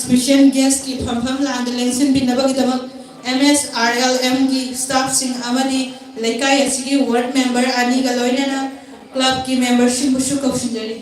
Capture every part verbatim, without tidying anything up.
Special ꯒꯦꯁꯀꯤ ꯐꯝꯐꯝ ꯂꯥꯡꯗ ꯂꯦꯡꯁꯤꯟꯕꯤꯅꯕꯒꯤꯗꯃꯛ M ꯑꯦꯁ R L ꯑꯦꯝꯒꯤ ꯁ꯭ꯇꯥꯐꯁꯤꯡ ꯑꯃꯗꯤ ꯂꯩꯀꯥꯏ ꯑꯁꯤꯒꯤ ꯋꯥꯔꯗ ꯃꯦꯝꯕꯔ ꯑꯅꯤꯒ ꯂꯣꯏꯅꯅ ꯀ꯭ꯂꯕꯀꯤ ꯃꯦꯝꯕꯔꯁꯤꯡꯕꯨꯁꯨ ꯀꯧꯁꯤꯟꯖꯔꯤ꯫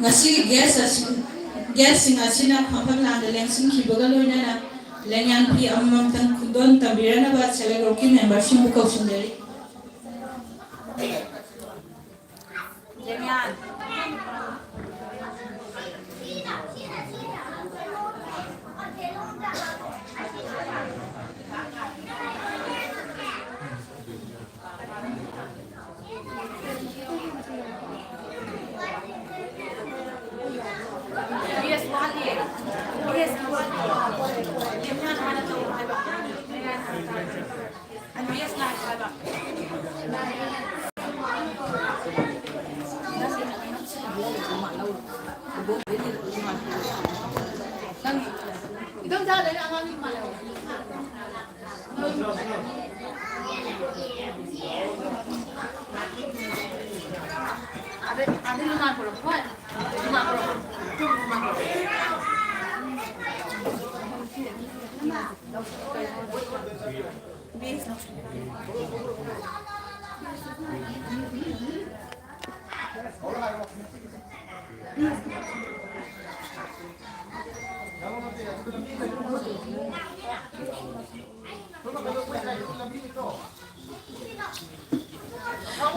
ꯉꯁꯤꯒꯤ ꯒꯦꯁ ꯑꯁꯤ, ꯒꯦꯁꯁꯤꯡ ꯑꯁꯤꯅ ꯐꯝꯐꯝ ꯂꯥꯡꯗ ꯂꯦꯡꯁꯤꯟꯈꯤꯕꯒ ꯂꯣꯏꯅꯅ ꯂꯦꯡꯌꯥꯟ ꯐꯤ ꯑꯃꯃꯝꯇꯪ ꯈꯨꯗꯣꯜ ꯇꯝꯕꯤꯔꯅꯕ ꯁꯦꯜꯐ ꯍꯦꯜꯞ ꯒ꯭ꯔꯨꯞꯀꯤ ꯃꯦꯝꯕꯔꯁꯤꯡꯕꯨ ꯀꯧꯁꯤꯟꯖꯔꯤ꯫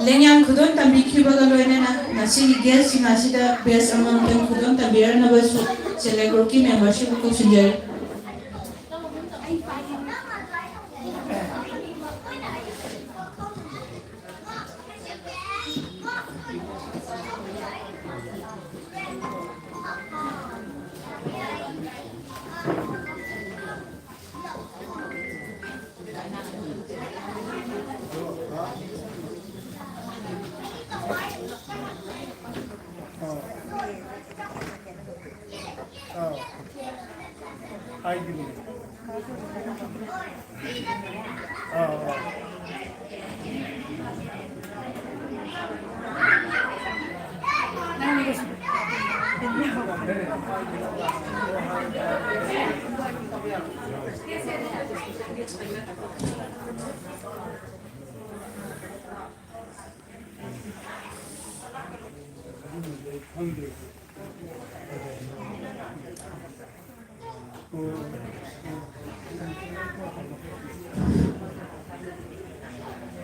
ꯂꯦꯡꯌꯥꯟ ꯈꯨꯗꯣꯜ ꯇꯝꯕꯤꯈꯤꯕꯒ ꯂꯣꯏꯅꯅ ꯉꯁꯤꯒꯤ ꯒꯦꯁꯁꯤꯡ ꯑꯁꯤꯗ ꯕꯦꯁ ꯑꯃꯃꯝꯇꯪ ꯈꯨꯗꯣꯜ ꯇꯝꯕꯤꯔꯛꯅꯕꯁꯨ ꯁꯦꯜꯐ ꯍꯦꯜꯞ ꯒ꯭ꯔꯨꯞꯀꯤ ꯃꯦꯝꯕꯔꯁꯤꯡꯕꯨ ꯀꯧꯁꯤꯟꯖꯔꯤ꯫ ꯑꯥ꯫ ꯑꯥ꯫ ꯍꯥꯏꯈꯤꯕꯅꯦ꯫ ꯑꯥ, ꯑꯥ꯫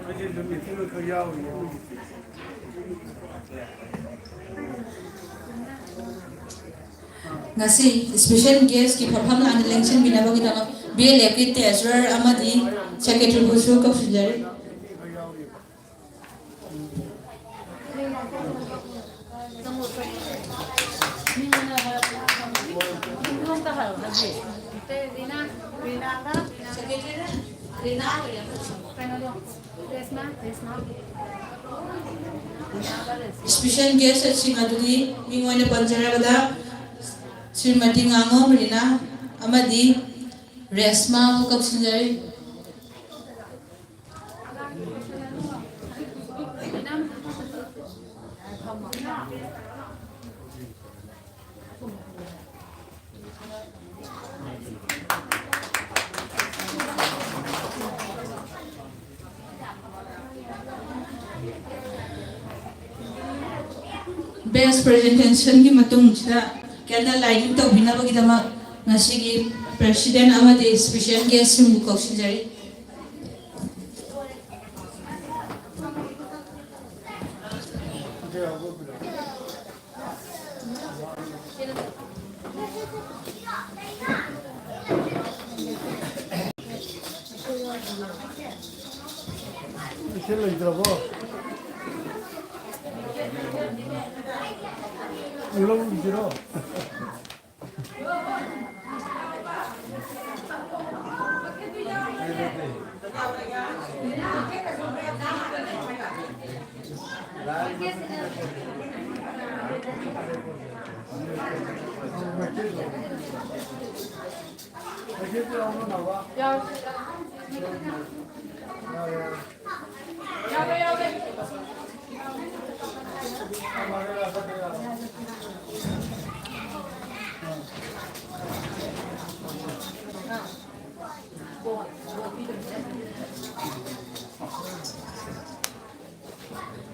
ꯑꯩꯁꯦ ꯅꯨꯃꯤꯠꯇꯨꯃ ꯈꯛ ꯌꯥꯎꯔꯤꯅꯦ꯫ ꯉꯁꯤ ꯏꯁꯄꯤꯁꯦꯜ ꯒꯦꯁꯀꯤ ꯐꯝꯐꯝ ꯂꯥꯡꯗ ꯂꯦꯡꯁꯤꯟꯕꯤꯅꯕꯒꯤꯗꯃꯛ ꯕꯤ ꯑꯦꯜ ꯑꯦꯐꯀꯤ ꯇ꯭ꯔꯦꯖꯔꯔ ꯑꯃꯗꯤ ꯁꯦꯀ꯭ꯔꯦꯇꯔꯤꯕꯨꯁꯨ ꯀꯧꯁꯤꯟꯖꯔꯤ꯫ ꯏꯁꯄꯤꯁꯦꯜ ꯒꯦꯁꯁꯤꯡ ꯑꯗꯨꯗꯤ ꯃꯤꯡ ꯑꯣꯏꯅ ꯄꯟꯖꯔꯕꯗ ꯁ꯭ꯔꯤꯃꯇꯤ ꯉꯥꯉꯣꯝ ꯔꯤꯅꯥ ꯑꯃꯗꯤ ꯔꯦꯁꯃꯥꯕꯨ ꯀꯧꯁꯤꯟꯖꯔꯤ꯫ ꯕꯦꯁ ꯄ꯭ꯔꯖꯦꯟꯇꯦꯁꯟꯒꯤ ꯃꯇꯨꯡꯁꯤꯗ ꯀꯦꯟꯗꯜ ꯂꯥꯏꯇꯤꯡ ꯇꯧꯕꯤꯅꯕꯒꯤꯗꯃꯛ ꯉꯁꯤꯒꯤ ꯄ꯭ꯔꯦꯁꯤꯗꯦꯟ ꯑꯃꯗꯤ ꯏꯁꯄꯤꯁꯦꯜ ꯒꯦꯁꯁꯤꯡꯕꯨ ꯀꯧꯁꯤꯟꯖꯔꯤ꯫ ꯁꯤ ꯂꯩꯇ꯭ꯔꯕꯣ? ꯂꯧꯔꯨꯁꯤꯔꯣ?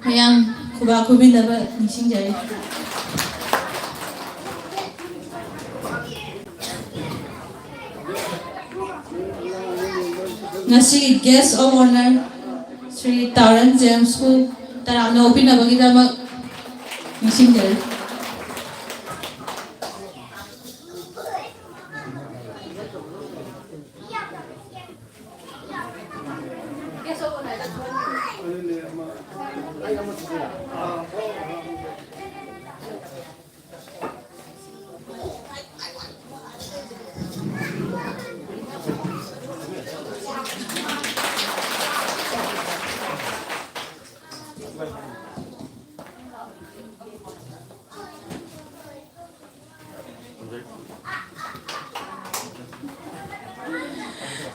ꯃꯌꯥꯝ ꯈꯨꯕꯥꯛ ꯈꯨꯕꯤꯅꯕ ꯅꯤꯡꯁꯤꯡꯖꯔꯤ꯫ ꯉꯁꯤꯒꯤ Guest of Honour ꯁ꯭ꯔꯤ ꯇꯥꯔꯟ ꯖꯦꯝꯁꯄꯨ ꯇꯔꯥꯝꯅ ꯑꯣꯛꯄꯤꯅꯕꯒꯤꯗꯃꯛ ꯅꯤꯡꯁꯤꯡꯖꯔꯤ꯫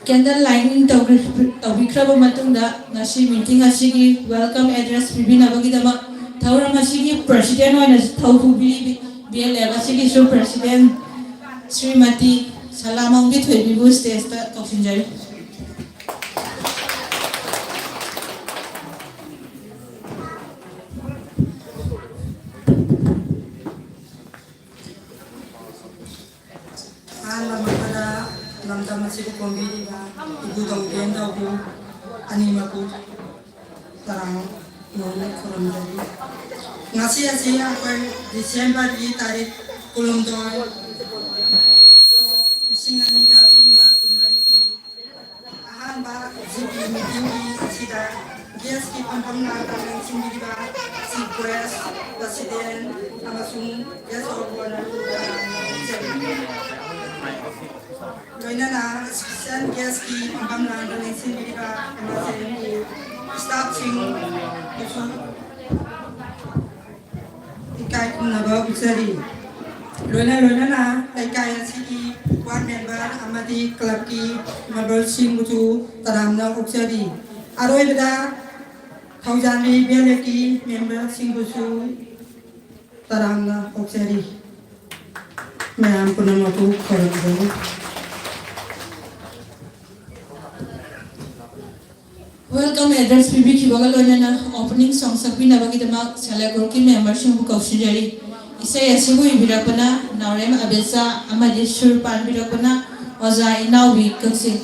Candle lighting ꯇꯧꯕꯤ-, ꯇꯧꯕꯤꯈ꯭ꯔꯕ ꯃꯇꯨꯡꯗ, ꯉꯁꯤ meeting ꯑꯁꯤꯒꯤ welcome address ꯄꯤꯕꯤꯅꯕꯒꯤꯗꯃꯛ ꯊꯧꯔꯝ ꯑꯁꯤꯒꯤ president ꯑꯣꯏꯅ ꯊꯧ ꯄꯨꯕꯤꯔꯤꯕꯤ, B L F ꯑꯁꯤꯒꯤꯁꯨ president ꯁ꯭ꯔꯤꯃꯇꯤ ꯁꯂꯥꯃꯝꯒꯤ ꯊꯣꯏꯕꯤꯕꯨ stage ꯇ ꯀꯧꯁꯤꯟꯖꯔꯤ꯫ ꯑꯍꯥꯟꯕ ꯃꯛꯇꯗ ꯂꯝꯗꯝ ꯑꯁꯤꯕꯨ ꯀꯣꯟꯕꯤꯔꯤꯕ ꯏꯕꯨꯙꯧ ꯏꯕꯦꯟꯗꯧꯕꯨ ꯑꯅꯤꯃꯛꯄꯨ ꯇꯔꯥꯝꯅ ꯈꯨꯔꯨꯝꯖꯔꯤ꯫ ꯉꯁꯤ ꯑꯁꯤ ꯑꯩꯈꯣꯏ December ꯒꯤ ꯇꯥꯔꯤꯛ ꯀꯨꯟꯍꯨꯝꯗꯣꯏ, ꯂꯤꯁꯤꯡ ꯑꯅꯤꯒ ꯁꯨꯞꯅ ꯀꯨꯟꯃꯔꯤꯒꯤ ꯑꯍꯥꯟꯕ G P meeting ꯒꯤ ꯑꯁꯤꯗ guest ꯐꯝꯅ ꯇꯥꯃꯤꯜꯁꯤꯡꯒꯤꯗꯤꯕ Chief Guest, President ꯑꯃꯁꯨꯡ Guest of Honour ꯂꯣꯏꯅꯅ Special Guestꯀꯤ ꯐꯝꯐꯝ ꯂꯥꯡꯗ ꯂꯦꯡꯁꯤꯟꯕꯤꯔꯤꯕ ꯑꯃꯁꯨꯡ staffꯁꯤꯡꯕꯨꯁꯨ ꯏꯀꯥꯏ ꯈꯨꯝꯅꯕ ꯎꯠꯆꯔꯤ꯫ ꯂꯣꯏꯅ ꯂꯣꯏꯅꯅ ꯂꯩꯀꯥꯏ ꯑꯁꯤꯒꯤ ward member ꯑꯃꯗꯤ clubꯀꯤ memberꯁꯤꯡꯕꯨꯁꯨ ꯇꯔꯥꯝꯅ ꯑꯣꯛꯆꯔꯤ꯫ ꯑꯔꯣꯏꯕꯗ ꯊꯧꯖꯥꯟꯕꯤ ꯕꯦꯂꯦꯀꯤ memberꯁꯤꯡꯕꯨꯁꯨ ꯇꯔꯥꯝꯅ ꯑꯣꯛꯆꯔꯤ꯫ ꯃꯌꯥꯝ ꯄꯨꯝꯅꯃꯛꯄꯨ ꯈꯣꯏꯔꯝꯖꯔꯤ꯫ Welcome address ꯄꯤꯕꯤꯈꯤꯕꯒ ꯂꯣꯏꯅꯅ opening song ꯁꯛꯄꯤꯅꯕꯒꯤꯗꯃꯛ self help groupꯀꯤ memberꯁꯤꯡꯕꯨ ꯀꯧꯁꯤꯟꯖꯔꯤ꯫ ꯏꯁꯩ ꯑꯁꯤꯕꯨ ꯏꯕꯤꯔꯛꯄꯅ ꯅꯥꯎꯔꯦꯝ ꯑꯕꯦꯆꯥ ꯑꯃꯗꯤ ꯁꯨꯔ ꯄꯥꯟꯕꯤꯔꯛꯄꯅ ꯑꯣꯖꯥ ꯏꯅꯥꯎꯕꯤ ꯀꯛꯆꯤꯡ꯫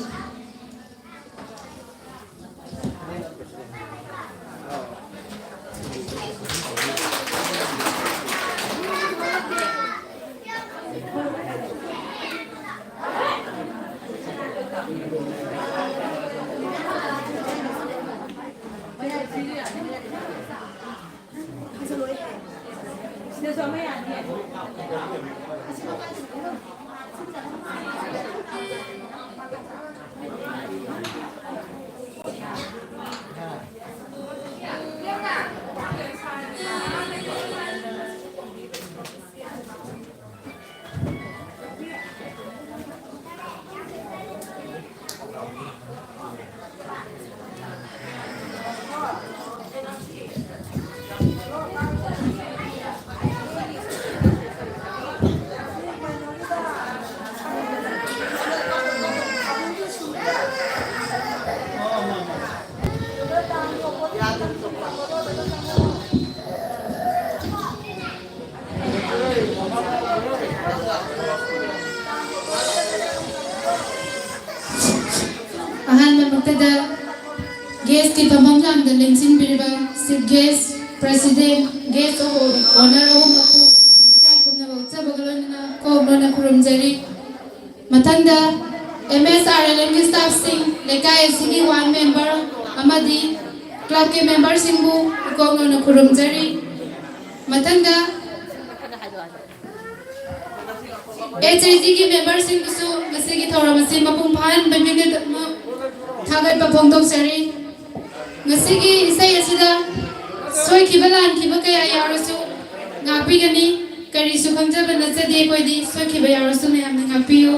ꯑꯍꯥꯟꯕꯃꯛꯇꯗ guestꯀꯤ ꯐꯝꯐꯝ ꯂꯥꯡꯗ ꯂꯦꯡꯁꯤꯟꯕꯤꯔꯤꯕ Chief Guest, President, Guest of Honour ꯑꯍꯨꯝꯃꯛꯄꯨ ꯏꯀꯥꯏ ꯈꯨꯝꯅꯕ ꯎꯠꯆꯕꯒ ꯂꯣꯏꯅꯅ ꯀꯣꯛ ꯂꯣꯟꯅ ꯈꯨꯔꯨꯝꯖꯔꯤ꯫ ꯃꯊꯪꯗ M S R L Mꯒꯤ staffꯁꯤꯡ, ꯂꯩꯀꯥꯏ ꯑꯁꯤꯒꯤ ward member ꯑꯃꯗꯤ ꯀ꯭ꯂꯕꯀꯤ ꯃꯦꯝꯕꯔꯁꯤꯡꯕꯨ ꯏꯀꯣꯛꯅꯧꯅ ꯈꯨꯔꯨꯝꯖꯔꯤ꯫ ꯃꯊꯪꯗ ꯑꯦꯆ ꯑꯥꯏ ꯖꯤꯒꯤ ꯃꯦꯝꯕꯔꯁꯤꯡꯕꯨꯁꯨ ꯉꯁꯤꯒꯤ ꯊꯧꯔꯝ ꯑꯁꯤ ꯃꯄꯨꯡ ꯐꯥꯍꯟꯕꯒꯤꯗꯃꯛ ꯊꯥꯒꯠꯄ ꯐꯣꯡꯗꯣꯛꯆꯔꯤ꯫ ꯉꯁꯤꯒꯤ ꯏꯁꯩ ꯑꯁꯤꯗ ꯁꯣꯏꯈꯤꯕ ꯂꯥꯟꯈꯤꯕ ꯀꯌꯥ ꯌꯥꯎꯔꯁꯨ ꯉꯥꯛꯄꯤꯒꯅꯤ꯫ ꯀꯔꯤꯁꯨ ꯈꯪꯖꯕ ꯅꯠꯆꯗꯦ ꯑꯩꯈꯣꯏꯗꯤ꯫ ꯁꯣꯏꯈꯤꯕ ꯌꯥꯎꯔꯁꯨ ꯃꯌꯥꯝꯅ ꯉꯥꯛꯄꯤꯌꯨ꯫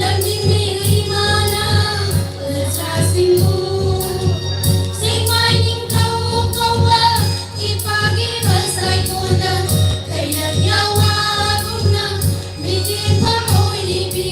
ꯂꯝꯖꯤꯡꯕꯤꯌꯨ ꯏꯃꯥꯅ ꯃꯆꯥꯁꯤꯡꯕꯨ꯫ ꯁꯦꯛꯃꯥꯏ ꯅꯤꯡꯊꯧ ꯀꯧꯕ ꯏꯄꯥꯒꯤ ꯃꯁꯥꯏꯊꯣꯟꯗ ꯀꯩꯅ ꯌꯥꯋꯥꯒꯨꯝꯅ ꯃꯤꯠꯌꯦꯡꯐꯝ ꯑꯣꯏꯔꯤꯕꯤ꯫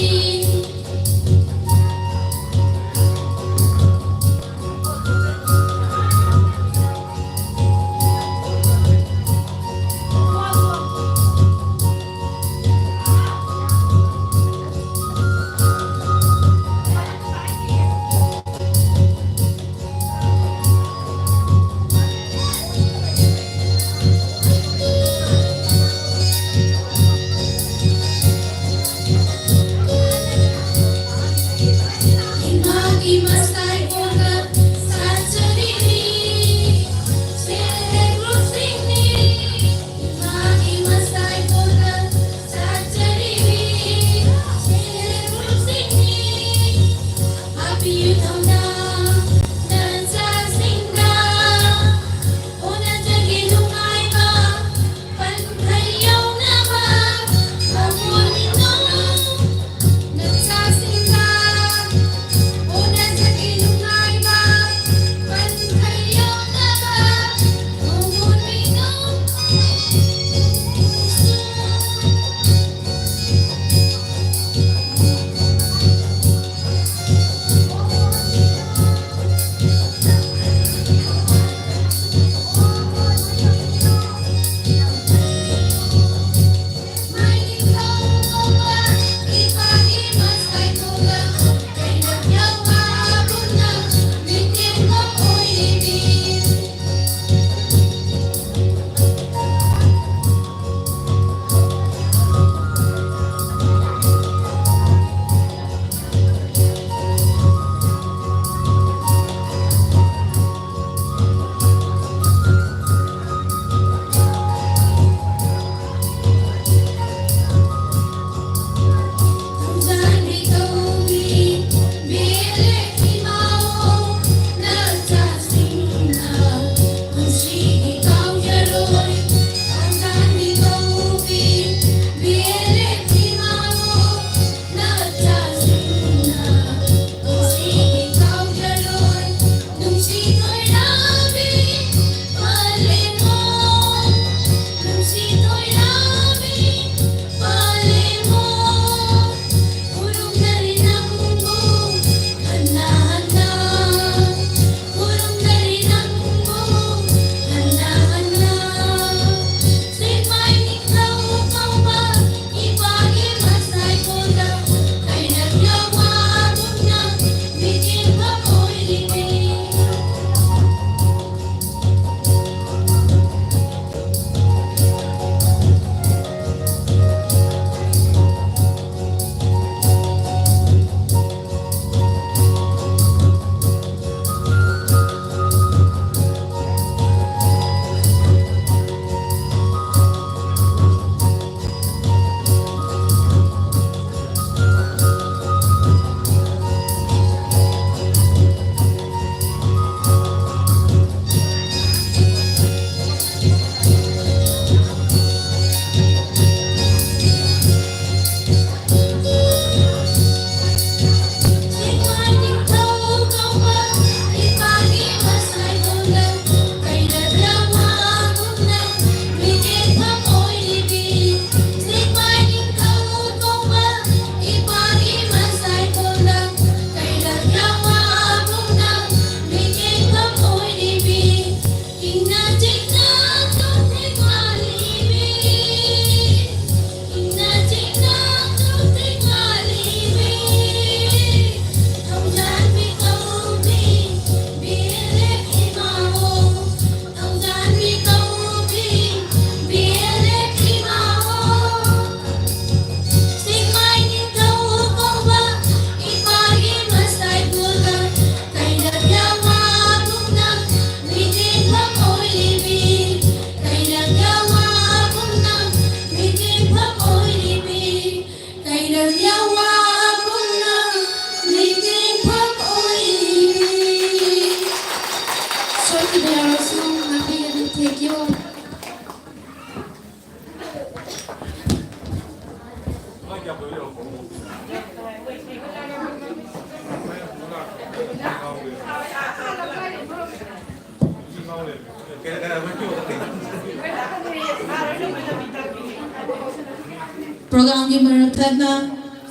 ꯄ꯭ꯔꯣꯒ꯭ꯔꯥꯝꯒꯤ ꯃꯔꯛ ꯊꯠꯅ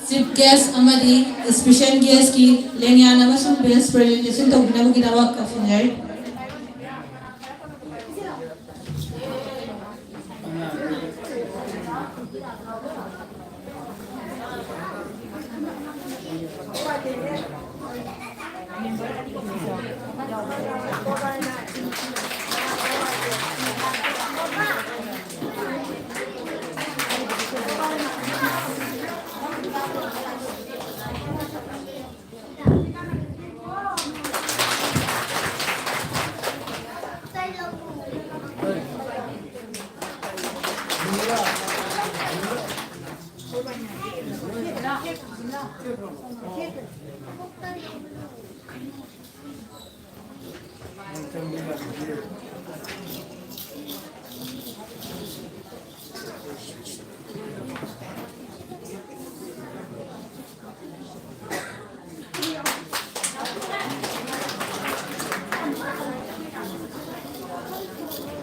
ꯆꯤꯐ ꯒꯦꯁ ꯑꯃꯗꯤ ꯏꯁꯄꯤꯁꯦꯜ ꯒꯦꯁꯀꯤ ꯂꯦꯡꯌꯥꯟ ꯑꯃꯁꯨꯡ ꯕꯦꯁ ꯄ꯭ꯔꯖꯦꯟꯇꯦꯁꯟ ꯇꯧꯕꯤꯅꯕꯒꯤꯗꯃꯛ ꯀꯧꯁꯤꯟꯖꯔꯤ꯫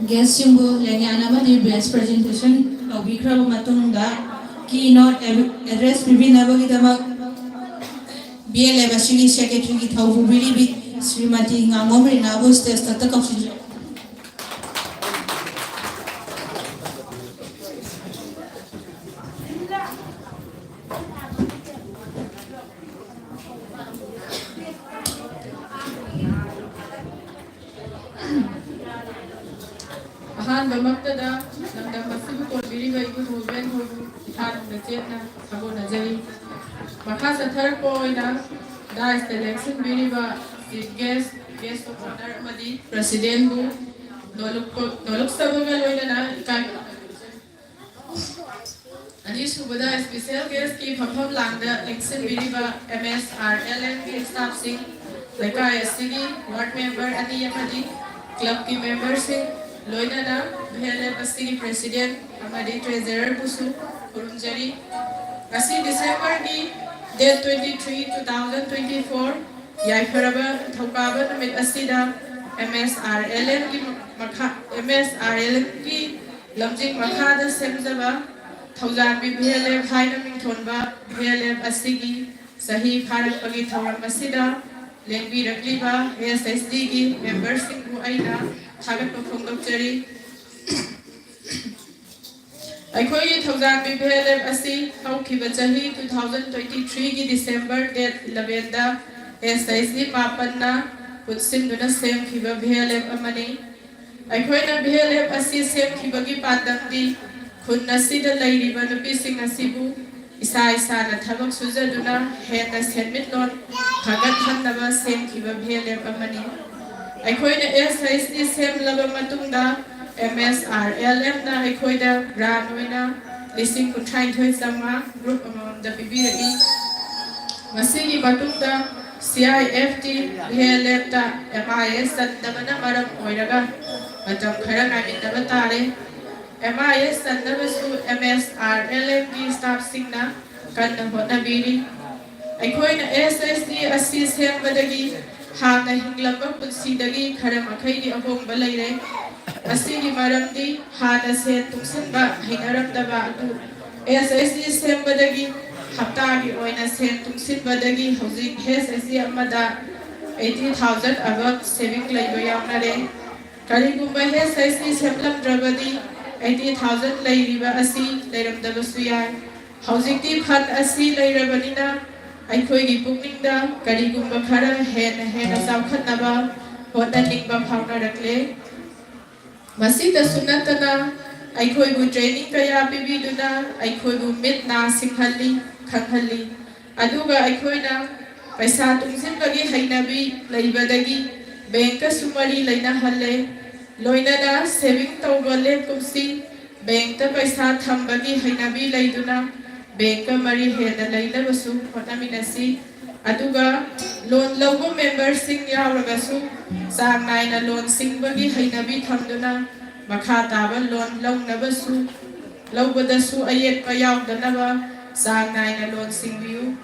ꯒꯦꯁꯁꯤꯡꯕꯨ ꯂꯦꯡꯌꯥꯟ ꯑꯃꯗꯤ ꯕꯦꯁ ꯄ꯭ꯔꯖꯦꯟꯇꯦꯁꯟ ꯇꯧꯕꯤꯈ꯭ꯔꯕ ꯃꯇꯨꯡꯗ, ꯀꯤ ꯅꯣꯠ ꯑꯦꯗ꯭ꯔꯦꯁ ꯄꯤꯕꯤꯅꯕꯒꯤꯗꯃꯛ ꯕꯤ ꯑꯦꯜ ꯑꯦꯐ ꯑꯁꯤꯒꯤ ꯁꯦꯀ꯭ꯔꯦꯇꯔꯤꯒꯤ ꯊꯧ ꯄꯨꯕꯤꯔꯤꯕꯤ ꯁ꯭ꯔꯤꯃꯇꯤ ꯉꯥꯉꯣꯝ ꯔꯤꯅꯥꯕꯨ ꯁ꯭ꯇꯦꯖꯇ ꯀꯧꯁꯤꯟꯖꯔꯤ꯫ ꯑꯍꯥꯟꯕꯃꯛꯇꯗ ꯂꯝꯗꯝ ꯑꯁꯤꯕꯨ ꯀꯣꯟꯕꯤꯔꯤꯕ ꯏꯕꯨꯙꯧ ꯏꯕꯦꯟꯈꯣꯏꯕꯨ ꯏꯊꯥꯅꯨꯡꯗ ꯆꯦꯠꯅ ꯁꯥꯒꯣꯟꯅꯖꯔꯤ꯫ ꯃꯈꯥ ꯆꯠꯊꯔꯛꯄ ꯑꯣꯏꯅ ꯗꯥꯏꯁꯇ ꯂꯦꯡꯁꯤꯟꯕꯤꯔꯤꯕ chief guest, guest of honour ꯑꯃꯗꯤ ꯄ꯭ꯔꯁꯤꯗꯦꯟꯕꯨ ꯅꯣꯂꯨꯛ-, ꯅꯣꯂꯨꯛꯆꯕꯒ ꯂꯣꯏꯅꯅ ꯏꯀꯥꯏ ꯑꯅꯤꯁꯨꯕꯗ ꯏꯁꯄꯤꯁꯦꯜ ꯒꯦꯁꯀꯤ ꯐꯝꯐꯝ ꯂꯥꯡꯗ ꯂꯦꯡꯁꯤꯟꯕꯤꯔꯤꯕ ꯑꯦꯝ ꯑꯦꯁ ꯑꯥꯔ ꯑꯦꯜ ꯑꯦꯝꯒꯤ ꯁ꯭ꯇꯥꯐꯁꯤꯡ, ꯂꯩꯀꯥꯏ ꯑꯁꯤꯒꯤ ꯋꯥꯔꯗ ꯃꯦꯝꯕꯔ ꯑꯅꯤ ꯑꯃꯗꯤ ꯀ꯭ꯂꯕꯀꯤ ꯃꯦꯝꯕꯔꯁꯤꯡ, ꯂꯣꯏꯅꯅ ꯚꯤ ꯑꯦꯜ ꯑꯦꯐ ꯑꯁꯤꯒꯤ ꯄ꯭ꯔꯦꯁꯤꯗꯦꯟꯠ ꯑꯃꯗꯤ ꯇ꯭ꯔꯦꯖꯔꯔꯕꯨꯁꯨ ꯈꯨꯔꯨꯝꯖꯔꯤ꯫ ꯉꯁꯤ Decemberꯒꯤ date twenty three, two thousand twenty four, ꯌꯥꯏꯐꯔꯕ ꯅꯤꯡꯊꯧꯀꯥꯕ ꯅꯨꯃꯤꯠ ꯑꯁꯤꯗ M S R L Mꯒꯤ ꯃꯈꯥ, M S R L Mꯒꯤ ꯂꯝꯖꯤꯡ ꯃꯈꯥꯗ ꯁꯦꯝꯖꯕ ꯊꯧꯖꯥꯟꯕꯤ V L F ꯍꯥꯏꯅ ꯃꯤꯡꯊꯣꯟꯕ V L F ꯑꯁꯤꯒꯤ ꯆꯍꯤ ꯐꯥꯔꯛꯄꯒꯤ ꯊꯧꯔꯝ ꯑꯁꯤꯗ ꯂꯦꯡꯕꯤꯔꯛꯂꯤꯕ S H Gꯒꯤ memberꯁꯤꯡꯕꯨ ꯑꯩꯅ ꯊꯥꯒꯠꯄ ꯐꯣꯡꯗꯣꯛꯆꯔꯤ꯫ ꯑꯩꯈꯣꯏꯒꯤ ꯊꯧꯖꯥꯟꯕꯤ V L F ꯑꯁꯤ ꯍꯧꯈꯤꯕ ꯆꯍꯤ two thousand twenty threeꯒꯤ December date elevenꯗ S H G ꯃꯥꯄꯟꯅ ꯄꯨꯟꯁꯤꯟꯗꯨꯅ ꯁꯦꯝꯈꯤꯕ V L F ꯑꯃꯅꯤ꯫ ꯑꯩꯈꯣꯏꯅ V L F ꯑꯁꯤ ꯁꯦꯝꯈꯤꯕꯒꯤ ꯄꯥꯟꯗꯝꯗꯤ ꯈꯨꯟ ꯑꯁꯤꯗ ꯂꯩꯔꯤꯕ ꯅꯨꯄꯤꯁꯤꯡ ꯑꯁꯤꯕꯨ ꯏꯁꯥ ꯏꯁꯥꯅ ꯊꯕꯛ ꯁꯨꯖꯗꯨꯅ ꯍꯦꯟꯅ ꯁꯦꯟꯃꯤꯠꯂꯣꯟ ꯐꯒꯠꯍꯟꯅꯕ ꯁꯦꯝꯈꯤꯕ V L F ꯑꯃꯅꯤ꯫ ꯑꯩꯈꯣꯏꯅ S H G ꯁꯦꯝꯂꯕ ꯃꯇꯨꯡꯗ M S R L Mꯅ ꯑꯩꯈꯣꯏꯗ grant ꯑꯣꯏꯅ ꯂꯤꯁꯤꯡ ꯀꯨꯟꯊ꯭ꯔꯥꯅꯤꯊꯣꯏ ꯆꯥꯝꯃꯉꯥ group ꯑꯃꯃꯝꯗ ꯄꯤꯕꯤꯔꯛꯏ꯫ ꯃꯁꯤꯒꯤ ꯃꯇꯨꯡꯗ C I F T V L Fꯇ M I S ꯆꯟꯗꯕꯅ ꯃꯔꯝ ꯑꯣꯏꯔꯒ ꯃꯇꯝ ꯈꯔ ꯉꯥꯏꯃꯤꯟꯅꯕ ꯇꯥꯔꯦ꯫ M I S ꯆꯟꯅꯕꯁꯨ M S R L Mꯒꯤ staffꯁꯤꯡꯅ ꯀꯟꯅ ꯍꯣꯠꯅꯕꯤꯔꯤ꯫ ꯑꯩꯈꯣꯏꯅ S H G ꯑꯁꯤ ꯁꯦꯝꯕꯗꯒꯤ ꯍꯥꯟꯅ ꯍꯤꯡꯂꯝꯕ ꯄꯨꯟꯁꯤꯗꯒꯤ ꯈꯔ ꯃꯈꯩꯗꯤ ꯑꯍꯣꯡꯕ ꯂꯩꯔꯦ꯫ ꯃꯁꯤꯒꯤ ꯃꯔꯝꯗꯤ ꯍꯥꯟꯅ ꯁꯦꯟ ꯇꯨꯡꯁꯤꯟꯕ ꯍꯩꯅꯔꯝꯗꯕ ꯑꯗꯨ S H G ꯁꯦꯝꯕꯗꯒꯤ ꯍꯞꯇꯥꯒꯤ ꯑꯣꯏꯅ ꯁꯦꯟ ꯇꯨꯡꯁꯤꯟꯕꯗꯒꯤ ꯍꯧꯖꯤꯛ S H G ꯑꯃꯗ eighty thousand above saving ꯂꯩꯕ ꯌꯥꯎꯅꯔꯦ꯫ ꯀꯔꯤꯒꯨꯝꯕ S H G ꯁꯦꯝꯂꯝꯗ꯭ꯔꯕꯗꯤ eighty thousand ꯂꯩꯔꯤꯕ ꯑꯁꯤ ꯂꯩꯔꯝꯗꯕꯁꯨ ꯌꯥꯏ꯫ ꯍꯧꯖꯤꯛꯇꯤ fund ꯑꯁꯤ ꯂꯩꯔꯕꯅꯤꯅ ꯑꯩꯈꯣꯏꯒꯤ ꯄꯨꯛꯅꯤꯡꯗ ꯀꯔꯤꯒꯨꯝꯕ ꯈꯔ ꯍꯦꯟꯅ ꯍꯦꯟꯅ ꯆꯥꯎꯈꯠꯅꯕ ꯍꯣꯠꯅꯅꯤꯡꯕ ꯐꯥꯎꯅꯔꯛꯂꯦ꯫ ꯃꯁꯤꯗꯁꯨ ꯅꯠꯇꯅ ꯑꯩꯈꯣꯏꯕꯨ training ꯀꯌꯥ ꯄꯤꯕꯤꯗꯨꯅ ꯑꯩꯈꯣꯏꯕꯨ ꯃꯤꯠ ꯅꯥ ꯁꯤꯡꯍꯜꯂꯤ, ꯈꯪꯍꯜꯂꯤ꯫ ꯑꯗꯨꯒ ꯑꯩꯈꯣꯏꯅ ꯄꯩꯁꯥ ꯇꯨꯡꯁꯤꯟꯕꯒꯤ ꯍꯩꯅꯕꯤ ꯂꯩꯕꯗꯒꯤ bankꯀꯁꯨ ꯃꯔꯤ ꯂꯩꯅꯍꯜꯂꯦ꯫ ꯂꯣꯏꯅꯅ saving ꯇꯧꯕ ꯂꯦꯞꯀꯨꯝꯁꯤ꯫ Bankꯇ ꯄꯩꯁꯥ ꯊꯝꯕꯒꯤ ꯍꯩꯅꯕꯤ ꯂꯩꯗꯨꯅ bankꯀ ꯃꯔꯤ ꯍꯦꯟꯅ ꯂꯩꯅꯕꯁꯨ ꯍꯣꯠꯅꯃꯤꯟꯅꯁꯤ꯫ ꯑꯗꯨꯒ loan ꯂꯧꯕ memberꯁꯤꯡ ꯌꯥꯎꯔꯒꯁꯨ ꯆꯥꯡ ꯅꯥꯏꯅ loan ꯁꯤꯡꯕꯒꯤ ꯍꯩꯅꯕꯤ ꯊꯝꯗꯨꯅ ꯃꯈꯥ ꯇꯥꯕ loan ꯂꯧꯅꯕꯁꯨ, ꯂꯧꯕꯗꯁꯨ ꯑꯌꯦꯠꯄ ꯌꯥꯎꯗꯅꯕ ꯆꯥꯡ ꯅꯥꯏꯅ ꯂꯣꯟ ꯁꯤꯡꯕꯤꯌꯨ꯫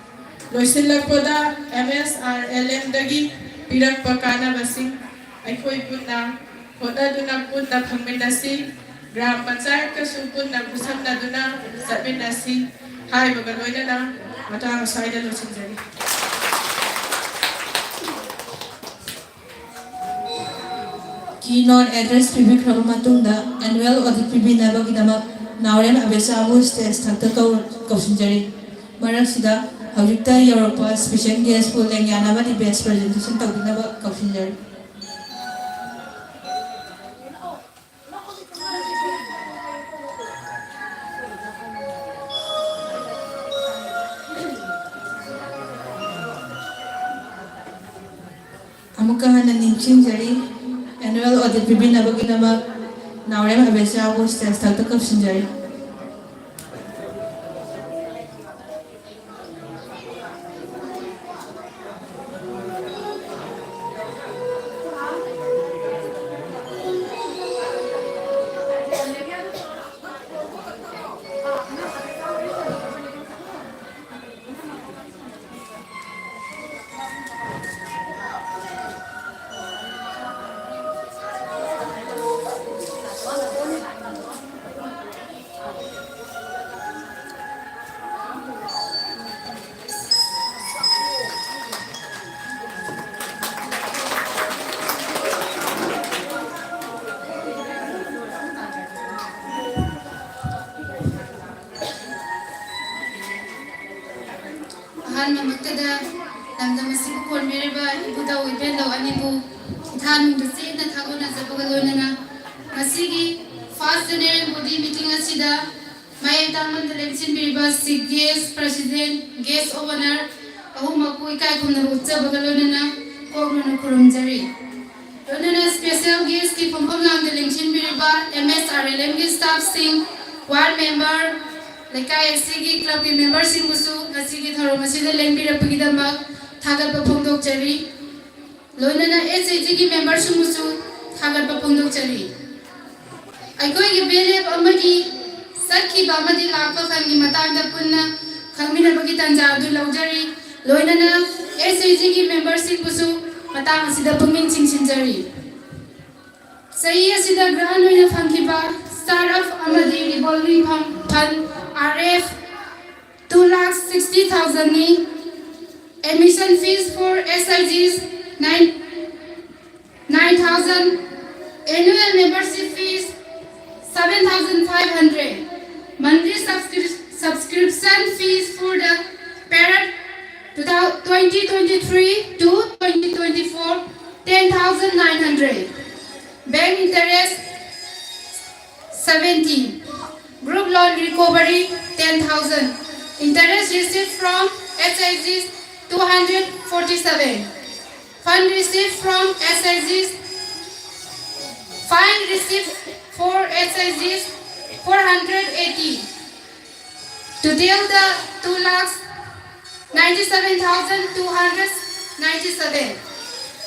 ꯂꯣꯏꯁꯤꯜꯂꯛꯄꯗ, ꯑꯦꯝ ꯑꯦꯁ ꯑꯥꯔ ꯑꯦꯜ ꯑꯦꯝꯗꯒꯤ ꯄꯤꯔꯛꯄ ꯀꯥꯟꯅꯕꯁꯤꯡ ꯑꯩꯈꯣꯏ ꯄꯨꯟꯅ ꯍꯣꯠꯅꯗꯨꯅ ꯄꯨꯟꯅ ꯐꯪꯃꯤꯟꯅꯁꯤ꯫ ꯒ꯭ꯔꯥꯝ ꯄꯟꯆꯥꯌꯠꯀꯁꯨ ꯄꯨꯟꯅ ꯈꯨꯠꯁꯝꯅꯗꯨꯅ ꯆꯠꯃꯤꯟꯅꯁꯤ ꯍꯥꯏꯕꯒ ꯂꯣꯏꯅꯅ ꯃꯇꯥꯡ ꯑꯁ꯭ꯋꯥꯏꯗ ꯂꯣꯏꯁꯤꯟꯖꯔꯤ꯫ Keynote address ꯄꯤꯕꯤꯈ꯭ꯔꯕ ꯃꯇꯨꯡꯗ, annual audit ꯄꯤꯕꯤꯅꯕꯒꯤꯗꯃꯛ ꯅꯥꯎꯔꯦꯝ ꯑꯕꯦꯆꯥꯕꯨ stage ꯊꯛꯇ ꯀꯧ-, ꯀꯧꯁꯤꯟꯖꯔꯤ꯫ ꯃꯔꯛꯁꯤꯗ ꯍꯧꯖꯤꯛꯇ ꯌꯧꯔꯛꯄ special guest ꯄꯨ ꯂꯦꯡꯌꯥꯟ ꯑꯃꯗꯤ badge presentation ꯇꯧꯕꯤꯅꯕ ꯀꯧꯁꯤꯟꯖꯔꯤ꯫ ꯑꯃꯨꯛꯀ ꯍꯟꯅ ꯅꯤꯡꯁꯤꯡꯖꯔꯤ, annual audit ꯄꯤꯕꯤꯅꯕꯒꯤꯗꯃꯛ ꯅꯥꯎꯔꯦꯝ ꯑꯕꯦꯆꯥꯕꯨ stage ꯊꯛꯇ ꯀꯧꯁꯤꯟꯖꯔꯤ꯫ ꯑꯍꯥꯟꯕꯃꯛꯇꯗ ꯂꯝꯗꯝ ꯑꯁꯤꯕꯨ ꯀꯣꯟꯕꯤꯔꯤꯕ ꯏꯕꯨꯙꯧ ꯏꯕꯦꯟꯗꯧ ꯑꯅꯤꯕꯨ ꯏꯊꯥꯅꯨꯡꯗ ꯆꯦꯠꯅ ꯊꯥꯒꯣꯟꯅꯖꯕꯒ ꯂꯣꯏꯅꯅ, ꯉꯁꯤꯒꯤ first general body meeting ꯑꯁꯤꯗ ꯃꯌꯦꯛ ꯇꯥꯡꯃꯟꯗ ꯂꯦꯡꯁꯤꯟꯕꯤꯔꯤꯕ chief guest, president, guest of honour ꯑꯍꯨꯝꯃꯛꯄꯨ ꯏꯀꯥꯏ ꯈꯨꯝꯅꯕ ꯎꯠꯆꯕꯒ ꯂꯣꯏꯅꯅ ꯀꯣꯛꯅꯅ ꯈꯨꯔꯨꯝꯖꯔꯤ꯫ ꯂꯣꯏꯅꯅ special guest ꯀꯤ ꯐꯝꯐꯝ ꯂꯥꯡꯗ ꯂꯦꯡꯁꯤꯟꯕꯤꯔꯤꯕ ꯑꯦꯝ ꯑꯦꯁ ꯑꯥꯔ ꯑꯦꯜ ꯑꯦꯝ ꯒꯤ staff ꯁꯤꯡ, ward member, ꯂꯩꯀꯥꯏ ꯑꯁꯤꯒꯤ club ꯀꯤ member ꯁꯤꯡꯕꯨꯁꯨ ꯉꯁꯤꯒꯤ ꯊꯧꯔꯝ ꯑꯁꯤꯗ ꯂꯦꯡꯕꯤꯔꯛꯄꯒꯤꯗꯃꯛ ꯊꯥꯒꯠꯄ ꯐꯣꯡꯗꯣꯛꯆꯔꯤ꯫ ꯂꯣꯏꯅꯅ ꯑꯦꯁ ꯑꯦ ꯖꯤ ꯒꯤ member ꯁꯤꯡꯕꯨꯁꯨ ꯊꯥꯒꯠꯄ ꯐꯣꯡꯗꯣꯛꯆꯔꯤ꯫ ꯑꯩꯈꯣꯏꯒꯤ ꯕꯤ ꯑꯦꯜ ꯑꯦꯐ ꯑꯃꯒꯤ ꯆꯠꯈꯤꯕ ꯑꯃꯗꯤ ꯂꯥꯛꯄ ꯐꯟꯒꯤ ꯃꯇꯥꯡꯗ ꯄꯨꯟꯅ ꯈꯪꯃꯤꯟꯅꯕꯒꯤ ꯇꯥꯟꯖꯥ ꯑꯗꯨ ꯂꯧꯖꯔꯤ꯫ ꯂꯣꯏꯅꯅ ꯑꯦꯁ ꯑꯦ ꯖꯤꯒꯤ ꯃꯦꯝꯕꯔꯁꯤꯡꯕꯨꯁꯨ ꯃꯇꯥꯡ ꯑꯁꯤꯗ ꯄꯨꯛꯅꯤꯡ ꯆꯤꯡꯁꯤꯟꯖꯔꯤ꯫ ꯆꯍꯤ ꯑꯁꯤꯗ ꯒ꯭ꯔꯥꯟ ꯑꯣꯏꯅ ꯐꯪꯈꯤꯕ ꯁ꯭ꯇꯥꯔꯠ ꯑꯞ ꯑꯃꯗꯤ revolving fund, fund, R F, two lakh sixty thousandꯅꯤ꯫ Admission fees for S I Gs nine, nine thousand. Annual membership fees seven thousand five hundred. Monthly subscri- subscription fees for the period two thousand, twenty twenty-three to twenty twenty-four, ten thousand nine hundred. Bank interest seventy. Group loan recovery ten thousand. Interest received from S I Gs two hundred forty-seven. Fund received from S I Gs. Fund received for S I Gs four hundred eighty. Total the two lakhs ninety-seven thousand two hundred ninety-seven.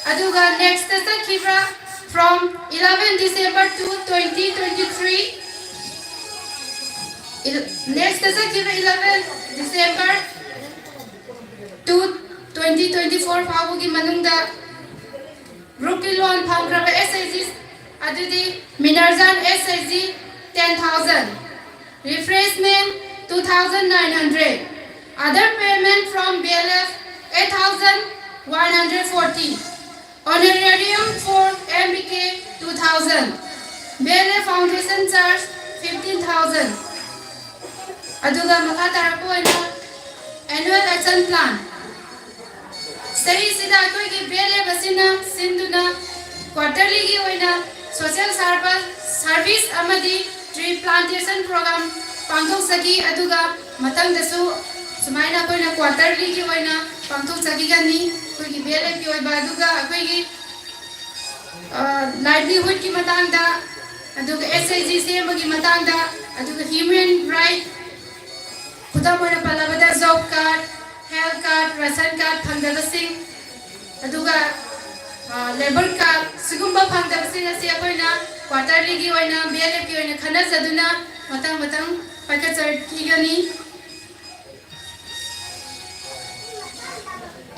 ꯑꯗꯨꯒ next ꯆꯠꯈꯤꯕ from eleven December to twenty twenty-three, next ꯆꯠꯈꯤꯕ eleven December to twenty twenty-four ꯐꯥꯎꯕꯒꯤ ꯃꯅꯨꯡꯗ group ꯀꯤ loan ꯐꯪꯈ꯭ꯔꯕ S I Gs ꯑꯗꯨꯗꯤ Minerjan S I G ten thousand, refreshment two thousand nine hundred, other payment from B L F eight thousand one hundred forty, honorarium for M B K two thousand, B L F foundation charge fifteen thousand꯫ ꯑꯗꯨꯒ ꯃꯈꯥ ꯇꯥꯔꯛꯄ ꯑꯣꯏꯅ annual action plan꯫ ꯆꯍꯤꯁꯤꯗ ꯑꯩꯈꯣꯏꯒꯤ B L F ꯑꯁꯤꯅ ꯁꯤꯟꯗꯨꯅ quarterly ꯒꯤ ꯑꯣꯏꯅ social service ꯑꯃꯗꯤ tree plantation program ꯄꯥꯡꯊꯣꯛꯆꯈꯤ꯫ ꯑꯗꯨꯒ ꯃꯊꯪꯗꯁꯨ ꯁꯨꯃꯥꯏꯅ ꯑꯩꯈꯣꯏꯅ quarterly ꯒꯤ ꯑꯣꯏꯅ ꯄꯥꯡꯊꯣꯛꯆꯈꯤꯒꯅꯤ ꯑꯩꯈꯣꯏꯒꯤ B L F ꯀꯤ ꯑꯣꯏꯕ꯫ ꯑꯗꯨꯒ ꯑꯩꯈꯣꯏꯒꯤ livelihood ꯀꯤ ꯃꯇꯥꯡꯗ, ꯑꯗꯨꯒ S I G ꯁꯦꯝꯕꯒꯤ ꯃꯇꯥꯡꯗ, ꯑꯗꯨꯒ human right, ꯈꯨꯗꯝ ꯑꯣꯏꯅ ꯄꯜꯂꯕꯗ job card, health card, ration card ꯐꯪꯗꯕꯁꯤꯡ, ꯑꯗꯨꯒ labour card, ꯁꯤꯒꯨꯝꯕ ꯐꯪꯗꯕꯁꯤꯡ ꯑꯁꯤ ꯑꯩꯈꯣꯏꯅ quarterly ꯒꯤ ꯑꯣꯏꯅ B L F ꯀꯤ ꯑꯣꯏꯅ ꯈꯟꯅꯖꯗꯨꯅ ꯃꯊꯪ ꯃꯊꯪ ꯄꯥꯏꯈꯠꯆꯔꯛꯈꯤꯒꯅꯤ꯫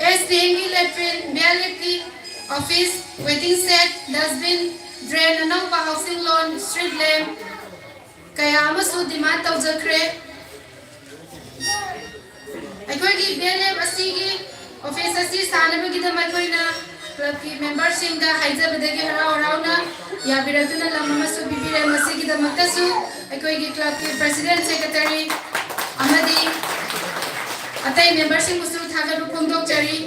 ꯑꯦꯁ ꯇꯤ ꯑꯦꯝꯒꯤ ꯂꯦꯇ꯭ꯔꯤꯟ, ꯕꯤ ꯑꯦꯜ ꯑꯦꯐꯀꯤ office, waiting shed, dustbin, drain ꯑꯅꯧꯕ, ꯍꯥꯎꯁꯤꯡ ꯂꯣꯟ, ꯁ꯭ꯇ꯭ꯔꯤꯠ ꯂꯦꯝꯞ ꯀꯌꯥ ꯑꯃꯁꯨ ꯗꯤꯃꯥꯟ ꯇꯧꯖꯈ꯭ꯔꯦ꯫ ꯑꯩꯈꯣꯏꯒꯤ ꯕꯤ ꯑꯦꯜ ꯑꯦꯐ ꯑꯁꯤꯒꯤ ꯑꯣꯐꯤꯁ ꯑꯁꯤ ꯁꯥꯅꯕꯒꯤꯗꯃꯛ ꯑꯩꯈꯣꯏꯅ ꯀ꯭ꯂꯕꯀꯤ ꯃꯦꯝꯕꯔꯁꯤꯡꯗ ꯍꯥꯏꯖꯕꯗꯒꯤ ꯍꯔꯥꯎ ꯍꯔꯥꯎꯅ ꯌꯥꯕꯤꯔꯛꯇꯨꯅ ꯂꯝ ꯑꯃꯁꯨ ꯄꯤꯕꯤꯔꯦ꯫ ꯃꯁꯤꯒꯤꯗꯃꯛꯇꯁꯨ ꯑꯩꯈꯣꯏꯒꯤ ꯀ꯭ꯂꯕꯀꯤ ꯄ꯭ꯔꯁꯤꯗꯦꯟ, ꯁꯦꯀ꯭ꯔꯦꯇꯔꯤ ꯑꯃꯗꯤ ꯑꯇꯩ ꯃꯦꯝꯕꯔꯁꯤꯡꯕꯨꯁꯨ ꯊꯥꯒꯠꯄ ꯐꯣꯡꯗꯣꯛꯆꯔꯤ꯫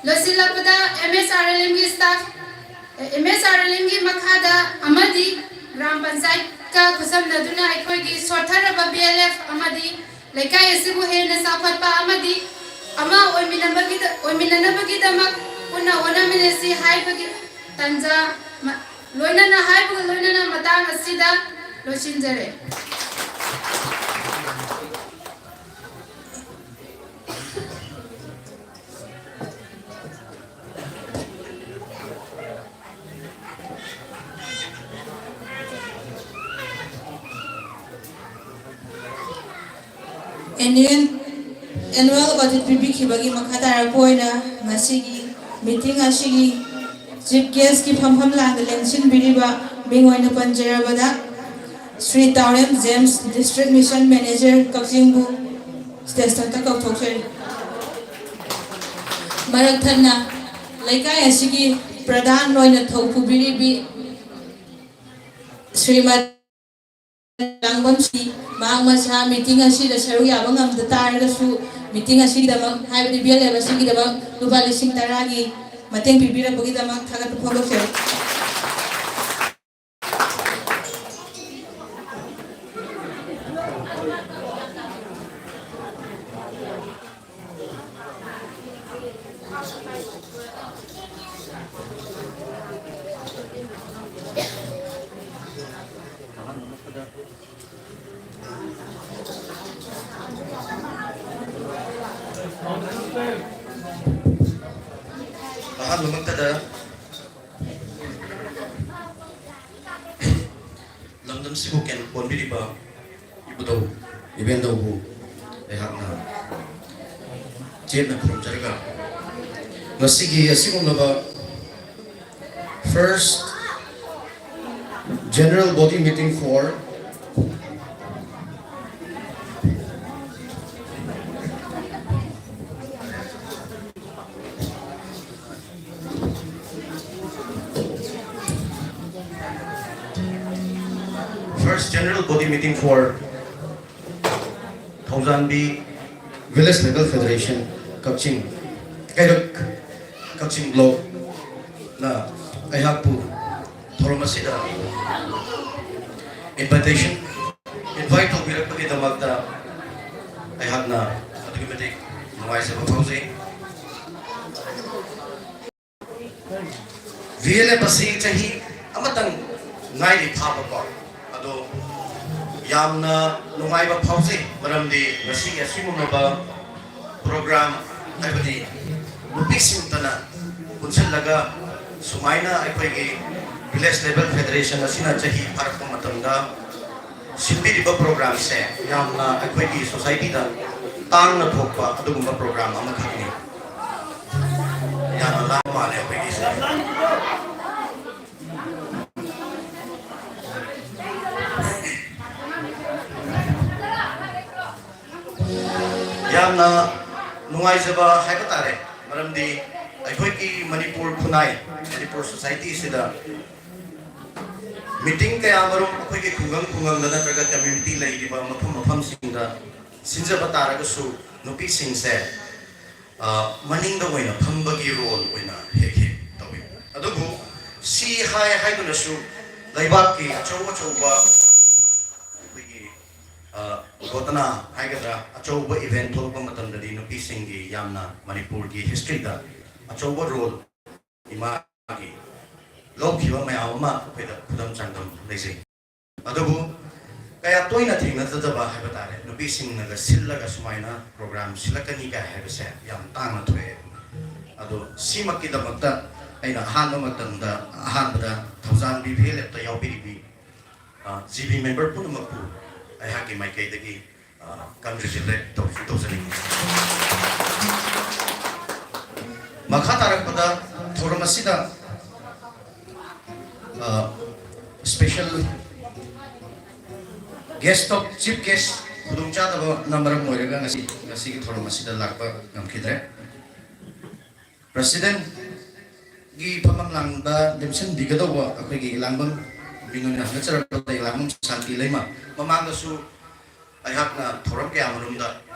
ꯂꯣꯏꯁꯤꯜꯂꯛꯄꯗ ꯑꯦꯝ ꯑꯦꯁ ꯑꯥꯔ ꯑꯦꯜ ꯑꯦꯝꯒꯤ ꯁ꯭ꯇꯥꯐ, ꯑꯦꯝ ꯑꯦꯁ ꯑꯥꯔ ꯑꯦꯜ ꯑꯦꯝꯒꯤ ꯃꯈꯥꯗ ꯑꯃꯗꯤ ꯒ꯭ꯔꯥꯝ ꯄꯟꯆꯥꯌꯠꯀ ꯈꯨꯠꯁꯝꯅꯗꯨꯅ ꯑꯩꯈꯣꯏꯒꯤ ꯁꯣꯠꯊꯔꯕ ꯕꯤ ꯑꯦꯜ ꯑꯦꯐ ꯑꯃꯗꯤ ꯂꯩꯀꯥꯏ ꯑꯁꯤꯕꯨ ꯍꯦꯟꯅ ꯆꯥꯎꯈꯠꯄ ꯑꯃꯗꯤ ꯑꯃ ꯑꯣꯏꯃꯤꯟꯅꯕꯒꯤꯗ-, ꯑꯣꯏꯃꯤꯟꯅꯅꯕꯒꯤꯗꯃꯛ ꯄꯨꯟꯅ ꯍꯣꯠꯅꯃꯤꯟꯅꯁꯤ ꯍꯥꯏꯕꯒꯤ ꯇꯥꯟꯖꯥ ꯃ-, ꯂꯣꯏꯅꯅ ꯍꯥꯏꯕꯒ ꯂꯣꯏꯅꯅ ꯃꯇꯥꯡ ꯑꯁꯤꯗ ꯂꯣꯏꯁꯤꯟꯖꯔꯦ꯫ ꯑꯦꯅꯨꯋꯦꯜ, ꯑꯦꯅꯨꯋꯦꯜ ꯑꯣꯗꯤꯠ ꯄꯤꯕꯤꯈꯤꯕꯒꯤ ꯃꯈꯥ ꯇꯥꯔꯛꯄ ꯑꯣꯏꯅ ꯉꯁꯤꯒꯤ ꯃꯤꯇꯤꯡ ꯑꯁꯤꯒꯤ ꯆꯤꯐ ꯒꯦꯁꯀꯤ ꯐꯝꯐꯝ ꯂꯥꯡꯗ ꯂꯦꯡꯁꯤꯟꯕꯤꯔꯤꯕ ꯃꯤꯡ ꯑꯣꯏꯅ ꯄꯟꯖꯔꯕꯗ Shri Taorem James, district mission manager ꯀꯛꯆꯤꯡꯕꯨ ꯁ꯭ꯇꯦꯖꯇ ꯀꯧꯊꯣꯛꯆꯔꯤ꯫ ꯃꯔꯛ ꯊꯠꯅ ꯂꯩꯀꯥꯏ ꯑꯁꯤꯒꯤ ꯄ꯭ꯔꯙꯥꯟ ꯑꯣꯏꯅ ꯊꯧ ꯄꯨꯕꯤꯔꯤꯕꯤ ꯁ꯭ꯔꯤꯃꯠ ꯂꯥꯡꯕꯝ ꯁꯤ, ꯃꯍꯥꯛ ꯃꯁꯥ ꯃꯤꯇꯤꯡ ꯑꯁꯤꯗ ꯁꯔꯨꯛ ꯌꯥꯕ ꯉꯝꯗ ꯇꯥꯔꯒꯁꯨ, ꯃꯤꯇꯤꯡ ꯑꯁꯤꯒꯤꯗꯃꯛ, ꯍꯥꯏꯕꯗꯤ ꯕꯤ ꯑꯦꯜ ꯑꯦꯐ ꯑꯁꯤꯒꯤꯗꯃꯛ ꯂꯨꯄꯥ ꯂꯤꯁꯤꯡ ꯇꯔꯥꯒꯤ ꯃꯇꯦꯡ ꯄꯤꯕꯤꯔꯛꯄꯒꯤꯗꯃꯛ ꯊꯥꯒꯠꯄ ꯐꯣꯡꯗꯣꯛꯆꯔꯤ꯫ ꯑꯍꯥꯟꯕꯃꯛꯇꯗ ꯂꯝꯗꯝꯁꯤꯕꯨ ꯀꯦꯟ-, ꯀꯣꯟꯕꯤꯔꯤꯕ ꯏꯕꯦꯟꯗꯧꯕꯨ ꯑꯩꯍꯥꯛꯅ ꯆꯦꯠꯅ ꯈꯨꯔꯨꯝꯖꯔꯒ, ꯉꯁꯤꯒꯤ ꯑꯁꯤꯒꯨꯝꯂꯕ first general body meeting for first general body meeting for Thaujangbi Village Level Federation, Kakching, Kairak, Kakching Block ꯅ ꯑꯩꯍꯥꯛꯄꯨ ꯊꯧꯔꯝ ꯑꯁꯤꯗ invitation, invite ꯇꯧꯕꯤꯔꯛꯄꯒꯤꯗꯃꯛꯇ ꯑꯩꯍꯥꯛꯅ ꯑꯗꯨꯛꯀꯤ ꯃꯇꯤꯛ ꯅꯨꯡꯉꯥꯏꯖꯕ ꯐꯥꯎꯖꯩ꯫ ꯚꯤ ꯑꯦꯜ ꯑꯦꯐ ꯑꯁꯤ ꯆꯍꯤ ꯑꯃꯇꯪ ꯉꯥꯏꯔꯤ ꯐꯥꯕꯀꯣ, ꯑꯗꯣ ꯌꯥꯝꯅ ꯅꯨꯡꯉꯥꯏꯕ ꯐꯥꯎꯖꯩ, ꯃꯔꯝꯗꯤ ꯉꯁꯤꯒꯤ ꯑꯁꯤꯒꯨꯝꯂꯕ program, ꯍꯥꯏꯕꯗꯤ ꯅꯨꯄꯤꯁꯤꯡꯇꯅ ꯄꯨꯟꯁꯤꯜꯂꯒ ꯁꯨꯃꯥꯏꯅ ꯑꯩꯈꯣꯏꯒꯤ Village Level Federation ꯑꯁꯤꯅ ꯆꯍꯤ ꯐꯥꯔꯛꯄ ꯃꯇꯝꯗ ꯁꯤꯟꯕꯤꯔꯤꯕ program ꯁꯦ ꯌꯥꯝꯅ ꯑꯩꯈꯣꯏꯒꯤ society ꯗ ꯇꯥꯡꯅ ꯊꯣꯛꯄ ꯑꯗꯨꯒꯨꯝꯕ program ꯑꯃꯈꯛꯅꯤ꯫ ꯌꯥꯝꯅ ꯂꯥꯡꯕ ꯃꯥꯜꯂꯦ ꯑꯩꯈꯣꯏꯒꯤꯁꯦ꯫ ꯌꯥꯝꯅ ꯅꯨꯡꯉꯥꯏꯖꯕ ꯍꯥꯏꯕ ꯇꯥꯔꯦ, ꯃꯔꯝꯗꯤ ꯑꯩꯈꯣꯏꯒꯤ ꯃꯅꯤꯄꯨꯔ ꯈꯨꯟꯅꯥꯏ, ꯃꯅꯤꯄꯨꯔ society ꯁꯤꯗ meeting ꯀꯌꯥ ꯃꯔꯨꯝ ꯑꯩꯈꯣꯏꯒꯤ ꯈꯨꯡꯒꯪ ꯈꯨꯡꯒꯪꯗ ꯅꯠꯇ꯭ꯔꯒ community ꯂꯩꯔꯤꯕ ꯃꯐꯝ ꯃꯐꯝꯁꯤꯡꯗ ꯁꯤꯟꯖꯕ ꯇꯥꯔꯒꯁꯨ, ꯅꯨꯄꯤꯁꯤꯡꯁꯦ ꯑ, ꯃꯅꯤꯡꯗ ꯑꯣꯏꯅ ꯐꯝꯕꯒꯤ role ꯑꯣꯏꯅ ꯍꯦꯛ ꯍꯦꯛ ꯇꯧꯏ꯫ ꯑꯗꯨꯕꯨ ꯁꯤ ꯍꯥꯏ ꯍꯥꯏꯗꯨꯅꯁꯨ ꯂꯩꯕꯥꯛꯀꯤ ꯑꯆꯧ ꯑꯆꯧꯕ ꯑꯩꯈꯣꯏꯒꯤ, ꯑ, ꯘꯣꯇꯅꯥ ꯍꯥꯏꯒꯗ꯭ꯔꯥ, ꯑꯆꯧꯕ event ꯊꯣꯛꯂꯛꯄ ꯃꯇꯝꯗꯗꯤ ꯅꯨꯄꯤꯁꯤꯡꯒꯤ ꯌꯥꯝꯅ ꯃꯅꯤꯄꯨꯔꯒꯤ history ꯗ ꯑꯆꯧꯕ role ꯏꯃꯥꯒꯤ ꯂꯧꯈꯤꯕ ꯃꯌꯥꯝ ꯑꯃ ꯑꯩꯈꯣꯏꯗ ꯈꯨꯗꯝ ꯆꯥꯡꯗꯝ ꯂꯩꯖꯩ꯫ ꯑꯗꯨꯕꯨ ꯀꯌꯥ ꯇꯣꯏꯅ ꯊꯦꯡꯅꯖꯗꯕ ꯍꯥꯏꯕ ꯇꯥꯔꯦ, ꯅꯨꯄꯤꯁꯤꯡꯅꯒ ꯁꯤꯜꯂꯒ ꯁꯨꯃꯥꯏꯅ program ꯁꯤꯜꯂꯛꯀꯅꯤ ꯀꯥꯏ ꯍꯥꯏꯕꯁꯦ ꯌꯥꯝ ꯇꯥꯡꯅ ꯊꯣꯛꯑꯦ꯫ ꯑꯗꯣ ꯁꯤꯃꯛꯀꯤꯗꯃꯛꯇ ꯑꯩꯅ ꯑꯍꯥꯟꯕ ꯃꯇꯝꯗ, ꯑꯍꯥꯟꯕꯗ ꯊꯧꯖꯥꯟꯕꯤ ꯚꯤ ꯑꯦꯜ ꯑꯦꯐꯇ ꯌꯥꯎꯕꯤꯔꯤꯕꯤ, ꯑ, ꯖꯤ ꯕꯤ member ꯄꯨꯝꯅꯃꯛꯄꯨ ꯑꯩꯍꯥꯛꯀꯤ ꯃꯥꯏꯀꯩꯗꯒꯤ ꯀꯟꯒ꯭ꯔꯦꯆꯨꯂꯦꯠ ꯇꯧꯖꯅꯤꯡꯏ꯫ ꯃꯈꯥ ꯇꯥꯔꯛꯄꯗ ꯊꯧꯔꯝ ꯑꯁꯤꯗ special guest of chief guest ꯈꯨꯗꯣꯡꯆꯥꯗꯕꯅ ꯃꯔꯝ ꯑꯣꯏꯔꯒ ꯉꯁꯤ ꯉꯁꯤꯒꯤ ꯊꯧꯔꯝ ꯑꯁꯤꯗ ꯂꯥꯛꯄ ꯉꯝꯈꯤꯗ꯭ꯔꯦ꯫ ꯄ꯭ꯔꯁꯤꯗꯦꯟꯒꯤ ꯐꯝꯐꯝ ꯂꯥꯡꯗ ꯂꯦꯝꯁꯤꯟꯕꯤꯒꯗꯧꯕ ꯑꯩꯈꯣꯏꯒꯤ ꯏꯂꯥꯡꯕꯝ ꯃꯤꯡ ꯑꯣꯏꯅ ꯍꯪꯒꯠꯆꯔꯛꯄꯗ ꯏꯂꯥꯡꯕꯝ ꯁꯥꯟꯇꯤ ꯂꯩꯃ ꯃꯃꯥꯡꯗꯁꯨ ꯑꯩꯍꯥꯛꯅ ꯊꯧꯔꯝ ꯀꯌꯥ ꯃꯔꯨꯝꯗ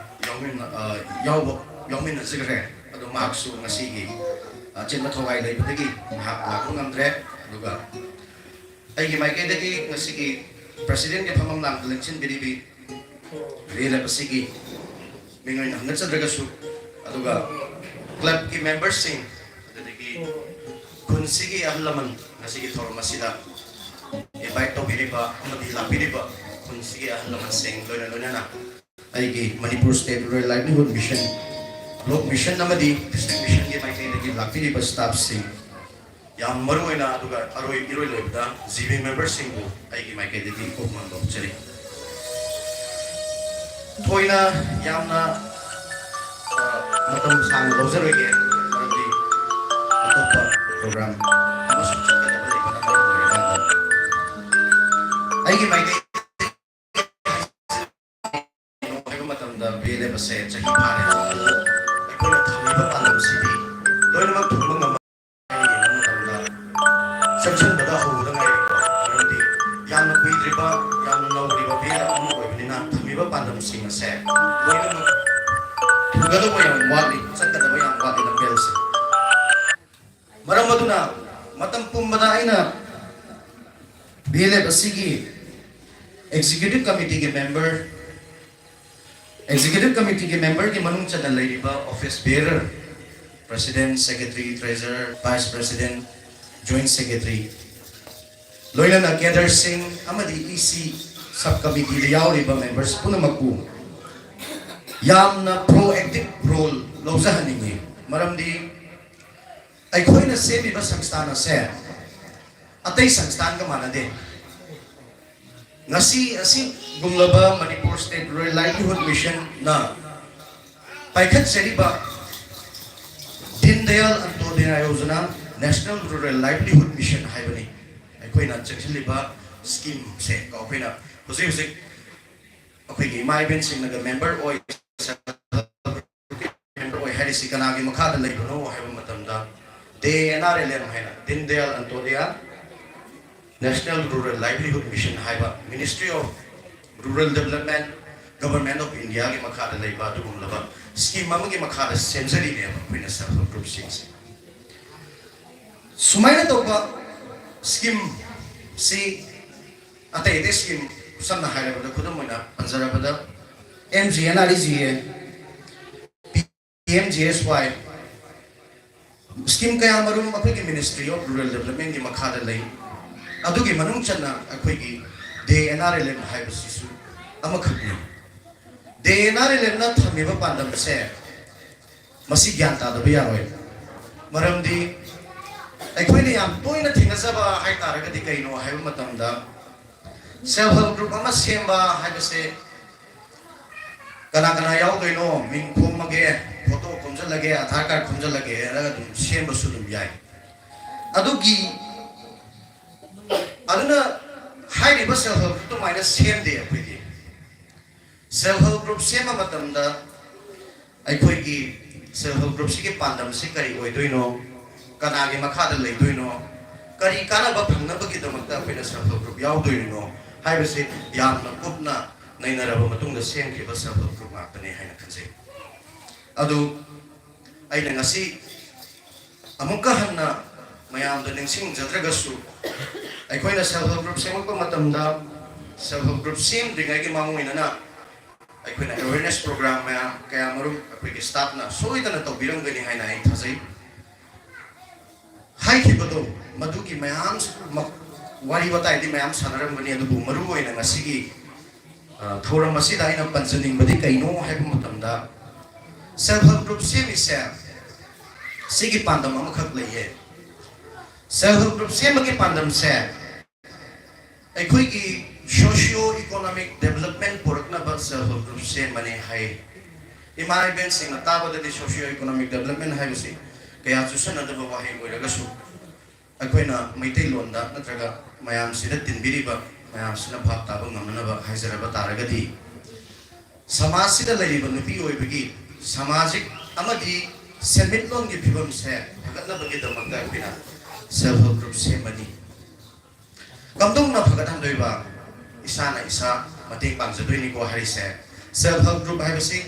ꯌꯥꯎꯃꯤꯟꯅ-, ꯑ, ꯌꯥꯎꯕ, ꯌꯥꯎꯃꯤꯟꯅꯖꯈ꯭ꯔꯦ꯫ ꯑꯗꯣ ꯃꯍꯥꯛꯁꯨ ꯉꯁꯤꯒꯤ, ꯑ, ꯑꯆꯤꯟꯕ ꯊꯋꯥꯏ ꯂꯩꯕꯗꯒꯤ ꯃꯍꯥꯛ ꯂꯥꯛꯄ ꯉꯝꯗ꯭ꯔꯦ꯫ ꯑꯗꯨꯒ ꯑꯩꯒꯤ ꯃꯥꯏꯀꯩꯗꯒꯤ ꯉꯁꯤꯒꯤ ꯄ꯭ꯔꯁꯤꯗꯦꯟꯒꯤ ꯐꯝꯐꯝ ꯂꯥꯡꯗ ꯂꯦꯡꯁꯤꯟꯕꯤꯔꯤꯕꯤ ꯚꯤ ꯑꯦꯜ ꯑꯦꯐ ꯑꯁꯤꯒꯤ ꯃꯤꯡ ꯑꯣꯏꯅ ꯍꯪꯒꯠꯆꯗ꯭ꯔꯒꯁꯨ, ꯑꯗꯨꯒ ꯀ꯭ꯂꯕꯀꯤ ꯃꯦꯝꯕꯔꯁꯤꯡ, ꯑꯗꯨꯗꯒꯤ ꯈꯨꯟꯁꯤꯒꯤ ꯑꯍꯜ ꯂꯃꯟ ꯉꯁꯤꯒꯤ ꯊꯧꯔꯝ ꯑꯁꯤꯗ ꯏꯟꯚꯥꯏꯠ ꯇꯧꯕꯤꯔꯤꯕ ꯑꯃꯗꯤ ꯂꯥꯛꯄꯤꯔꯤꯕ ꯈꯨꯟꯁꯤꯒꯤ ꯑꯍꯜ ꯂꯃꯟꯁꯤꯡ ꯂꯣꯏꯅ ꯂꯣꯏꯅꯅ ꯑꯩꯒꯤ Manipur state rural livelihood mission, block mission ꯑꯃꯗꯤ ꯗꯤꯁꯇ꯭ꯔꯤꯛ ꯃꯤꯁꯟꯒꯤ ꯃꯥꯏꯀꯩꯗꯒꯤ ꯂꯥꯛꯄꯤꯔꯤꯕ ꯁ꯭ꯇꯥꯐꯁꯤꯡ, ꯌꯥꯝ ꯃꯔꯨ ꯑꯣꯏꯅ ꯑꯗꯨꯒ ꯑꯔꯣꯏ-, ꯏꯔꯣꯏ ꯂꯣꯏꯕꯗ ꯖꯤ ꯕꯤ ꯃꯦꯝꯕꯔꯁꯤꯡꯕꯨ ꯑꯩꯒꯤ ꯃꯥꯏꯀꯩꯗꯒꯤ ꯀꯣꯛ ꯃꯥꯡꯕ ꯍꯧꯖꯔꯤ꯫ ꯊꯣꯏꯅ ꯌꯥꯝꯅ, ꯑ, ꯃꯇꯝ ꯁꯥꯡꯅ ꯂꯧꯖꯔꯣꯏꯒꯦ, ꯃꯔꯝꯗꯤ ꯑꯇꯣꯞꯄ ꯄ꯭ꯔꯣꯒ꯭ꯔꯥꯝ ꯑꯃꯁꯨ ꯆꯠꯀꯗꯕ ꯂꯩꯕꯅ ꯃꯔꯝ ꯑꯣꯏꯔꯀꯥꯟꯗ ꯑꯩꯒꯤ ꯃꯥꯏꯀꯩ ꯍꯥꯏꯕ ꯃꯇꯝꯗ ꯚꯤ ꯑꯦꯜ ꯑꯦꯐ ꯑꯁꯦ ꯆꯍꯤ ꯐꯥꯔꯦ꯫ ꯑꯩꯈꯣꯏꯅ ꯊꯝꯃꯤꯕ ꯄꯥꯟꯗꯝꯁꯤꯗꯤ ꯂꯣꯏꯅꯃꯛ ꯊꯨꯡꯕ ꯉꯝꯕ ꯃꯇꯝꯗ ꯆꯪꯁꯤꯟꯕꯗ ꯍꯧꯕꯗ ꯉꯥꯏꯔꯤꯀꯣ꯫ ꯃꯔꯝꯗꯤ ꯌꯥꯝꯅ ꯀꯨꯏꯗ꯭ꯔꯤꯕ, ꯌꯥꯝꯅ ꯅꯧꯔꯤꯕ ꯚꯤ ꯑꯦꯜ ꯑꯦꯐ ꯑꯃ ꯑꯣꯏꯕꯅꯤꯅ ꯊꯝꯃꯤꯕ ꯄꯥꯟꯗꯝꯁꯤꯡ ꯑꯁꯦ ꯂꯣꯏꯅꯃꯛ ꯊꯨꯡꯒꯗꯧꯕ ꯌꯥꯝ ꯋꯥꯠꯂꯤ, ꯆꯠꯀꯗꯕ ꯌꯥꯝ ꯋꯥꯠꯂꯤ ꯂꯝꯕꯦꯜꯁꯦ꯫ ꯃꯔꯝ ꯑꯗꯨꯅ ꯃꯇꯝ ꯄꯨꯝꯕꯗ ꯑꯩꯅ ꯚꯤ ꯑꯦꯜ ꯑꯦꯐ ꯑꯁꯤꯒꯤ ꯑꯦꯛꯖꯤꯀ꯭ꯌꯨꯇꯤꯚ ꯀꯃꯤꯇꯤꯒꯤ ꯃꯦꯝꯕꯔ, ꯑꯦꯛꯖꯤꯀ꯭ꯌꯨꯇꯤꯚ ꯀꯃꯤꯇꯤꯒꯤ ꯃꯦꯝꯕꯔꯒꯤ ꯃꯅꯨꯡ ꯆꯟꯅ ꯂꯩꯔꯤꯕ office bearer, president, secretary, treasurer, vice president, joint secretary, ꯂꯣꯏꯅꯅ ꯀꯦꯗꯔꯁꯤꯡ ꯑꯃꯗꯤ ꯏ ꯁꯤ ꯁꯕ ꯀꯃꯤꯇꯤꯗ ꯌꯥꯎꯔꯤꯕ ꯃꯦꯝꯕꯔꯁ ꯄꯨꯝꯅꯃꯛꯄꯨ ꯌꯥꯝꯅ ꯄ꯭ꯔꯣꯑꯦꯛꯇꯤꯚ ꯔꯣꯜ ꯂꯧꯖꯍꯟꯅꯤꯡꯏ꯫ ꯃꯔꯝꯗꯤ ꯑꯩꯈꯣꯏꯅ ꯁꯦꯝꯃꯤꯕ ꯁꯪꯁꯊꯥꯟ ꯑꯁꯦ ꯑꯇꯩ ꯁꯪꯁꯊꯥꯟꯒ ꯃꯥꯟꯅꯗꯦ꯫ ꯉꯁꯤ ꯑꯁꯤꯒꯨꯝꯂꯕ ꯃꯅꯤꯄꯨꯔ ꯁ꯭ꯇꯦꯠ ꯔꯨꯔꯦꯜ ꯂꯥꯏꯚꯂꯤꯍꯨꯗ ꯃꯤꯁꯟꯅ ꯄꯥꯏꯈꯠꯆꯔꯤꯕ ꯗꯤꯟ Dayal ꯑꯟꯇꯣꯗꯌꯥ Yojana national rural livelihood mission ꯍꯥꯏꯕꯅꯤ꯫ ꯑꯩꯈꯣꯏꯅ ꯆꯪꯁꯤꯜꯂꯤꯕ ꯁ꯭ꯀꯤꯝꯁꯦ ꯀꯣ, ꯑꯩꯈꯣꯏꯅ ꯍꯧꯖꯤꯛ ꯍꯧꯖꯤꯛ ꯑꯩꯈꯣꯏꯒꯤ ꯏꯃꯥ ꯏꯕꯦꯟꯁꯤꯡꯅꯒ ꯃꯦꯝꯕꯔ ꯑꯣꯏ, ꯃꯦꯝꯕꯔ ꯑꯣꯏ ꯍꯥꯏꯔꯤꯁꯤ ꯀꯅꯥꯒꯤ ꯃꯈꯥꯗ ꯂꯩꯕꯅꯣ ꯍꯥꯏꯕ ꯃꯇꯝꯗ, ꯗꯦ ꯑꯦꯟ ꯑꯥꯔ ꯑꯦꯜ ꯑꯦꯝ ꯍꯥꯏꯅ, ꯗꯤꯟ Dayal ꯑꯟꯇꯣꯗꯌꯥ national rural livelihood mission ꯍꯥꯏꯕ Ministry of Rural Development, Government of India ꯒꯤ ꯃꯈꯥꯗ ꯂꯩꯕ ꯑꯗꯨꯒꯨꯝꯂꯕ ꯁ꯭ꯀꯤꯝ ꯑꯃꯒꯤ ꯃꯈꯥꯗ ꯁꯦꯝꯖꯔꯤꯅꯦꯕ ꯑꯩꯈꯣꯏꯅ ꯁꯦꯜꯐ ꯍꯦꯜꯞ ꯒ꯭ꯔꯨꯞꯁꯤꯡꯁꯦ꯫ ꯁꯨꯃꯥꯏꯅ ꯇꯧꯕ ꯁ꯭ꯀꯤꯝꯁꯤ ꯑꯇꯩ ꯑꯇꯩ ꯁ꯭ꯀꯤꯝ, ꯁꯝꯅ ꯍꯥꯏꯔꯕꯗ, ꯈꯨꯗꯝ ꯑꯣꯏꯅ ꯄꯟꯖꯔꯕꯗ, M G N R E G A, P M G S Y, scheme ꯀꯌꯥ ꯃꯔꯨꯝ ꯑꯩꯈꯣꯏꯒꯤ Ministry of Rural Development ꯀꯤ ꯃꯈꯥꯗ ꯂꯩ꯫ ꯑꯗꯨꯒꯤ ꯃꯅꯨꯡ ꯆꯟꯅ ꯑꯩꯈꯣꯏꯒꯤ ꯗꯦ ꯑꯦꯟ ꯑꯥꯔ ꯑꯦꯜ ꯑꯦꯝ ꯍꯥꯏꯕꯁꯤꯁꯨ ꯑꯃꯈꯛꯅꯤ꯫ ꯗꯦ ꯑꯦꯟ ꯑꯥꯔ ꯑꯦꯜ ꯑꯦꯝꯅ ꯊꯝꯃꯤꯕ ꯄꯥꯟꯗꯝꯁꯦ ꯃꯁꯤ ꯒ꯭ꯌꯥꯟ ꯇꯥꯗꯕ ꯌꯥꯔꯣꯏ꯫ ꯃꯔꯝꯗꯤ ꯑꯩꯈꯣꯏꯅ ꯌꯥꯝ ꯇꯣꯏꯅ ꯊꯦꯡꯅꯖꯕ ꯍꯥꯏꯇꯥꯔꯒꯗꯤ ꯀꯩꯅꯣ ꯍꯥꯏꯕ ꯃꯇꯝꯗ, ꯁꯦꯜꯐ ꯍꯦꯜꯞ ꯒ꯭ꯔꯨꯞ ꯑꯃ ꯁꯦꯝꯕ ꯍꯥꯏꯕꯁꯦ ꯀꯅꯥ ꯀꯅꯥ ꯌꯥꯎꯗꯣꯏꯅꯣ, ꯃꯤꯡ ꯈꯣꯝꯃꯒꯦ, ꯐꯣꯇꯣ ꯈꯣꯝꯖꯤꯜꯂꯒꯦ, ꯑꯙꯥꯔ ꯀꯥꯔꯗ ꯈꯣꯝꯖꯤꯜꯂꯒꯦ ꯍꯥꯏꯔꯒ ꯑꯗꯨꯝ ꯁꯦꯝꯕꯁꯨ ꯑꯗꯨꯝ ꯌꯥꯏ꯫ ꯑꯗꯨꯒꯤ, ꯑꯗꯨꯅ ꯍꯥꯏꯔꯤꯕ ꯁꯦꯜꯐ ꯍꯦꯜꯞ ꯒ꯭ꯔꯨꯞ ꯑꯗꯨꯃꯥꯏꯅ ꯁꯦꯝꯗꯦ ꯑꯩꯈꯣꯏꯗꯤ꯫ ꯁꯦꯜꯐ ꯍꯦꯜꯞ ꯒ꯭ꯔꯨꯞ ꯁꯦꯝꯕ ꯃꯇꯝꯗ ꯑꯩꯈꯣꯏꯒꯤ ꯁꯦꯜꯐ ꯍꯦꯜꯞ ꯒ꯭ꯔꯨꯞꯁꯤꯒꯤ ꯄꯥꯟꯗꯝꯁꯤ ꯀꯔꯤ ꯑꯣꯏꯗꯣꯏꯅꯣ, ꯀꯅꯥꯒꯤ ꯃꯈꯥꯗ ꯂꯩꯗꯣꯏꯅꯣ, ꯀꯔꯤ ꯀꯥꯟꯅꯕ ꯐꯪꯅꯕꯒꯤꯗꯃꯛꯇ ꯑꯩꯈꯣꯏꯅ ꯁꯦꯜꯐ ꯍꯦꯜꯞ ꯒ꯭ꯔꯨꯞ ꯌꯥꯎꯗꯣꯏꯅꯣ ꯍꯥꯏꯕꯁꯤ ꯌꯥꯝꯅ ꯀꯨꯞꯅ ꯅꯩꯅꯔꯕ ꯃꯇꯨꯡꯗ ꯁꯦꯝꯈꯤꯕ ꯁꯦꯜꯐ ꯍꯦꯜꯞ ꯒ꯭ꯔꯨꯞ ꯉꯥꯛꯇꯅꯤ ꯍꯥꯏꯅ ꯈꯟꯖꯩ꯫ ꯑꯗꯨ ꯑꯩꯅ ꯉꯁꯤ ꯑꯃꯨꯛꯀ ꯍꯟꯅ ꯃꯌꯥꯝꯗ ꯅꯤꯡꯁꯤꯡꯖꯗ꯭ꯔꯒꯁꯨ, ꯑꯩꯈꯣꯏꯅ ꯁꯦꯜꯐ ꯍꯦꯜꯞ ꯒ꯭ꯔꯨꯞ ꯁꯦꯝꯃꯛꯄ ꯃꯇꯝꯗ, ꯁꯦꯜꯐ ꯍꯦꯜꯞ ꯒ꯭ꯔꯨꯞ ꯁꯦꯝꯗ꯭ꯔꯤꯉꯩꯒꯤ ꯃꯥꯡꯑꯣꯏꯅꯅ ꯑꯩꯈꯣꯏꯅ ꯑꯦꯋꯦꯔꯅꯦꯁ ꯄ꯭ꯔꯣꯒ꯭ꯔꯥꯝ ꯃꯌꯥꯝ ꯀꯌꯥ ꯃꯔꯨꯝ ꯑꯩꯈꯣꯏꯒꯤ ꯁ꯭ꯇꯥꯐꯅ ꯁꯣꯏꯗꯅ ꯇꯧꯕꯤꯔꯝꯒꯅꯤ ꯍꯥꯏꯅ ꯑꯩ ꯊꯥꯖꯩ꯫ ꯍꯥꯏꯈꯤꯕꯗꯣ, ꯃꯗꯨꯒꯤ ꯃꯌꯥꯝ ꯋꯥꯔꯤ ꯋꯥꯇꯥꯏꯗꯤ ꯃꯌꯥꯝ ꯁꯥꯟꯅꯔꯝꯒꯅꯤ, ꯑꯗꯨꯕꯨ ꯃꯔꯨ ꯑꯣꯏꯅ ꯉꯁꯤꯒꯤ, ꯑ, ꯊꯧꯔꯝ ꯑꯁꯤꯗ ꯑꯩꯅ ꯄꯟꯖꯅꯤꯡꯕꯗꯤ ꯀꯩꯅꯣ ꯍꯥꯏꯕ ꯃꯇꯝꯗ, ꯁꯦꯜꯐ ꯍꯦꯜꯞ ꯒ꯭ꯔꯨꯞ ꯁꯦꯝꯃꯤꯁꯦ ꯁꯤꯒꯤ ꯄꯥꯟꯗꯝ ꯑꯃꯈꯛ ꯂꯩꯌꯦ꯫ ꯁꯦꯜꯐ ꯍꯦꯜꯞ ꯒ꯭ꯔꯨꯞ ꯁꯦꯝꯕꯒꯤ ꯄꯥꯟꯗꯝꯁꯦ ꯑꯩꯈꯣꯏꯒꯤ Socio economic development ꯄꯨꯔꯛꯅꯕ self help group ꯁꯦꯝꯕꯅꯦ ꯍꯥꯏ꯫ ꯏꯃꯥ ꯏꯕꯦꯟꯁꯤꯡꯅ ꯇꯥꯕꯗꯗꯤ socio economic development ꯍꯥꯏꯕꯁꯤ ꯀꯌꯥ ꯆꯨꯁꯟꯅꯗꯕ ꯋꯥꯍꯩ ꯑꯣꯏꯔꯒꯁꯨ, ꯑꯩꯈꯣꯏꯅ ꯃꯩꯇꯩꯂꯣꯟꯗ ꯅꯠꯇ꯭ꯔꯒ ꯃꯌꯥꯝꯁꯤꯗ ꯇꯤꯟꯕꯤꯔꯤꯕ ꯃꯌꯥꯝꯁꯤꯅ ꯚꯥꯞ ꯇꯥꯕ ꯉꯝꯅꯅꯕ ꯍꯥꯏꯖꯔꯕ ꯇꯥꯔꯒꯗꯤ, ꯁꯃꯥꯖꯁꯤꯗ ꯂꯩꯔꯤꯕ ꯅꯨꯄꯤ ꯑꯣꯏꯕꯒꯤ ꯁꯃꯥꯖꯤꯛ ꯑꯃꯗꯤ ꯁꯦꯟꯃꯤꯠꯂꯣꯟꯒꯤ ꯐꯤꯕꯝꯁꯦ ꯐꯒꯠꯅꯕꯒꯤꯗꯃꯛꯇ ꯑꯩꯈꯣꯏꯅ self help group ꯁꯦꯝꯕꯅꯤ꯫ ꯀꯝꯗꯧꯅ ꯐꯒꯠꯍꯟꯗꯣꯏꯕ? ꯏꯁꯥꯅ ꯏꯁꯥ ꯃꯇꯦꯡ ꯄꯥꯡꯖꯗꯣꯏꯅꯤꯀꯣ ꯍꯥꯏꯔꯤꯁꯦ꯫ Self help group ꯍꯥꯏꯕꯁꯤ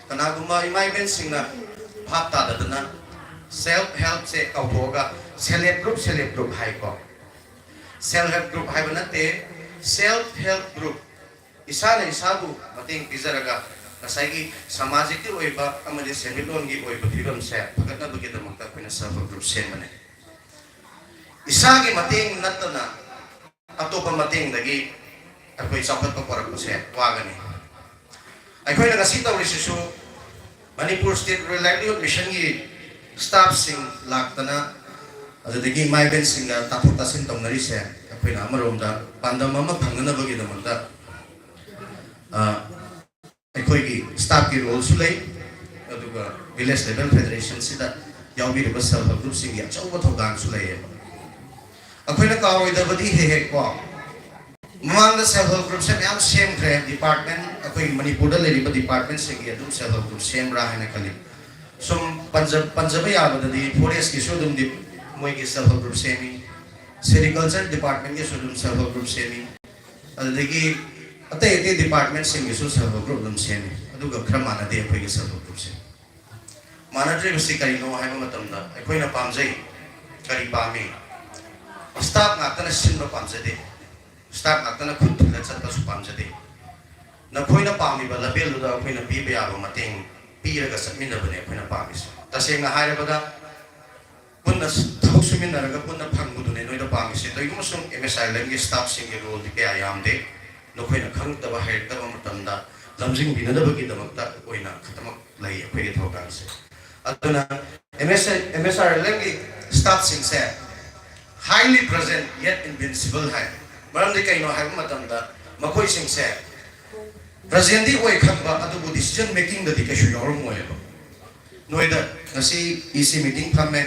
ꯀꯅꯥꯒꯨꯝꯕ ꯏꯃꯥ ꯏꯕꯦꯟꯁꯤꯡꯅ ꯚꯥꯞ ꯇꯥꯗꯗꯅ self help ꯁꯦ ꯀꯥꯎꯊꯣꯛꯑꯒ self help group, self help group ꯍꯥꯏꯀꯣ꯫ Self help group ꯍꯥꯏꯕ ꯅꯠꯇꯦ, self help group꯫ ꯏꯁꯥꯅ ꯏꯁꯥꯕꯨ ꯃꯇꯦꯡ ꯄꯤꯖꯔꯒ ꯉꯁꯥꯏꯒꯤ ꯁꯃꯥꯖꯤꯛꯀꯤ ꯑꯣꯏꯕ ꯑꯃꯗꯤ ꯁꯦꯟꯃꯤꯠꯂꯣꯟꯒꯤ ꯑꯣꯏꯕ ꯐꯤꯕꯝꯁꯦ ꯐꯒꯠꯅꯕꯒꯤꯗꯃꯛꯇ ꯑꯩꯈꯣꯏꯅ self help group ꯁꯦꯝꯕꯅꯦ꯫ ꯏꯁꯥꯒꯤ ꯃꯇꯦꯡ ꯅꯠꯇꯅ ꯑꯇꯣꯞꯄ ꯃꯇꯦꯡꯗꯒꯤ ꯑꯩꯈꯣꯏ ꯆꯥꯎꯈꯠꯄ ꯄꯨꯔꯛꯄꯁꯦ ꯋꯥꯒꯅꯤ꯫ ꯑꯩꯈꯣꯏꯅ ꯉꯁꯤ ꯇꯧꯔꯤꯁꯤꯁꯨ Manipur State Rural Livelihood Mission ꯒꯤ staff ꯁꯤꯡ ꯂꯥꯛꯇꯅ, ꯑꯗꯨꯗꯒꯤ ꯏꯃꯥ ꯏꯕꯦꯟꯁꯤꯡꯒ ꯇꯥꯊꯣꯛ ꯇꯥꯁꯤꯟ ꯇꯧꯅꯔꯤꯁꯦ, ꯑꯩꯈꯣꯏꯅ ꯑꯃꯔꯣꯝꯗ ꯄꯥꯟꯗꯝ ꯑꯃ ꯐꯪꯅꯅꯕꯒꯤꯗꯃꯛꯇ, ꯑ, ꯑꯩꯈꯣꯏꯒꯤ staff ꯀꯤ role ꯁꯨ ꯂꯩ, ꯑꯗꯨꯒ village level federation ꯁꯤꯗ ꯌꯥꯎꯕꯤꯔꯤꯕ self help group ꯁꯤꯡꯒꯤ ꯑꯆꯧꯕ ꯊꯧꯗꯥꯡꯁꯨ ꯂꯩꯌꯦꯕ꯫ ꯑꯩꯈꯣꯏꯅ ꯀꯥꯎꯔꯣꯏꯗꯕꯗꯤ ꯍꯦꯛ ꯍꯦꯛ ꯀꯣ, ꯃꯃꯥꯡꯗ self help group ꯁꯦ ꯃꯌꯥꯝ ꯁꯦꯝꯈ꯭ꯔꯦ, department, ꯑꯩꯈꯣꯏꯒꯤ ꯃꯅꯤꯄꯨꯔꯗ ꯂꯩꯔꯤꯕ department ꯁꯤꯡꯒꯤ ꯑꯗꯨꯝ self help group ꯁꯦꯝꯕ꯭ꯔꯥ ꯍꯥꯏꯅ ꯈꯜꯂꯤ꯫ ꯁꯨꯝ ꯄꯟꯖ-, ꯄꯟꯖꯕ ꯌꯥꯕꯗꯗꯤ forest ꯀꯤꯁꯨ ꯑꯗꯨꯝ ꯗꯤ-, ꯃꯣꯏꯒꯤ self help group ꯁꯦꯝꯃꯤ, sericulture department ꯀꯤꯁꯨ ꯑꯗꯨꯝ self help group ꯁꯦꯝꯃꯤ, ꯑꯗꯨꯗꯒꯤ ꯑꯇꯩ ꯑꯇꯩ department ꯁꯤꯡꯒꯤꯁꯨ self help group ꯑꯗꯨꯝ ꯁꯦꯝꯃꯤ꯫ ꯑꯗꯨꯒ ꯈꯔ ꯃꯥꯟꯅꯗꯦ ꯑꯩꯈꯣꯏꯒꯤ self help group ꯁꯦ꯫ ꯃꯥꯟꯅꯗ꯭ꯔꯤꯕꯁꯤ ꯀꯔꯤꯅꯣ ꯍꯥꯏꯕ ꯃꯇꯝꯗ, ꯑꯩꯈꯣꯏꯅ ꯄꯥꯝꯖꯩ, ꯀꯔꯤ ꯄꯥꯝꯃꯤ? Staff ꯉꯥꯛꯇꯅ ꯁꯤꯟꯕ ꯄꯥꯝꯖꯗꯦ, staff ꯉꯥꯛꯇꯅ ꯈꯨꯠ ꯊꯤꯜꯂ ꯆꯠꯄꯁꯨ ꯄꯥꯝꯖꯗꯦ꯫ ꯅꯈꯣꯏꯅ ꯄꯥꯝꯃꯤꯕ ꯂꯝꯕꯦꯜꯗꯨꯗ ꯑꯩꯈꯣꯏꯅ ꯄꯤꯕ ꯌꯥꯕ ꯃꯇꯦꯡ ꯄꯤꯔꯒ ꯆꯠꯃꯤꯟꯅꯕꯅꯦ ꯑꯩꯈꯣꯏꯅ ꯄꯥꯝꯃꯤꯁꯦ꯫ ꯇꯁꯦꯡꯅ ꯍꯥꯏꯔꯕꯗ, ꯄꯨꯟꯅ ꯊꯕꯛ ꯁꯨꯃꯤꯟꯅꯔꯒ ꯄꯨꯟꯅ ꯐꯪꯕꯗꯨꯅꯦ ꯅꯣꯏꯗ ꯄꯥꯝꯃꯤꯁꯦ꯫ ꯀꯔꯤꯒꯨꯝꯕ ꯁꯨꯝ M S R L M ꯒꯤ staff ꯁꯤꯡꯒꯤ role ꯗꯤ ꯀꯌꯥ ꯌꯥꯝꯗꯦ, ꯅꯈꯣꯏꯅ ꯈꯪꯉꯛꯇꯕ ꯍꯩꯔꯛꯇꯕ ꯃꯇꯝꯗ ꯂꯝꯖꯤꯡꯕꯤꯅꯅꯕꯒꯤꯗꯃꯛꯇ ꯑꯣꯏꯅ ꯈꯛꯇꯃꯛ ꯂꯩ ꯑꯩꯈꯣꯏꯒꯤ ꯊꯧꯗꯥꯡꯁꯦ꯫ ꯑꯗꯨꯅ M S, M S R L M ꯒꯤ staff ꯁꯤꯡꯁꯦ highly present yet invincible ꯍꯥꯏ꯫ ꯃꯔꯝꯗꯤ ꯀꯩꯅꯣ ꯍꯥꯏꯕ ꯃꯇꯝꯗ ꯃꯈꯣꯏꯁꯤꯡꯁꯦ ꯄ꯭ꯔꯖꯦꯟꯗꯤ ꯑꯣꯏ ꯈꯪꯕ, ꯑꯗꯨꯕꯨ ꯗꯤꯁꯤꯖꯟ ꯃꯦꯀꯤꯡꯗꯗꯤ ꯀꯩꯁꯨ ꯌꯥꯎꯔꯝꯃꯣꯏꯕ꯫ ꯅꯣꯏꯗ ꯉꯁꯤ ꯏ ꯁꯤ ꯃꯤꯇꯤꯡ ꯐꯝꯃꯦ,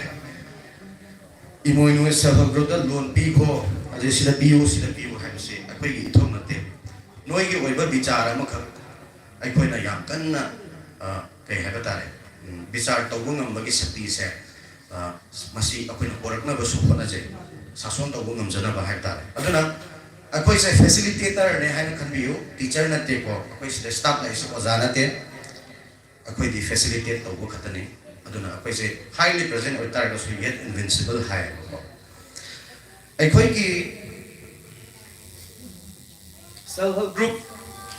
ꯏꯃꯣꯏꯅꯨ ꯁꯦꯜꯐ ꯍꯦꯜꯞ ꯒ꯭ꯔꯨꯞꯇ ꯂꯣꯟ ꯄꯤꯈꯣ, ꯑꯗꯩ ꯁꯤꯗ ꯄꯤꯌꯨ, ꯁꯤꯗ ꯄꯤꯌꯨ ꯍꯥꯏꯕꯁꯤ ꯑꯩꯈꯣꯏꯒꯤ ꯏꯊꯧ ꯅꯠꯇꯦ꯫ ꯅꯣꯏꯒꯤ ꯑꯣꯏꯕ ꯕꯤꯆꯥꯔ ꯑꯃꯈꯛ ꯑꯩꯈꯣꯏꯅ ꯌꯥꯝ ꯀꯟꯅ, ꯑ, ꯀꯩ ꯍꯥꯏꯕ ꯇꯥꯔꯦ, ꯎꯝ, ꯕꯤꯆꯥꯔ ꯇꯧꯕ ꯉꯝꯕꯒꯤ ꯁꯛꯇꯤꯁꯦ, ꯑ, ꯃꯁꯤ ꯑꯩꯈꯣꯏꯅ ꯄꯨꯔꯛꯅꯕꯁꯨ ꯍꯣꯠꯅꯖꯩ, ꯁꯥꯁꯣꯟ ꯇꯧꯕ ꯉꯝꯖꯅꯕ ꯍꯥꯏꯕ ꯇꯥꯔꯦ꯫ ꯑꯗꯨꯅ ꯑꯩꯈꯣꯏꯁꯦ ꯐꯦꯁꯤꯂꯤꯇꯦꯇꯔꯅꯦ ꯍꯥꯏꯅ ꯈꯟꯕꯤꯌꯨ, ꯇꯤꯆꯔ ꯅꯠꯇꯦꯀꯣ, ꯑꯩꯈꯣꯏ ꯁꯤꯗ ꯁ꯭ꯇꯥꯐ ꯂꯩꯔꯤꯁꯦ ꯑꯣꯖꯥ ꯅꯠꯇꯦ꯫ ꯑꯩꯈꯣꯏꯗꯤ ꯐꯦꯁꯤꯂꯤꯇꯦꯠ ꯇꯧꯕ ꯈꯛꯇꯅꯤ꯫ ꯑꯗꯨꯅ ꯑꯩꯈꯣꯏꯁꯦ ꯍꯥꯏꯂꯤ ꯄ꯭ꯔꯖꯦꯟ ꯑꯣꯏꯇꯥꯔꯒꯁꯨ ꯌꯦꯠ ꯏꯟꯚꯤꯟꯁꯤꯕꯜ ꯍꯥꯏꯌꯦꯕꯀꯣ꯫ ꯑꯩꯈꯣꯏꯒꯤ self help group,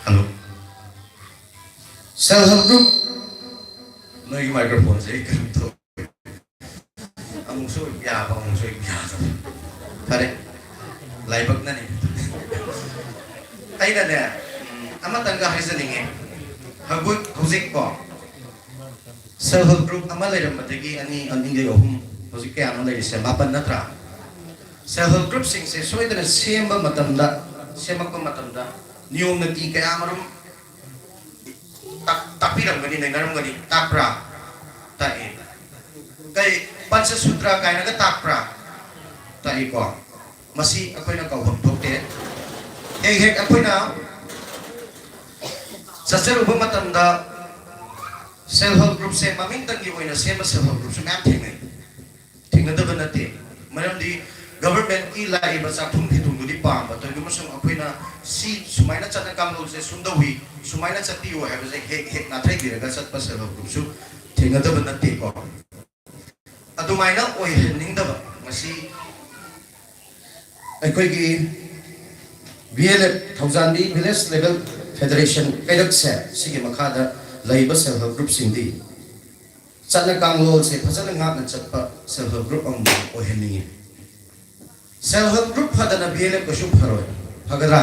hello, self help group, ꯅꯣꯏꯒꯤ ꯃꯥꯏꯀ꯭ꯔꯣꯐꯣꯟꯁꯦ ꯑꯩ ꯀꯩꯅꯣ ꯇꯧ, ꯑꯃꯨꯛꯁꯨ ꯌꯥꯕ, ꯑꯃꯨꯛꯁꯨ ꯌꯥꯗꯕ꯫ ꯐꯔꯦ, ꯂꯥꯏꯕꯛꯅꯅꯤ꯫ ꯑꯩꯅꯅꯦ, ꯎꯝ, ꯑꯃꯇꯪꯒ ꯍꯥꯏꯖꯅꯤꯡꯉꯦ꯫ ꯍꯧꯖꯤꯛ, ꯍꯧꯖꯤꯛꯀꯣ, ꯁꯦꯜꯐ ꯍꯦꯜꯞ ꯒ꯭ꯔꯨꯞ ꯑꯃ ꯂꯩꯔꯝꯕꯗꯒꯤ ꯑꯅꯤ, ꯑꯅꯤꯗꯒꯤ ꯑꯍꯨꯝ, ꯍꯧꯖꯤꯛ ꯀꯌꯥꯅꯣ ꯂꯩꯔꯤꯁꯦ? ꯃꯥꯄꯟ ꯅꯠꯇ꯭ꯔꯥ? ꯁꯦꯜꯐ ꯍꯦꯜꯞ ꯒ꯭ꯔꯨꯞꯁꯤꯡꯁꯦ ꯁꯣꯏꯗꯅ ꯁꯦꯝꯕ ꯃꯇꯝꯗ, ꯁꯦꯝꯃꯛꯄ ꯃꯇꯝꯗ ꯅꯤꯌꯣꯝ ꯅꯤꯇꯤ ꯀꯌꯥ ꯑꯃꯔꯣꯝ ꯇꯥꯛ-, ꯇꯥꯛꯄꯤꯔꯝꯒꯅꯤ, ꯅꯩꯅꯔꯝꯒꯅꯤ꯫ ꯇꯥꯛꯄ꯭ꯔꯥ? ꯇꯥꯛꯏ꯫ ꯀꯩ ꯄꯟꯆ ꯁꯨꯇ꯭ꯔ ꯀꯥꯏꯅꯒ ꯇꯥꯛꯄ꯭ꯔꯥ? ꯇꯥꯛꯏꯀꯣ꯫ ꯃꯁꯤ ꯑꯩꯈꯣꯏꯅ ꯀꯥꯎꯐꯝ ꯊꯣꯛꯇꯦ꯫ ꯍꯦꯛ ꯍꯦꯛ ꯑꯩꯈꯣꯏꯅ ꯆꯠꯆꯔꯨꯕ ꯃꯇꯝꯗ ꯁꯦꯜꯐ ꯍꯦꯜꯞ ꯒ꯭ꯔꯨꯞꯁꯦ ꯃꯃꯤꯡꯇꯪꯒꯤ ꯑꯣꯏꯅ ꯁꯦꯝꯕ ꯁꯦꯜꯐ ꯍꯦꯜꯞ ꯒ꯭ꯔꯨꯞꯁꯨ ꯃꯌꯥꯝ ꯊꯦꯡꯅꯩ꯫ ꯊꯦꯡꯅꯗꯕ ꯅꯠꯇꯦ꯫ ꯃꯔꯝꯗꯤ ꯒꯚꯔꯟꯃꯦꯟꯠꯀꯤ ꯂꯥꯛꯏꯕ ꯆꯥꯛꯊꯨꯡ ꯐꯤꯊꯨꯡꯗꯨꯗꯤ ꯄꯥꯝꯕ, ꯀꯔꯤꯒꯨꯝꯕ ꯁꯨꯝ ꯑꯩꯈꯣꯏꯅ ꯁꯤ ꯁꯨꯃꯥꯏꯅ ꯆꯠꯅ ꯀꯥꯡꯂꯣꯟꯁꯦ ꯁꯨꯝ ꯇꯧꯏ, ꯁꯨꯃꯥꯏꯅ ꯆꯠꯄꯤꯌꯨ ꯍꯥꯏꯕꯁꯦ ꯍꯦꯛ ꯍꯦꯛ ꯅꯥꯊꯩꯕꯤꯔꯒ ꯆꯠꯄ ꯁꯦꯜꯐ ꯍꯦꯜꯞ ꯒ꯭ꯔꯨꯞꯁꯨ ꯊꯦꯡꯅꯗꯕ ꯅꯠꯇꯦꯀꯣ꯫ ꯑꯗꯨꯃꯥꯏꯅ ꯑꯣꯏꯍꯟꯅꯤꯡꯗꯕ ꯉꯁꯤ ꯑꯩꯈꯣꯏꯒꯤ ꯚꯤ ꯑꯦꯜ ꯑꯦꯐ ꯊꯧꯖꯥꯟꯕꯤ ꯚꯤꯂꯦꯖ ꯂꯦꯚꯦꯜ ꯐꯦꯗꯔꯦꯁꯟ ꯀꯩꯔꯛꯁꯦ, ꯁꯤꯒꯤ ꯃꯈꯥꯗ ꯂꯩꯕ ꯁꯦꯜꯐ ꯍꯦꯜꯞ ꯒ꯭ꯔꯨꯞꯁꯤꯡꯗꯤ ꯆꯠꯅ ꯀꯥꯡꯂꯣꯟꯁꯦ ꯐꯖꯅ ꯉꯥꯛꯅ ꯆꯠꯄ ꯁꯦꯜꯐ ꯍꯦꯜꯞ ꯒ꯭ꯔꯨꯞ ꯑꯃꯃꯝ ꯑꯣꯏꯍꯟꯅꯤꯡꯉꯤ꯫ ꯁꯦꯜꯐ ꯍꯦꯜꯞ ꯒ꯭ꯔꯨꯞ ꯐꯗꯅ ꯚꯤ ꯑꯦꯜ ꯑꯦꯐ ꯀꯩꯁꯨ ꯐꯔꯣꯏ꯫ ꯐꯒꯗ꯭ꯔꯥ?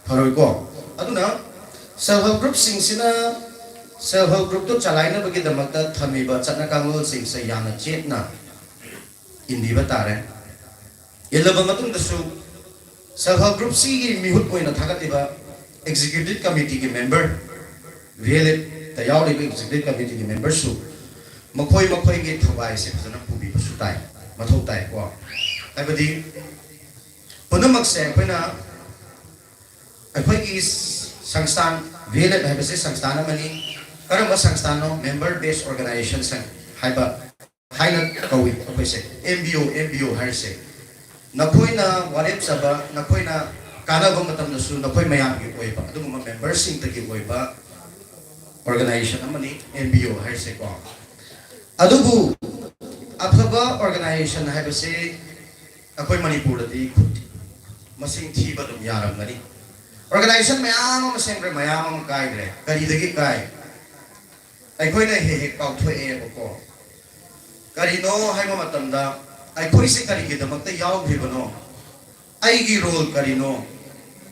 ꯐꯔꯣꯏꯀꯣ꯫ ꯑꯗꯨꯅ ꯁꯦꯜꯐ ꯍꯦꯜꯞ ꯒ꯭ꯔꯨꯞꯁꯤꯡꯁꯤꯅ ꯁꯦꯜꯐ ꯍꯦꯜꯞ ꯒ꯭ꯔꯨꯞꯇꯨ ꯆꯂꯥꯏꯅꯕꯒꯤꯗꯃꯛꯇ ꯊꯝꯃꯤꯕ ꯆꯠꯅ ꯀꯥꯡꯂꯣꯟꯁꯤꯡꯁꯦ ꯌꯥꯝꯅ ꯆꯦꯠꯅ ꯏꯟꯕꯤꯕ ꯇꯥꯔꯦ꯫ ꯏꯜꯂꯕ ꯃꯇꯨꯡꯗꯁꯨ Self Help Group ꯁꯤꯒꯤ ꯃꯤꯍꯨꯠ ꯑꯣꯏꯅ ꯊꯥꯒꯠꯂꯤꯕ Executive Committeeꯒꯤ member, ꯚꯤ ꯑꯦꯜ ꯑꯦꯐꯇ ꯌꯥꯎꯔꯤꯕ Executive Committeeꯒꯤ memberꯁꯨ ꯃꯈꯣꯏ ꯃꯈꯣꯏꯒꯤ ꯊꯧꯒꯥꯏꯁꯦ ꯐꯖꯅ ꯄꯨꯕꯤꯕꯁꯨ ꯇꯥꯏ, ꯃꯊꯧ ꯇꯥꯏꯀꯣ꯫ ꯍꯥꯏꯕꯗꯤ ꯄꯨꯝꯅꯃꯛꯁꯦ ꯑꯩꯈꯣꯏꯅ, ꯑꯩꯈꯣꯏꯒꯤ ꯁꯪꯁꯊꯥꯟ, ꯚꯤ ꯑꯦꯜ ꯑꯦꯐ ꯍꯥꯏꯕꯁꯤ ꯁꯪꯁꯊꯥꯟ ꯑꯃꯅꯤ꯫ ꯀꯔꯝꯕ ꯁꯪꯁꯊꯥꯟꯅꯣ? Member Based Organization ꯍꯥꯏꯕ ꯍꯥꯏꯅ ꯀꯧꯏ ꯑꯩꯈꯣꯏꯁꯦ, ꯑꯦꯝ ꯕꯤ ꯑꯣ, ꯑꯦꯝ ꯕꯤ ꯑꯣ ꯍꯥꯏꯔꯤꯁꯦ꯫ ꯅꯈꯣꯏꯅ ꯋꯥꯔꯦꯞꯆꯕ, ꯅꯈꯣꯏꯅ ꯀꯥꯟꯅꯕ ꯃꯇꯝꯗꯁꯨ ꯅꯈꯣꯏ ꯃꯌꯥꯝꯒꯤ ꯑꯣꯏꯕ ꯑꯗꯨꯒꯨꯝꯕ memberꯁꯤꯡꯗꯒꯤ ꯑꯣꯏꯕ organization ꯑꯃꯅꯤ ꯑꯦꯝ ꯕꯤ ꯑꯣ ꯍꯥꯏꯔꯤꯁꯦꯀꯣ꯫ ꯑꯗꯨꯕꯨ ꯑꯐꯕ organization ꯍꯥꯏꯕꯁꯤ ꯑꯩꯈꯣꯏ ꯃꯅꯤꯄꯨꯔꯗꯗꯤ ꯈꯨꯠ ꯃꯁꯤꯡ ꯊꯤꯕ ꯑꯗꯨꯝ ꯌꯥꯔꯝꯒꯅꯤ꯫ Organization ꯃꯌꯥꯝ ꯑꯃ ꯁꯦꯝꯈ꯭ꯔꯦ, ꯃꯌꯥꯝ ꯑꯃ ꯀꯥꯏꯈ꯭ꯔꯦ꯫ ꯀꯔꯤꯗꯒꯤ ꯀꯥꯏ? ꯑꯩꯈꯣꯏꯅ ꯍꯦꯛ ꯍꯦꯛ ꯀꯥꯎꯊꯣꯛꯑꯦꯕꯀꯣ꯫ ꯀꯔꯤꯅꯣ ꯍꯥꯏꯕ ꯃꯇꯝꯗ, ꯑꯩꯈꯣꯏꯁꯦ ꯀꯔꯤꯒꯤꯗꯃꯛꯇ ꯌꯥꯎꯈ꯭ꯔꯤꯕꯅꯣ? ꯑꯩꯒꯤ role ꯀꯔꯤꯅꯣ?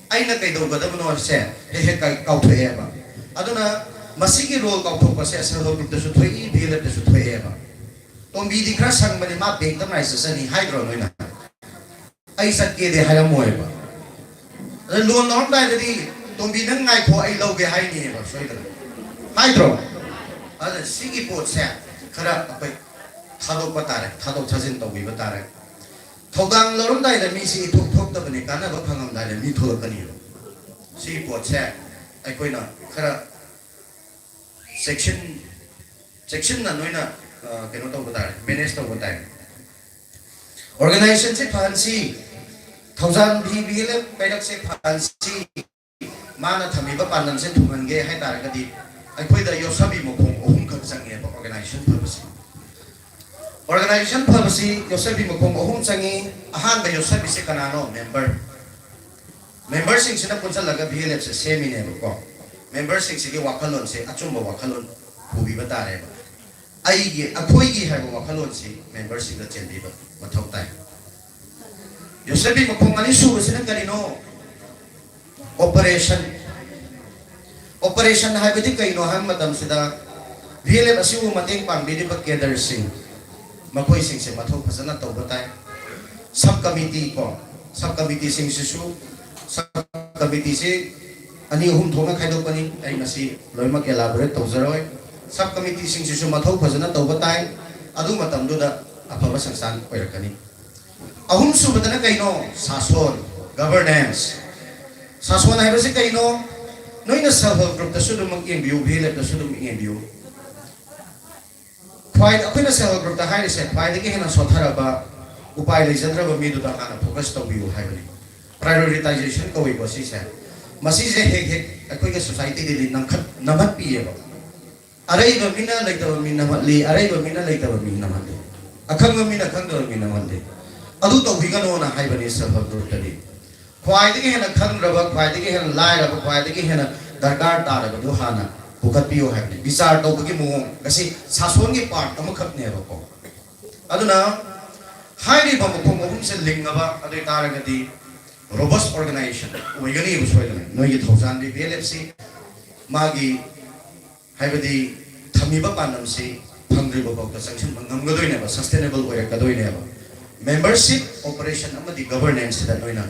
ꯑꯩꯅ ꯀꯩꯗꯧꯒꯗꯕꯅꯣ ꯁꯦ ꯍꯦꯛ ꯍꯦꯛ ꯀꯥꯎ-, ꯀꯥꯎꯊꯣꯛꯑꯦꯕ꯫ ꯑꯗꯨꯅ ꯃꯁꯤꯒꯤ role ꯀꯥꯎꯊꯣꯛꯄꯁꯦ Self Help Groupꯇꯁꯨ ꯊꯣꯛꯏ, ꯚꯤ ꯑꯦꯜ ꯑꯦꯐꯇꯁꯨ ꯊꯣꯛꯑꯦꯕ꯫ "ꯇꯣꯝꯕꯤꯗꯤ ꯈꯔ ꯁꯪꯕꯅꯤ, ꯃꯥ bankꯇ ꯃꯥꯏ ꯆꯠꯆꯅꯤ" ꯍꯥꯏꯗ꯭ꯔꯣ ꯅꯣꯏꯅ? "ꯑꯩ ꯆꯠꯀꯦꯗꯤ" ꯍꯥꯏꯔꯝꯃꯣꯏꯕ꯫ ꯑꯗ loan ꯂꯧꯔꯝꯗꯥꯏꯗꯗꯤ, "ꯇꯣꯝꯕꯤ, ꯅꯪ ꯉꯥꯏꯈꯣ, ꯑꯩ ꯂꯧꯒꯦ" ꯍꯥꯏꯅꯤꯕ ꯁꯣꯏꯗꯅ꯫ ꯍꯥꯏꯗ꯭ꯔꯣ? ꯑꯗꯨꯅ ꯁꯤꯒꯤ ꯄꯣꯠꯁꯦ ꯈꯔ ꯑꯩꯈꯣꯏ ꯊꯥꯗꯣꯛꯄ ꯇꯥꯔꯦ, ꯊꯥꯗꯣꯛ ꯊꯥꯖꯤꯟ ꯇꯧꯕꯤꯕ ꯇꯥꯔꯦ꯫ ꯊꯧꯗꯥꯡ ꯂꯧꯔꯝꯗꯥꯏꯗ ꯃꯤꯁꯤ ꯏꯊꯣꯛ ꯊꯣꯛꯇꯕꯅꯤ, ꯀꯥꯟꯅꯕ ꯐꯪꯉꯝꯗꯥꯏꯗ ꯃꯤ ꯊꯣꯛꯂꯛꯀꯅꯤꯕ꯫ ꯁꯤꯒꯤ ꯄꯣꯠꯁꯦ ꯑꯩꯈꯣꯏꯅ ꯈꯔ ꯆꯦꯛꯁꯤꯟ-, ꯆꯦꯛꯁꯤꯟꯅ ꯅꯣꯏꯅ, ꯑ, ꯀꯩꯅꯣ ꯇꯧꯕ ꯇꯥꯔꯦ, manage ꯇꯧꯕ ꯇꯥꯔꯦ꯫ Organizationꯁꯦ ꯐꯍꯟꯁꯤ, ꯊꯧꯖꯥꯟ ꯚꯤ ꯚꯤ ꯑꯦꯜ ꯑꯦꯐ ꯀꯩꯔꯛꯁꯦ ꯐꯍꯟꯁꯤ, ꯃꯥꯅ ꯊꯝꯃꯤꯕ ꯄꯥꯟꯗꯝꯁꯦ ꯊꯨꯡꯍꯟꯒꯦ ꯍꯥꯏ ꯇꯥꯔꯒꯗꯤ ꯑꯩꯈꯣꯏꯗ ꯌꯣꯠꯁꯕꯤ ꯃꯈꯣꯡ ꯑꯍꯨꯝꯈꯛ ꯆꯪꯉꯦꯕ organization ꯐꯕꯁꯤ꯫ Organization ꯐꯕꯁꯤ ꯌꯣꯠꯁꯕꯤ ꯃꯈꯣꯡ ꯑꯍꯨꯝ ꯆꯪꯉꯤ꯫ ꯑꯍꯥꯟꯕ ꯌꯣꯠꯁꯕꯤꯁꯦ ꯀꯅꯥꯅꯣ? Member꯫ Memberꯁꯤꯡꯁꯤꯅ ꯄꯨꯟꯁꯤꯜꯂꯒ ꯚꯤ ꯑꯦꯜ ꯑꯦꯐꯁꯦ ꯁꯦꯝꯃꯤꯅꯦꯕꯀꯣ꯫ Memberꯁꯤꯡꯁꯤꯒꯤ ꯋꯥꯈꯜꯂꯣꯟꯁꯦ ꯑꯆꯨꯝꯕ ꯋꯥꯈꯜꯂꯣꯟ ꯄꯨꯕꯤꯕ ꯇꯥꯔꯦꯕ꯫ ꯑꯩꯒꯤ, ꯑꯩꯈꯣꯏꯒꯤ ꯍꯥꯏꯕ ꯋꯥꯈꯜꯂꯣꯟꯁꯤ memberꯁꯤꯡꯗ ꯆꯦꯟꯕꯤꯕ ꯃꯊꯧ ꯇꯥꯏ꯫ ꯌꯣꯠꯁꯕꯤ ꯃꯈꯣꯡ ꯑꯅꯤꯁꯨꯕꯁꯤꯅ ꯀꯔꯤꯅꯣ? Operation꯫ Operation ꯍꯥꯏꯕꯗꯤ ꯀꯩꯅꯣ ꯍꯥꯏꯕ ꯃꯇꯝꯁꯤꯗ, ꯚꯤ ꯑꯦꯜ ꯑꯦꯐ ꯑꯁꯤꯕꯨ ꯃꯇꯦꯡ ꯄꯥꯡꯕꯤꯔꯤꯕ cadreꯁꯤꯡ, ꯃꯈꯣꯏꯁꯤꯡꯁꯦ ꯃꯊꯧ ꯐꯖꯅ ꯇꯧꯕ ꯇꯥꯏ꯫ Sub committee ꯀꯣ, Sub committeeꯁꯤꯡꯁꯤꯁꯨ, sub committeeꯁꯤ ꯑꯅꯤ ꯑꯍꯨꯝ ꯊꯣꯛꯅ ꯈꯥꯏꯗꯣꯛꯄꯅꯤ꯫ ꯑꯩ ꯃꯁꯤ ꯂꯣꯏꯅꯃꯛ elaborate ꯇꯧꯖꯔꯣꯏ꯫ Sub committeeꯁꯤꯡꯁꯤꯁꯨ ꯃꯊꯧ ꯐꯖꯅ ꯇꯧꯕ ꯇꯥꯏ꯫ ꯑꯗꯨ ꯃꯇꯝꯗꯨꯗ ꯑꯐꯕ ꯁꯪꯁꯊꯥꯟ ꯑꯣꯏꯔꯛꯀꯅꯤ꯫ ꯑꯍꯨꯝꯁꯨꯕꯗꯅ ꯀꯩꯅꯣ? ꯁꯥꯁꯣꯟ, governance꯫ ꯁꯥꯁꯣꯟ ꯍꯥꯏꯕꯁꯤ ꯀꯩꯅꯣ? ꯅꯣꯏꯅ self help groupꯇꯁꯨ ꯑꯗꯨꯝꯃꯛ ꯌꯦꯡꯕꯤꯌꯨ, VLFꯇꯁꯨ ꯑꯗꯨꯝ ꯌꯦꯡꯕꯤꯌꯨ꯫ ꯈ꯭ꯋꯥꯏ-, ꯑꯩꯈꯣꯏꯅ self help groupꯇ ꯍꯥꯏꯔꯤꯁꯦ ꯈ꯭ꯋꯥꯏꯗꯒꯤ ꯍꯦꯟꯅ ꯁꯣꯠꯊꯔꯕ, ꯎꯄꯥꯏ ꯂꯩꯖꯗ꯭ꯔꯕ ꯃꯤꯗꯨꯗ ꯍꯥꯟꯅ focus ꯇꯧꯕꯤꯌꯨ ꯍꯥꯏꯕꯅꯤ꯫ Prioritization ꯀꯧꯏꯀꯣ ꯁꯤꯁꯦ꯫ ꯃꯁꯤꯁꯦ ꯍꯦꯛ ꯍꯦꯛ ꯑꯩꯈꯣꯏꯒꯤ societyꯗꯗꯤ ꯅꯝꯈꯠ-, ꯅꯝꯍꯠꯄꯤꯌꯦꯕ꯫ ꯑꯔꯩꯕ ꯃꯤꯅ ꯂꯩꯇꯕ ꯃꯤ ꯅꯝꯍꯠꯂꯤ, ꯑꯔꯩꯕ ꯃꯤꯅ ꯂꯩꯇꯕ ꯃꯤ ꯅꯝꯍꯜꯂꯤ, ꯑꯈꯪꯕ ꯃꯤꯅ ꯈꯪꯗꯕ ꯃꯤ ꯅꯝꯍꯜꯂꯤ꯫ ꯑꯗꯨ ꯇꯧꯕꯤꯒꯅꯣꯅ ꯍꯥꯏꯕꯅꯤ self help groupꯇꯗꯤ꯫ ꯈ꯭ꯋꯥꯏꯗꯒꯤ ꯍꯦꯟꯅ ꯈꯪꯗ꯭ꯔꯕ, ꯈ꯭ꯋꯥꯏꯗꯒꯤ ꯍꯦꯟꯅ ꯂꯥꯏꯔꯕ, ꯈ꯭ꯋꯥꯏꯗꯒꯤ ꯍꯦꯟꯅ ꯗꯔꯀꯥꯔ ꯇꯥꯔꯕꯗꯨ ꯍꯥꯟꯅ ꯄꯨꯈꯠꯄꯤꯌꯨ ꯍꯥꯏꯕꯅꯤ꯫ ꯕꯤꯆꯥꯔ ꯇꯧꯕꯒꯤ ꯃꯑꯣꯡ ꯑꯁꯤ ꯁꯥꯁꯣꯟꯒꯤ part ꯑꯃꯈꯛꯅꯦꯕꯀꯣ꯫ ꯑꯗꯨꯅ ꯍꯥꯏꯔꯤꯕ ꯃꯈꯣꯡ ꯑꯍꯨꯝꯁꯦ ꯂꯤꯡꯉꯕ ꯑꯗꯨ ꯑꯣꯏ ꯇꯥꯔꯒꯗꯤ robust organization ꯑꯣꯏꯒꯅꯤꯕ ꯁꯣꯏꯗꯅ꯫ ꯅꯣꯏꯒꯤ ꯊꯧꯖꯥꯟꯕꯤ VLFꯁꯤ ꯃꯥꯒꯤ, ꯍꯥꯏꯕꯗꯤ, ꯊꯝꯃꯤꯕ ꯄꯥꯟꯗꯝꯁꯤ ꯐꯪꯗ꯭ꯔꯤꯕ ꯐꯥꯎꯗ ꯆꯪꯁꯤꯟꯕ ꯉꯝꯒꯗꯣꯏꯅꯦꯕ, sustainable ꯑꯣꯏꯔꯛꯀꯗꯣꯏꯅꯦꯕ꯫ Membership, operation ꯑꯃꯗꯤ governancesꯁꯤꯗ ꯅꯣꯏꯅ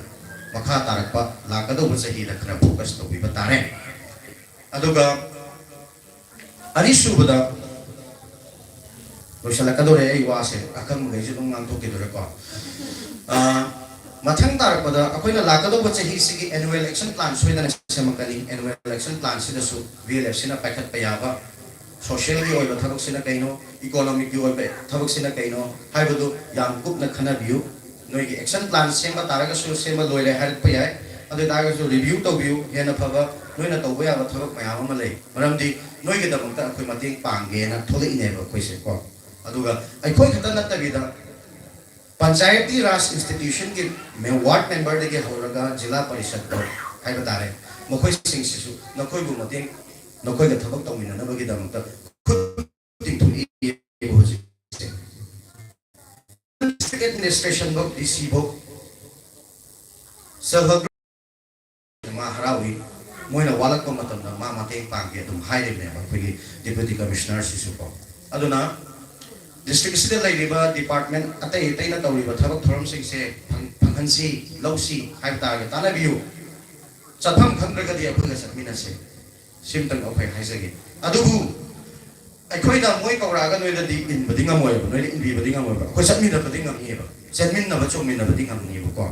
ꯃꯈꯥ ꯇꯥꯔꯛꯄ ꯂꯥꯛꯀꯗꯧꯕ ꯆꯍꯤꯗ ꯈꯔ focus ꯇꯧꯕꯤꯕ ꯇꯥꯔꯦ꯫ ꯑꯗꯨꯒ ꯑꯅꯤꯁꯨꯕꯗ, ꯂꯣꯏꯁꯤꯜꯂꯛꯀꯗꯧꯔꯦ ꯑꯩ ꯋꯥꯁꯦ, ꯑꯈꯪꯕꯈꯩꯁꯨ ꯑꯗꯨꯝ ꯉꯥꯡꯊꯣꯛꯈꯤꯗꯣꯔꯦꯀꯣ꯫ ꯑꯥ, ꯃꯊꯪ ꯇꯥꯔꯛꯄꯗ ꯑꯩꯈꯣꯏꯅ ꯂꯥꯛꯀꯗꯧꯕ ꯆꯍꯤꯁꯤꯒꯤ annual action plan ꯁꯣꯏꯗꯅ ꯁꯦꯝꯃꯛꯀꯅꯤ꯫ Annual action planꯁꯤꯗꯁꯨ VLFꯁꯤꯅ ꯄꯥꯏꯈꯠꯄ ꯌꯥꯕ socialꯒꯤ ꯑꯣꯏꯕ ꯊꯕꯛꯁꯤꯅ ꯀꯩꯅꯣ, economicꯀꯤ ꯑꯣꯏꯕ ꯊꯕꯛꯁꯤꯅ ꯀꯩꯅꯣ ꯍꯥꯏꯕꯗꯨ ꯌꯥꯝ ꯀꯨꯞꯅ ꯈꯟꯅꯕꯤꯌꯨ꯫ ꯅꯣꯏꯒꯤ action plan ꯁꯦꯝꯕ ꯇꯥꯔꯒꯁꯨ ꯁꯦꯝꯕ ꯂꯣꯏꯔꯦ ꯍꯥꯏꯔꯛꯄ ꯌꯥꯏ꯫ ꯑꯗꯨ ꯑꯣꯏ ꯇꯥꯔꯒꯁꯨ review ꯇꯧꯕꯤꯌꯨ, ꯍꯦꯟꯅ ꯐꯕ ꯅꯣꯏꯅ ꯇꯧꯕ ꯌꯥꯕ ꯊꯕꯛ ꯃꯌꯥꯝ ꯑꯃ ꯂꯩ꯫ ꯃꯔꯝꯗꯤ ꯅꯣꯏꯒꯤꯗꯃꯛꯇ ꯑꯩꯈꯣꯏ ꯃꯇꯦꯡ ꯄꯥꯡꯒꯦꯅ ꯊꯣꯛꯂꯛꯏꯅꯦꯕ ꯑꯩꯈꯣꯏꯁꯦ ꯀꯣ꯫ ꯑꯗꯨꯒ ꯑꯩꯈꯣꯏ ꯈꯛꯇ ꯅꯠꯇꯕꯤꯗ Panchayati Raj institutionꯒꯤ ꯃꯦ-, ward memberꯗꯒꯤ ꯍꯧꯔꯒ ꯖꯤꯂꯥ ꯄꯔꯤꯁꯠ ꯐꯥꯎ ꯍꯥꯏꯕ ꯇꯥꯔꯦ, ꯃꯈꯣꯏꯁꯤꯡꯁꯤꯁꯨ ꯅꯈꯣꯏꯕꯨ ꯃꯇꯦꯡ, ꯅꯈꯣꯏꯒ ꯊꯕꯛ ꯇꯧꯃꯤꯟꯅꯅꯕꯒꯤꯗꯃꯛꯇ ꯈꯨꯠ ꯇꯤꯡꯊꯣꯛꯏ ꯍꯧꯖꯤꯛꯁꯦ꯫ District administration ꯐꯥꯎ, DC ꯐꯥꯎ self help group ꯃꯥ ꯍꯔꯥꯎꯏ꯫ ꯃꯣꯏꯅ ꯋꯥꯠꯂꯛꯄ ꯃꯇꯝꯗ ꯃꯥ ꯃꯇꯦꯡ ꯄꯥꯡꯒꯦ ꯑꯗꯨꯝ ꯍꯥꯏꯔꯤꯕꯅꯦꯕ ꯑꯩꯈꯣꯏꯒꯤ deputy commissionerꯁꯤꯁꯨ ꯀꯣ꯫ ꯑꯗꯨꯅ districtꯁꯤꯗ ꯂꯩꯔꯤꯕ department ꯑꯇꯩ ꯑꯇꯩꯅ ꯇꯧꯔꯤꯕ ꯊꯕꯛ ꯊꯧꯔꯝꯁꯤꯡꯁꯦ ꯐꯪ-, ꯐꯪ-, ꯈꯟꯁꯤ, ꯂꯧꯁꯤ ꯍꯥꯏꯕ ꯇꯥꯔꯒꯗꯤ ꯇꯥꯟꯅꯕꯤꯌꯨ꯫ ꯆꯠꯐꯝ ꯈꯪꯗ꯭ꯔꯒꯗꯤ ꯑꯩꯈꯣꯏꯒ ꯆꯠꯃꯤꯟꯅꯁꯦ꯫ ꯁꯤꯝꯇꯪ ꯑꯩꯈꯣꯏ ꯍꯥꯏꯖꯒꯦ꯫ ꯑꯗꯨꯕꯨ ꯑꯩꯈꯣꯏꯅ ꯃꯣꯏ ꯀꯧꯔꯛꯑꯒ ꯅꯣꯏꯗꯗꯤ ꯏꯟꯕꯗꯤ ꯉꯝꯃꯣꯏꯕ, ꯅꯣꯏꯗ ꯏꯟꯕꯤꯕꯗꯤ ꯉꯝꯃꯣꯏꯕ꯫ ꯑꯩꯈꯣꯏ ꯆꯠꯃꯤꯟꯅꯕꯗꯤ ꯉꯝꯅꯤꯕ, ꯆꯦꯟꯃꯤꯟꯅꯕ ꯆꯣꯡꯃꯤꯟꯅꯕꯗꯤ ꯉꯝꯅꯤꯕꯀꯣ꯫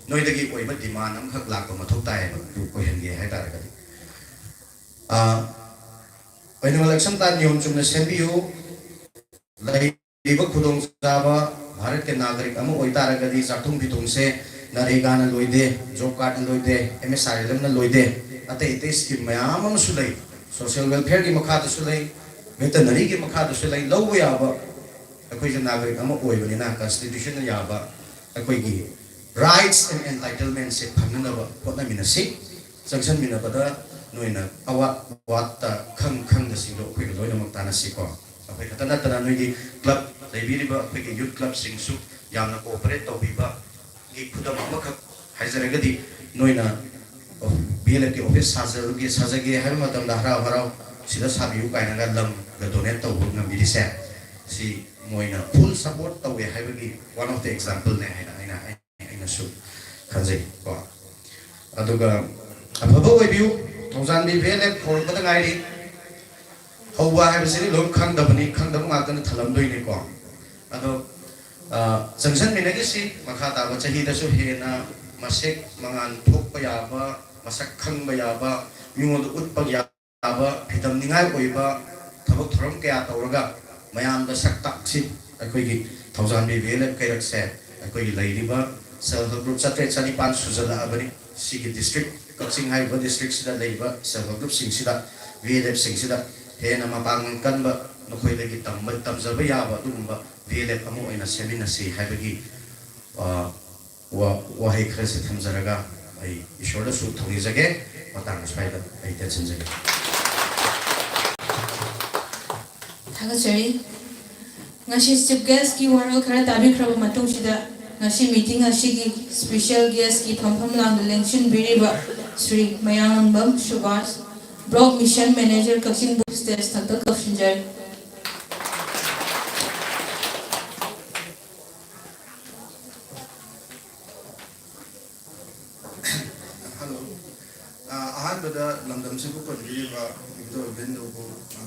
ꯅꯣꯏꯗꯒꯤ ꯑꯣꯏꯕ demand ꯑꯃꯈꯛ ꯂꯥꯛꯄ ꯃꯊꯧ ꯇꯥꯏꯌꯦꯕ, ꯑꯗꯨ ꯑꯣꯏꯍꯟꯒꯦ ꯍꯥꯏ ꯇꯥꯔꯒꯗꯤ꯫ ꯑꯥ, annual election plan ꯅꯤꯌꯣꯝ ꯆꯨꯝꯅ ꯁꯦꯝꯕꯤꯌꯨ꯫ ꯂꯩꯔꯤꯕ ꯈꯨꯗꯣꯡꯆꯥꯕ ꯚꯥꯔꯠꯀꯤ ꯅꯥꯒꯔꯤꯛ ꯑꯃ ꯑꯣꯏꯇꯥꯔꯒꯗꯤ ꯆꯥꯛꯊꯨꯡ ꯐꯤꯊꯣꯡꯁꯦ ꯅꯔꯦꯒꯥꯅ ꯂꯣꯏꯗꯦ, ꯖꯣꯕ ꯀꯥꯔꯗꯅ ꯂꯣꯏꯗꯦ, ꯑꯦꯝ ꯑꯦꯁ ꯑꯥꯏ ꯑꯦꯜ ꯑꯦꯝꯅ ꯂꯣꯏꯗꯦ, ꯑꯇꯩ ꯑꯇꯩ ꯁ꯭ꯀꯤꯝ ꯃꯌꯥꯝ ꯑꯃꯁꯨ ꯂꯩ꯫ ꯁꯣꯁꯤꯌꯦꯜ ꯋꯦꯜꯐꯤꯌꯔꯒꯤ ꯃꯈꯥꯗꯁꯨ ꯂꯩ, ꯚꯦꯇꯅꯔꯤꯒꯤ ꯃꯈꯥꯗꯁꯨ ꯂꯩ꯫ ꯂꯧꯕ ꯌꯥꯕ, ꯑꯩꯈꯣꯏꯁꯦ ꯅꯥꯒꯔꯤꯛ ꯑꯃ ꯑꯣꯏꯕꯅꯤꯅ ꯀꯟꯁꯇꯤꯇ꯭ꯌꯨꯁꯟꯅ ꯌꯥꯕ ꯑꯩꯈꯣꯏꯒꯤ rights and entitlementꯁꯦ ꯐꯪꯅꯅꯕ ꯍꯣꯠꯅꯃꯤꯟꯅꯁꯤ꯫ ꯆꯪꯁꯟꯃꯤꯟꯅꯕꯗ ꯅꯣꯏꯅ ꯑꯋꯥꯠ ꯑꯋꯥꯠꯇ ꯈꯪ ꯈꯪꯗꯁꯤꯡꯗꯣ ꯑꯩꯈꯣꯏꯒ ꯂꯣꯏꯅꯃꯛ ꯇꯥꯟꯅꯁꯤꯀꯣ꯫ ꯑꯩꯈꯣꯏ ꯈꯛꯇ ꯅꯠꯇꯅ ꯅꯣꯏꯒꯤ ꯀ꯭ꯂꯕ ꯂꯩꯕꯤꯔꯤꯕ ꯑꯩꯈꯣꯏꯒꯤ ꯌꯨꯠ ꯀ꯭ꯂꯕꯁꯤꯡꯁꯨ ꯌꯥꯝꯅ ꯀꯣꯑꯣꯄꯔꯦꯠ ꯇꯧꯕꯤꯕꯒꯤ ꯈꯨꯗꯝ ꯑꯃꯈꯛ ꯍꯥꯏꯖꯔꯒꯗꯤ, ꯅꯣꯏꯅ ꯕꯤ ꯑꯦꯜ ꯑꯦꯐꯀꯤ ꯑꯣꯐꯤꯁ ꯁꯥꯖꯔꯨꯒꯦ, ꯁꯥꯖꯒꯦ ꯍꯥꯏꯕ ꯃꯇꯝꯗ ꯍꯔꯥꯎ ꯍꯔꯥꯎ ꯁꯤꯗ ꯁꯥꯕꯤꯌꯨ ꯀꯥꯏꯅꯒ ꯂꯝꯒ ꯗꯣꯅꯦꯠ ꯇꯧꯕ ꯉꯝꯕꯤꯔꯤꯁꯦ, ꯁꯤ ꯃꯣꯏꯅ ꯐꯨꯜ ꯁꯄꯣꯔꯠ ꯇꯧꯋꯦ ꯍꯥꯏꯕꯒꯤ one of the exampleꯅꯦ ꯍꯥꯏꯅ ꯑꯩꯅ ꯑꯩꯅꯁꯨ ꯈꯟꯖꯩ ꯀꯣ꯫ ꯑꯗꯨꯒ ꯑꯐꯕ ꯑꯣꯏꯕꯤꯌꯨ꯫ ꯊꯧꯖꯥꯟꯕꯤ ꯚꯤ ꯑꯦꯜ ꯑꯦꯐ ꯍꯧꯔꯛꯄꯗ ꯉꯥꯏꯔꯤ꯫ ꯍꯧꯕ ꯍꯥꯏꯕꯁꯤꯗꯤ ꯂꯣꯏ ꯈꯪꯗꯕꯅꯤ, ꯈꯪꯗꯕ ꯉꯥꯛꯇꯅ ꯊꯜꯂꯝꯗꯣꯏꯅꯤꯀꯣ꯫ ꯑꯗꯣ, ꯑ, ꯆꯪꯁꯟꯃꯤꯟꯅꯈꯤꯁꯤ꯫ ꯃꯈꯥ ꯇꯥꯕ ꯆꯍꯤꯗꯁꯨ ꯍꯦꯟꯅ ꯃꯁꯦꯛ ꯃꯉꯥꯜ ꯊꯣꯛꯄ ꯌꯥꯕ, ꯃꯁꯛ ꯈꯪꯕ ꯌꯥꯕ, ꯃꯤꯉꯣꯟꯗ ꯎꯠꯄ ꯌꯥꯕ, ꯐꯤꯗꯝꯅꯤꯡꯉꯥꯏ ꯑꯣꯏꯕ ꯊꯕꯛ ꯊꯧꯔꯝ ꯀꯌꯥ ꯇꯧꯔꯒ ꯃꯌꯥꯝꯗ ꯁꯛ ꯇꯥꯛꯁꯤ꯫ ꯑꯩꯈꯣꯏꯒꯤ ꯊꯧꯖꯥꯟꯕꯤ ꯚꯤ ꯑꯦꯜ ꯑꯦꯐ ꯀꯩꯔꯛꯁꯦ ꯑꯩꯈꯣꯏꯒꯤ ꯂꯩꯔꯤꯕ self help group ꯆꯥꯇ꯭ꯔꯦꯠ ꯆꯅꯤꯄꯥꯟ ꯁꯨꯖꯜꯂꯛꯑꯕꯅꯤ꯫ ꯁꯤꯒꯤ district, ꯀꯛꯆꯤꯡ ꯍꯥꯏꯔꯤꯕ districtꯁꯤꯗ ꯂꯩꯔꯤꯕ self help groupꯁꯤꯡꯁꯤꯗ, ꯚꯤ ꯑꯦꯜ ꯑꯦꯐꯁꯤꯡꯁꯤꯗ ꯍꯦꯟꯅ ꯃꯄꯥꯡꯒꯜ ꯀꯟꯕ, ꯅꯈꯣꯏꯗꯒꯤ ꯇꯝꯕ, ꯇꯝꯖꯕ ꯌꯥꯕ ꯑꯗꯨꯒꯨꯝꯕ ꯚꯤ ꯑꯦꯜ ꯑꯦꯐ ꯑꯃ ꯑꯣꯏꯅ ꯁꯦꯝꯃꯤꯟꯅꯁꯤ ꯍꯥꯏꯕꯒꯤ, ꯑ, ꯋꯥ-, ꯋꯥꯍꯩ ꯈꯔꯁꯦ ꯊꯝꯖꯔꯒ ꯑꯩ ꯏꯁꯣꯔꯗꯁꯨ ꯊꯧꯅꯤꯖꯒꯦ꯫ ꯃꯇꯥꯡ ꯑꯁ꯭ꯋꯥꯏꯗ ꯑꯩ ꯇꯦꯟꯁꯤꯟꯖꯒꯦ꯫ ꯊꯥꯒꯠꯆꯔꯤ꯫ ꯉꯁꯤ chief guestꯀꯤ ꯋꯥꯔꯣꯜ ꯈꯔ ꯇꯥꯕꯤꯈ꯭ꯔꯕ ꯃꯇꯨꯡꯁꯤꯗ, ꯉꯁꯤ meeting ꯑꯁꯤꯒꯤ special guestꯀꯤ ꯐꯝꯐꯝ ꯂꯥꯡꯗ ꯂꯦꯡꯁꯤꯟꯕꯤꯔꯤꯕ ꯁ꯭ꯔꯤ ꯃꯌꯥꯡꯂꯝꯕꯝ Subhas, block mission manager, ꯀꯛꯆꯤꯡꯕꯨ stage ꯊꯛꯇ ꯀꯧꯁꯤꯟꯖꯔꯤ꯫ ꯂꯝꯗꯝꯁꯤꯕꯨ ꯀꯣꯟꯕꯤꯔꯤꯕ ꯏꯕꯨꯙꯧ ꯏꯕꯦꯟꯗꯧꯕꯨ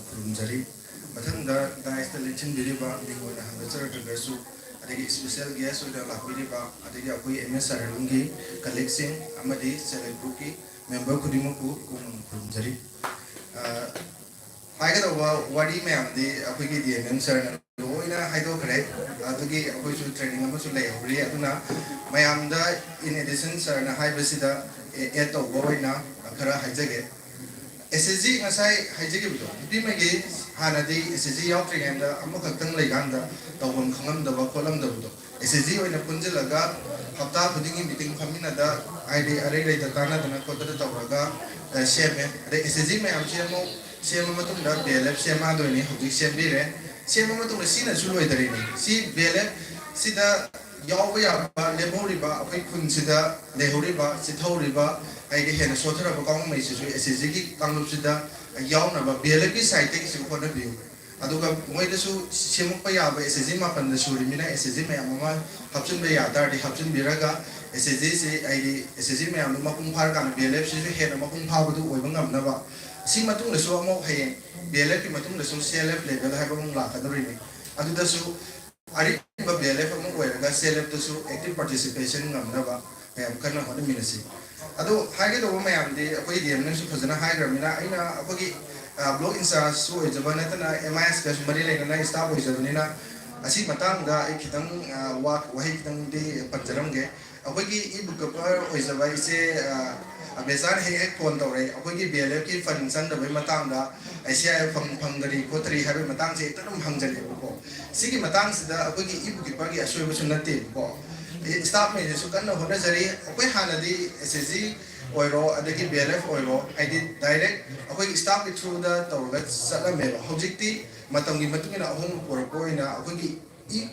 ꯈꯨꯔꯨꯝꯖꯔꯤ꯫ ꯃꯊꯪꯗ ꯗꯥꯏꯁꯇ ꯂꯦꯡꯁꯤꯟꯕꯤꯔꯤꯕ ꯃꯤꯡ ꯑꯣꯏꯅ ꯍꯪꯒꯠꯆꯔꯛꯇ꯭ꯔꯒꯁꯨ, ꯑꯗꯒꯤ special guest ꯑꯣꯏꯅ ꯂꯥꯛꯄꯤꯔꯤꯕ, ꯑꯗꯒꯤ ꯑꯩꯈꯣꯏ ꯑꯦꯝ ꯑꯦꯁ ꯁꯥꯔ ꯍꯦꯔꯨꯝꯒꯤ colleagueꯁꯤꯡ ꯑꯃꯗꯤ self group ꯀꯤ member ꯈꯨꯗꯤꯡꯃꯛꯄꯨ ꯏꯀꯣꯛ ꯃꯅꯨꯡ ꯈꯨꯔꯨꯝꯖꯔꯤ꯫ ꯑ, ꯍꯥꯏꯒꯗꯧꯕ ꯋꯥꯔꯤ ꯃꯌꯥꯝꯗꯤ ꯑꯩꯈꯣꯏꯒꯤ ꯗꯤ ꯑꯦꯝ ꯑꯦꯝ ꯁꯥꯔꯅ ꯂꯣꯏꯅ ꯍꯥꯏꯗꯣꯛꯈ꯭ꯔꯦ꯫ ꯑꯗꯨꯒꯤ ꯑꯩꯈꯣꯏꯁꯨ training ꯑꯃꯁꯨ ꯂꯩꯍꯧꯔꯤ꯫ ꯑꯗꯨꯅ ꯃꯌꯥꯝꯗ in addition ꯁꯥꯔꯅ ꯍꯥꯏꯕꯁꯤꯗ add ꯇꯧꯕ ꯑꯣꯏꯅ ꯈꯔ ꯍꯥꯏꯖꯒꯦ꯫ ꯑꯦꯁ ꯑꯦꯁ ꯖꯤ ꯉꯁꯥꯏ ꯍꯥꯏꯖꯈꯤꯕꯗꯣ, ꯅꯨꯄꯤꯃꯒꯤ ꯍꯥꯟꯅꯗꯤ ꯑꯦꯁ ꯑꯦꯁ ꯖꯤ ꯌꯥꯎꯗ꯭ꯔꯤꯉꯩꯗ ꯑꯃꯈꯛꯇꯪ ꯂꯩꯀꯥꯟꯗ ꯇꯧꯐꯝ ꯈꯪꯉꯝꯗꯕ ꯈꯣꯠꯂꯝꯗꯕꯗꯣ, ꯑꯦꯁ ꯑꯦꯁ ꯖꯤ ꯑꯣꯏꯅ ꯄꯨꯟꯁꯤꯜꯂꯒ ꯍꯞꯇꯥ ꯈꯨꯗꯤꯡꯒꯤ meeting ꯐꯝꯃꯤꯟꯅꯗ, ꯍꯥꯏꯗꯤ ꯑꯔꯩ ꯂꯩꯇ ꯇꯥꯟꯅꯗꯅ ꯈꯣꯠꯇꯅ ꯇꯧꯔꯒ, ꯑ, ꯁꯦꯝꯃꯦ꯫ ꯑꯗꯩ ꯑꯦꯁ ꯑꯦꯁ ꯖꯤ ꯃꯌꯥꯝꯁꯤ ꯑꯃꯨꯛ ꯁꯦꯝꯃ ꯃꯇꯨꯡꯗ ꯕꯤ ꯑꯦꯜ ꯑꯦꯐ ꯁꯦꯝꯃꯛꯑꯗꯣꯏꯅꯤ, ꯍꯧꯖꯤꯛ ꯁꯦꯝꯕꯤꯔꯦ꯫ ꯁꯦꯝꯃ ꯃꯇꯨꯡꯗ ꯁꯤꯅꯁꯨ ꯂꯣꯏꯗꯔꯤꯅꯤ꯫ ꯁꯤ ꯕꯤ ꯑꯦꯜ ꯑꯦꯐ ꯁꯤꯗ ꯌꯥꯎꯕ ꯌꯥꯕ ꯂꯦꯝꯍꯧꯔꯤꯕ, ꯑꯩꯈꯣꯏ ꯈꯨꯟꯁꯤꯗ ꯂꯩꯍꯧꯔꯤꯕ, ꯆꯤꯊꯍꯧꯔꯤꯕ, ꯍꯥꯏꯗꯤ ꯍꯦꯟꯅ ꯁꯣꯠꯊꯔꯕ ꯀꯥꯡꯕꯨꯉꯩꯁꯤꯁꯨ ꯑꯦꯁ ꯑꯦꯁ ꯖꯤꯒꯤ ꯀꯥꯡꯂꯨꯞꯁꯤꯗ ꯌꯥꯎꯅꯕ ꯕꯤ ꯑꯦꯜ ꯑꯦꯐꯀꯤ ꯁꯥꯏꯠꯇꯒꯤꯁꯨ ꯍꯣꯠꯅꯕꯤꯌꯨ꯫ ꯑꯗꯨꯒ ꯃꯣꯏꯗꯁꯨ ꯁꯦꯝꯃꯛꯄ ꯌꯥꯕ ꯑꯦꯁ ꯑꯦꯁ ꯖꯤ ꯃꯥꯄꯟꯗ ꯁꯨꯔꯤꯃꯤꯅ ꯑꯦꯁ ꯑꯦꯁ ꯖꯤ ꯃꯌꯥꯝ ꯑꯃ ꯍꯥꯞꯆꯤꯟꯕ ꯌꯥ ꯇꯥꯔꯗꯤ ꯍꯥꯞꯆꯤꯟꯕꯤꯔꯒ, ꯑꯦꯁ ꯑꯦꯁ ꯖꯤꯁꯤ, ꯍꯥꯏꯗꯤ ꯑꯦꯁ ꯑꯦꯁ ꯖꯤ ꯃꯌꯥꯝꯗꯨ ꯃꯄꯨꯡ ꯐꯥꯔꯀꯥꯟꯗ ꯕꯤ ꯑꯦꯜ ꯑꯦꯐꯁꯤꯁꯨ ꯍꯦꯟꯅ ꯃꯄꯨꯡ ꯐꯥꯕꯗꯨ ꯑꯣꯏꯕ ꯉꯝꯅꯕ, ꯁꯤ ꯃꯇꯨꯡꯗꯁꯨ ꯑꯃꯨꯛ ꯍꯌꯦꯡ ꯕꯤ ꯑꯦꯜ ꯑꯦꯐꯀꯤ ꯃꯇꯨꯡꯗꯁꯨ ꯁꯤ ꯑꯦꯜ ꯑꯦꯐ ꯂꯦꯚꯦꯜ ꯍꯥꯏꯕ ꯑꯃꯨꯛ ꯂꯥꯛꯀꯗꯧꯔꯤꯅꯤ꯫ ꯑꯗꯨꯗꯁꯨ ꯑꯔꯤꯕ ꯕꯤ ꯑꯦꯜ ꯑꯦꯐ ꯑꯃ ꯑꯣꯏꯔꯒ ꯁꯤ ꯑꯦꯜ ꯑꯦꯐꯇꯁꯨ active participation ꯉꯝꯅꯕ ꯃꯌꯥꯝ ꯀꯟꯅ ꯍꯣꯠꯅꯃꯤꯟꯅꯁꯤ꯫ ꯑꯗꯣ ꯍꯥꯏꯒꯗꯧꯕ ꯃꯌꯥꯝꯗꯤ ꯑꯩꯈꯣꯏ ꯗꯤ ꯑꯦꯝꯅꯁꯨ ꯐꯖꯅ ꯍꯥꯏꯈ꯭ꯔꯕꯅꯤꯅ, ꯑꯩꯅ ꯑꯩꯈꯣꯏꯒꯤ, ꯑ, block in chargeꯁꯨ ꯑꯣꯏꯖꯕ ꯅꯠꯇꯅ ꯑꯦꯝ ꯑꯥꯏ ꯑꯦꯁꯀꯁꯨ ꯃꯔꯤ ꯂꯩꯅꯅ staff ꯑꯣꯏꯖꯕꯅꯤꯅ, ꯑꯁꯤ ꯃꯇꯥꯡꯗ ꯑꯩ ꯈꯤꯇꯪ, ꯑ, ꯋꯥ-, ꯋꯥꯍꯩ ꯈꯤꯇꯪꯗꯤ ꯄꯟꯖꯔꯝꯒꯦ꯫ ꯑꯩꯈꯣꯏꯒꯤ e-book keeper ꯑꯣꯏꯖꯕ ꯏꯆꯦ, ꯑ, ꯑꯕꯦꯆꯥꯅ ꯍꯦꯛ ꯍꯦꯛ phone ꯇꯧꯔꯛꯑꯦ꯫ ꯑꯩꯈꯣꯏꯒꯤ ꯕꯤ ꯑꯦꯜ ꯑꯦꯐꯀꯤ fund ꯆꯪꯗꯕꯩ ꯃꯇꯥꯡꯗ, ꯑꯥꯏ ꯁꯤ ꯑꯥꯏ ꯑꯦꯐ ꯐꯪ-, ꯐꯪꯗꯔꯤ ꯈꯣꯠꯇꯔꯤ ꯍꯥꯏꯕꯒꯤ ꯃꯇꯥꯡꯁꯦ ꯍꯦꯛꯇ ꯑꯗꯨꯝ ꯍꯪꯖꯜꯂꯦꯕꯀꯣ꯫ ꯁꯤꯒꯤ ꯃꯇꯥꯡꯁꯤꯗ ꯑꯩꯈꯣꯏꯒꯤ e-book keeperꯒꯤ ꯑꯁꯣꯏꯕꯁꯨ ꯅꯠꯇꯦꯕꯀꯣ꯫ ꯑꯩ staffꯉꯩꯗꯁꯨ ꯀꯟꯅ ꯍꯣꯠꯅꯖꯔꯤ꯫ ꯑꯩꯈꯣꯏ ꯍꯥꯟꯅꯗꯤ ꯑꯦꯁ ꯑꯦꯁ ꯖꯤ ꯑꯣꯏꯔꯣ, ꯑꯗꯒꯤ ꯕꯤ ꯑꯦꯜ ꯑꯦꯐ ꯑꯣꯏꯔꯣ, ꯍꯥꯏꯗꯤ direct ꯑꯩꯈꯣꯏꯒꯤ staffꯀꯤ throughꯗ ꯇꯧꯔꯒ ꯆꯠꯂꯝꯃꯦꯕ꯫ ꯍꯧꯖꯤꯛꯇꯤ ꯃꯇꯝꯒꯤ ꯃꯇꯨꯡ ꯏꯟꯅ ꯑꯍꯣꯡꯕ ꯄꯨꯔꯛꯄ ꯑꯣꯏꯅ ꯑꯩꯈꯣꯏꯒꯤ e-,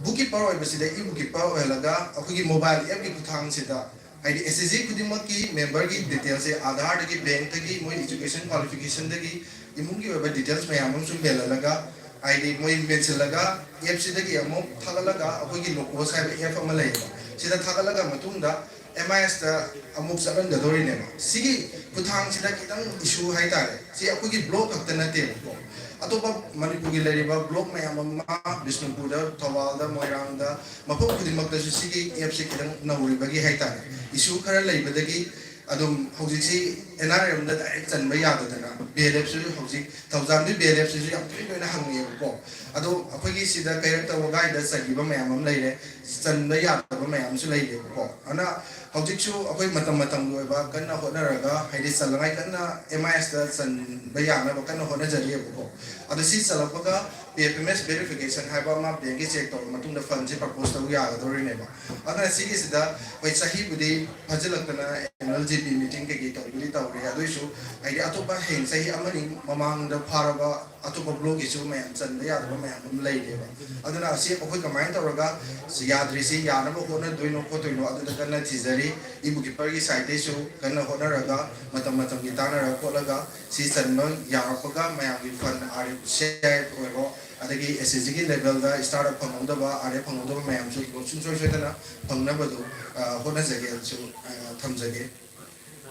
book keeper ꯑꯣꯏꯕꯁꯤꯗ e-book keeper ꯑꯣꯏꯍꯜꯂꯒ, ꯑꯩꯈꯣꯏꯒꯤ mobile appꯀꯤ ꯈꯨꯠꯊꯥꯡꯁꯤꯗ, ꯍꯥꯏꯗꯤ ꯑꯦꯁ ꯑꯦꯁ ꯖꯤ ꯈꯨꯗꯤꯡꯃꯛꯀꯤ memberꯒꯤ detailsꯁꯦ Aadhaarꯗꯒꯤ, bankꯇꯒꯤ, ꯃꯣꯏ education qualificationꯗꯒꯤ, ꯏꯃꯨꯡꯒꯤ ꯑꯣꯏꯕ details ꯃꯌꯥꯝ ꯑꯃꯁꯨ ꯃꯦꯜꯍꯜꯂꯒ, ꯍꯥꯏꯗꯤ ꯃꯣꯏ ꯃꯦꯟꯁꯤꯜꯂꯒ, appꯁꯤꯗꯒꯤ ꯑꯃꯨꯛ ꯊꯥꯒꯠꯂꯒ, ꯑꯩꯈꯣꯏꯒꯤ Locos ꯍꯥꯏꯕ app ꯑꯃ ꯂꯩꯌꯦꯕ, ꯁꯤꯗ ꯊꯥꯒꯠꯂꯒ ꯃꯇꯨꯡꯗ ꯑꯦꯝ ꯑꯥꯏ ꯑꯦꯁꯇ ꯑꯃꯨꯛ ꯆꯠꯍꯟꯒꯗꯧꯔꯤꯅꯦꯕ꯫ ꯁꯤꯒꯤ ꯈꯨꯠꯊꯥꯡꯁꯤꯗ ꯈꯤꯇꯪ ꯏꯁꯨ ꯍꯥꯏꯇꯥꯔꯦ, ꯁꯤ ꯑꯩꯈꯣꯏꯒꯤ ꯕ꯭ꯂꯣꯛ ꯈꯛꯇ ꯅꯠꯇꯦꯕꯀꯣ, ꯑꯇꯣꯞꯄ ꯃꯅꯤꯄꯨꯔꯒꯤ ꯂꯩꯔꯤꯕ ꯕ꯭ꯂꯣꯛ ꯃꯌꯥꯝ ꯑꯃ, ꯕꯤꯁꯅꯨꯄꯨꯔꯗ, ꯊꯧꯕꯥꯜꯗ, ꯃꯣꯏꯔꯥꯡꯗ, ꯃꯐꯝ ꯈꯨꯗꯤꯡꯃꯛꯇꯁꯨ ꯁꯤꯒꯤ ꯑꯦꯞꯁꯦ ꯈꯤꯇꯪ ꯅꯧꯔꯤꯕꯒꯤ ꯍꯥꯏꯇꯥꯔꯦ, ꯏꯁꯨ ꯈꯔ ꯂꯩꯕꯗꯒꯤ ꯑꯗꯨꯝ ꯍꯧꯖꯤꯛꯁꯤ ꯑꯦꯟ ꯑꯥꯔ ꯑꯦꯜ ꯑꯦꯝꯗ ꯗꯥꯏꯔꯦꯛ ꯆꯟꯕ ꯌꯥꯗꯗꯅ ꯕꯤ ꯑꯦꯜ ꯑꯦꯐꯁꯨ ꯍꯧꯖꯤꯛ ꯊꯧꯖꯥꯟꯗꯤ ꯕꯤ ꯑꯦꯜ ꯑꯦꯐꯁꯤꯁꯨ ꯌꯥꯝ ꯇꯣꯏ ꯇꯣꯏꯅ ꯍꯪꯉꯦꯕꯀꯣ꯫ ꯑꯗꯣ ꯑꯩꯈꯣꯏꯒꯤ ꯁꯤꯗ ꯀꯩꯔꯛꯇ ꯋꯥꯒꯥꯏꯗ ꯆꯟꯈꯤꯕ ꯃꯌꯥꯝ ꯑꯃ ꯂꯩꯔꯦ, ꯆꯟꯕ ꯌꯥꯗꯕ ꯃꯌꯥꯝ ꯑꯃꯁꯨ ꯂꯩꯔꯦꯕꯀꯣ꯫ ꯑꯗꯨꯅ ꯍꯧꯖꯤꯛꯁꯨ ꯑꯩꯈꯣꯏ ꯃꯇꯝ ꯃꯇꯝꯒꯤ ꯑꯣꯏꯕ ꯀꯟꯅ ꯍꯣꯠꯅꯔꯒ, ꯍꯥꯏꯗꯤ ꯆꯜꯂꯉꯥꯏ ꯀꯟꯅ ꯑꯦꯝ ꯑꯥꯏ ꯑꯦꯁꯇ ꯆꯟꯕ ꯌꯥꯅꯕ ꯀꯟꯅ ꯍꯣꯠꯅꯖꯔꯤꯑꯕꯀꯣ꯫ ꯑꯗꯣ ꯁꯤ ꯆꯜꯂꯛꯄꯒ ꯄꯤ ꯑꯦꯐ ꯑꯦꯝ ꯑꯦꯁ ꯚꯦꯔꯤꯐꯤꯀꯦꯁꯟ ꯍꯥꯏꯕ ꯑꯃ ꯕꯦꯡꯒꯤ ꯆꯦꯛ ꯇꯧꯔ ꯃꯇꯨꯡꯗ ꯐꯟꯁꯦ ꯄ꯭ꯔꯄꯣꯁ ꯇꯧ ꯌꯥꯒꯗꯧꯔꯤꯅꯦꯕ꯫ ꯑꯗꯨꯅ ꯁꯤꯒꯤꯁꯤꯗ ꯑꯩꯈꯣꯏ ꯆꯍꯤꯕꯨꯗꯤ ꯐꯥꯖꯤꯜꯂꯛꯇꯅ ꯑꯦꯅꯨꯋꯦꯜ ꯖꯤ ꯄꯤ ꯃꯤꯇꯤꯡ ꯀꯩꯀꯩ ꯇꯧꯕꯗꯤ ꯇꯧꯔꯦ, ꯑꯗꯨꯏꯁꯨ ꯍꯥꯏꯗꯤ ꯑꯇꯣꯞꯄ ꯍꯌꯦꯡ ꯆꯍꯤ ꯑꯃꯅꯤ ꯃꯃꯥꯡꯗ ꯐꯥꯔꯕ ꯑꯇꯣꯞꯄ ꯕ꯭ꯂꯣꯛꯀꯤꯁꯨ ꯃꯌꯥꯝ ꯆꯟꯕ ꯌꯥꯗꯕ ꯃꯌꯥꯝ ꯑꯃ ꯂꯩꯔꯦꯕ꯫ ꯑꯗꯨꯅ ꯑꯁꯤ ꯑꯩꯈꯣꯏ ꯀꯃꯥꯏꯅ ꯇꯧꯔꯒ ꯁꯤ ꯌꯥꯗ꯭ꯔꯤꯁꯤ ꯌꯥꯅꯕ ꯍꯣꯠꯅꯗꯣꯏꯅꯣ ꯈꯣꯠꯇꯣꯏꯅꯣ ꯑꯗꯨꯗ ꯀꯟꯅ ꯊꯤꯖꯔꯤ꯫ ꯏꯕꯨꯛ ꯀꯤꯄꯔꯒꯤ ꯁꯥꯏꯠꯇꯩꯁꯨ ꯀꯟꯅ ꯍꯣꯠꯅꯔꯒ ꯃꯇꯝ ꯃꯇꯝꯒꯤ ꯇꯥꯟꯅꯔ ꯈꯣꯠꯂꯒ ꯁꯤ ꯆꯟꯕ ꯌꯥꯔꯛꯄꯒ ꯃꯌꯥꯝꯒꯤ ꯐꯟ ꯑꯥꯔ ꯑꯦꯐ ꯁꯤ ꯑꯥꯏ ꯑꯣꯏꯔꯣ, ꯑꯗꯒꯤ ꯑꯦꯁ ꯑꯦꯁ ꯖꯤꯒꯤ ꯂꯦꯚꯦꯜꯗ ꯁ꯭ꯇꯥꯔꯠ ꯑꯞ ꯐꯪꯍꯧꯗꯕ, ꯑꯥꯔ ꯑꯦꯐ ꯐꯪꯍꯧꯗꯕ ꯃꯌꯥꯝꯁꯨ ꯁꯨꯡꯁꯣꯏ ꯁꯣꯏꯗꯅ ꯐꯪꯅꯕꯗꯨ, ꯑ, ꯍꯣꯠꯅꯖꯒꯦꯅꯁꯨ, ꯑ, ꯊꯝꯖꯒꯦ꯫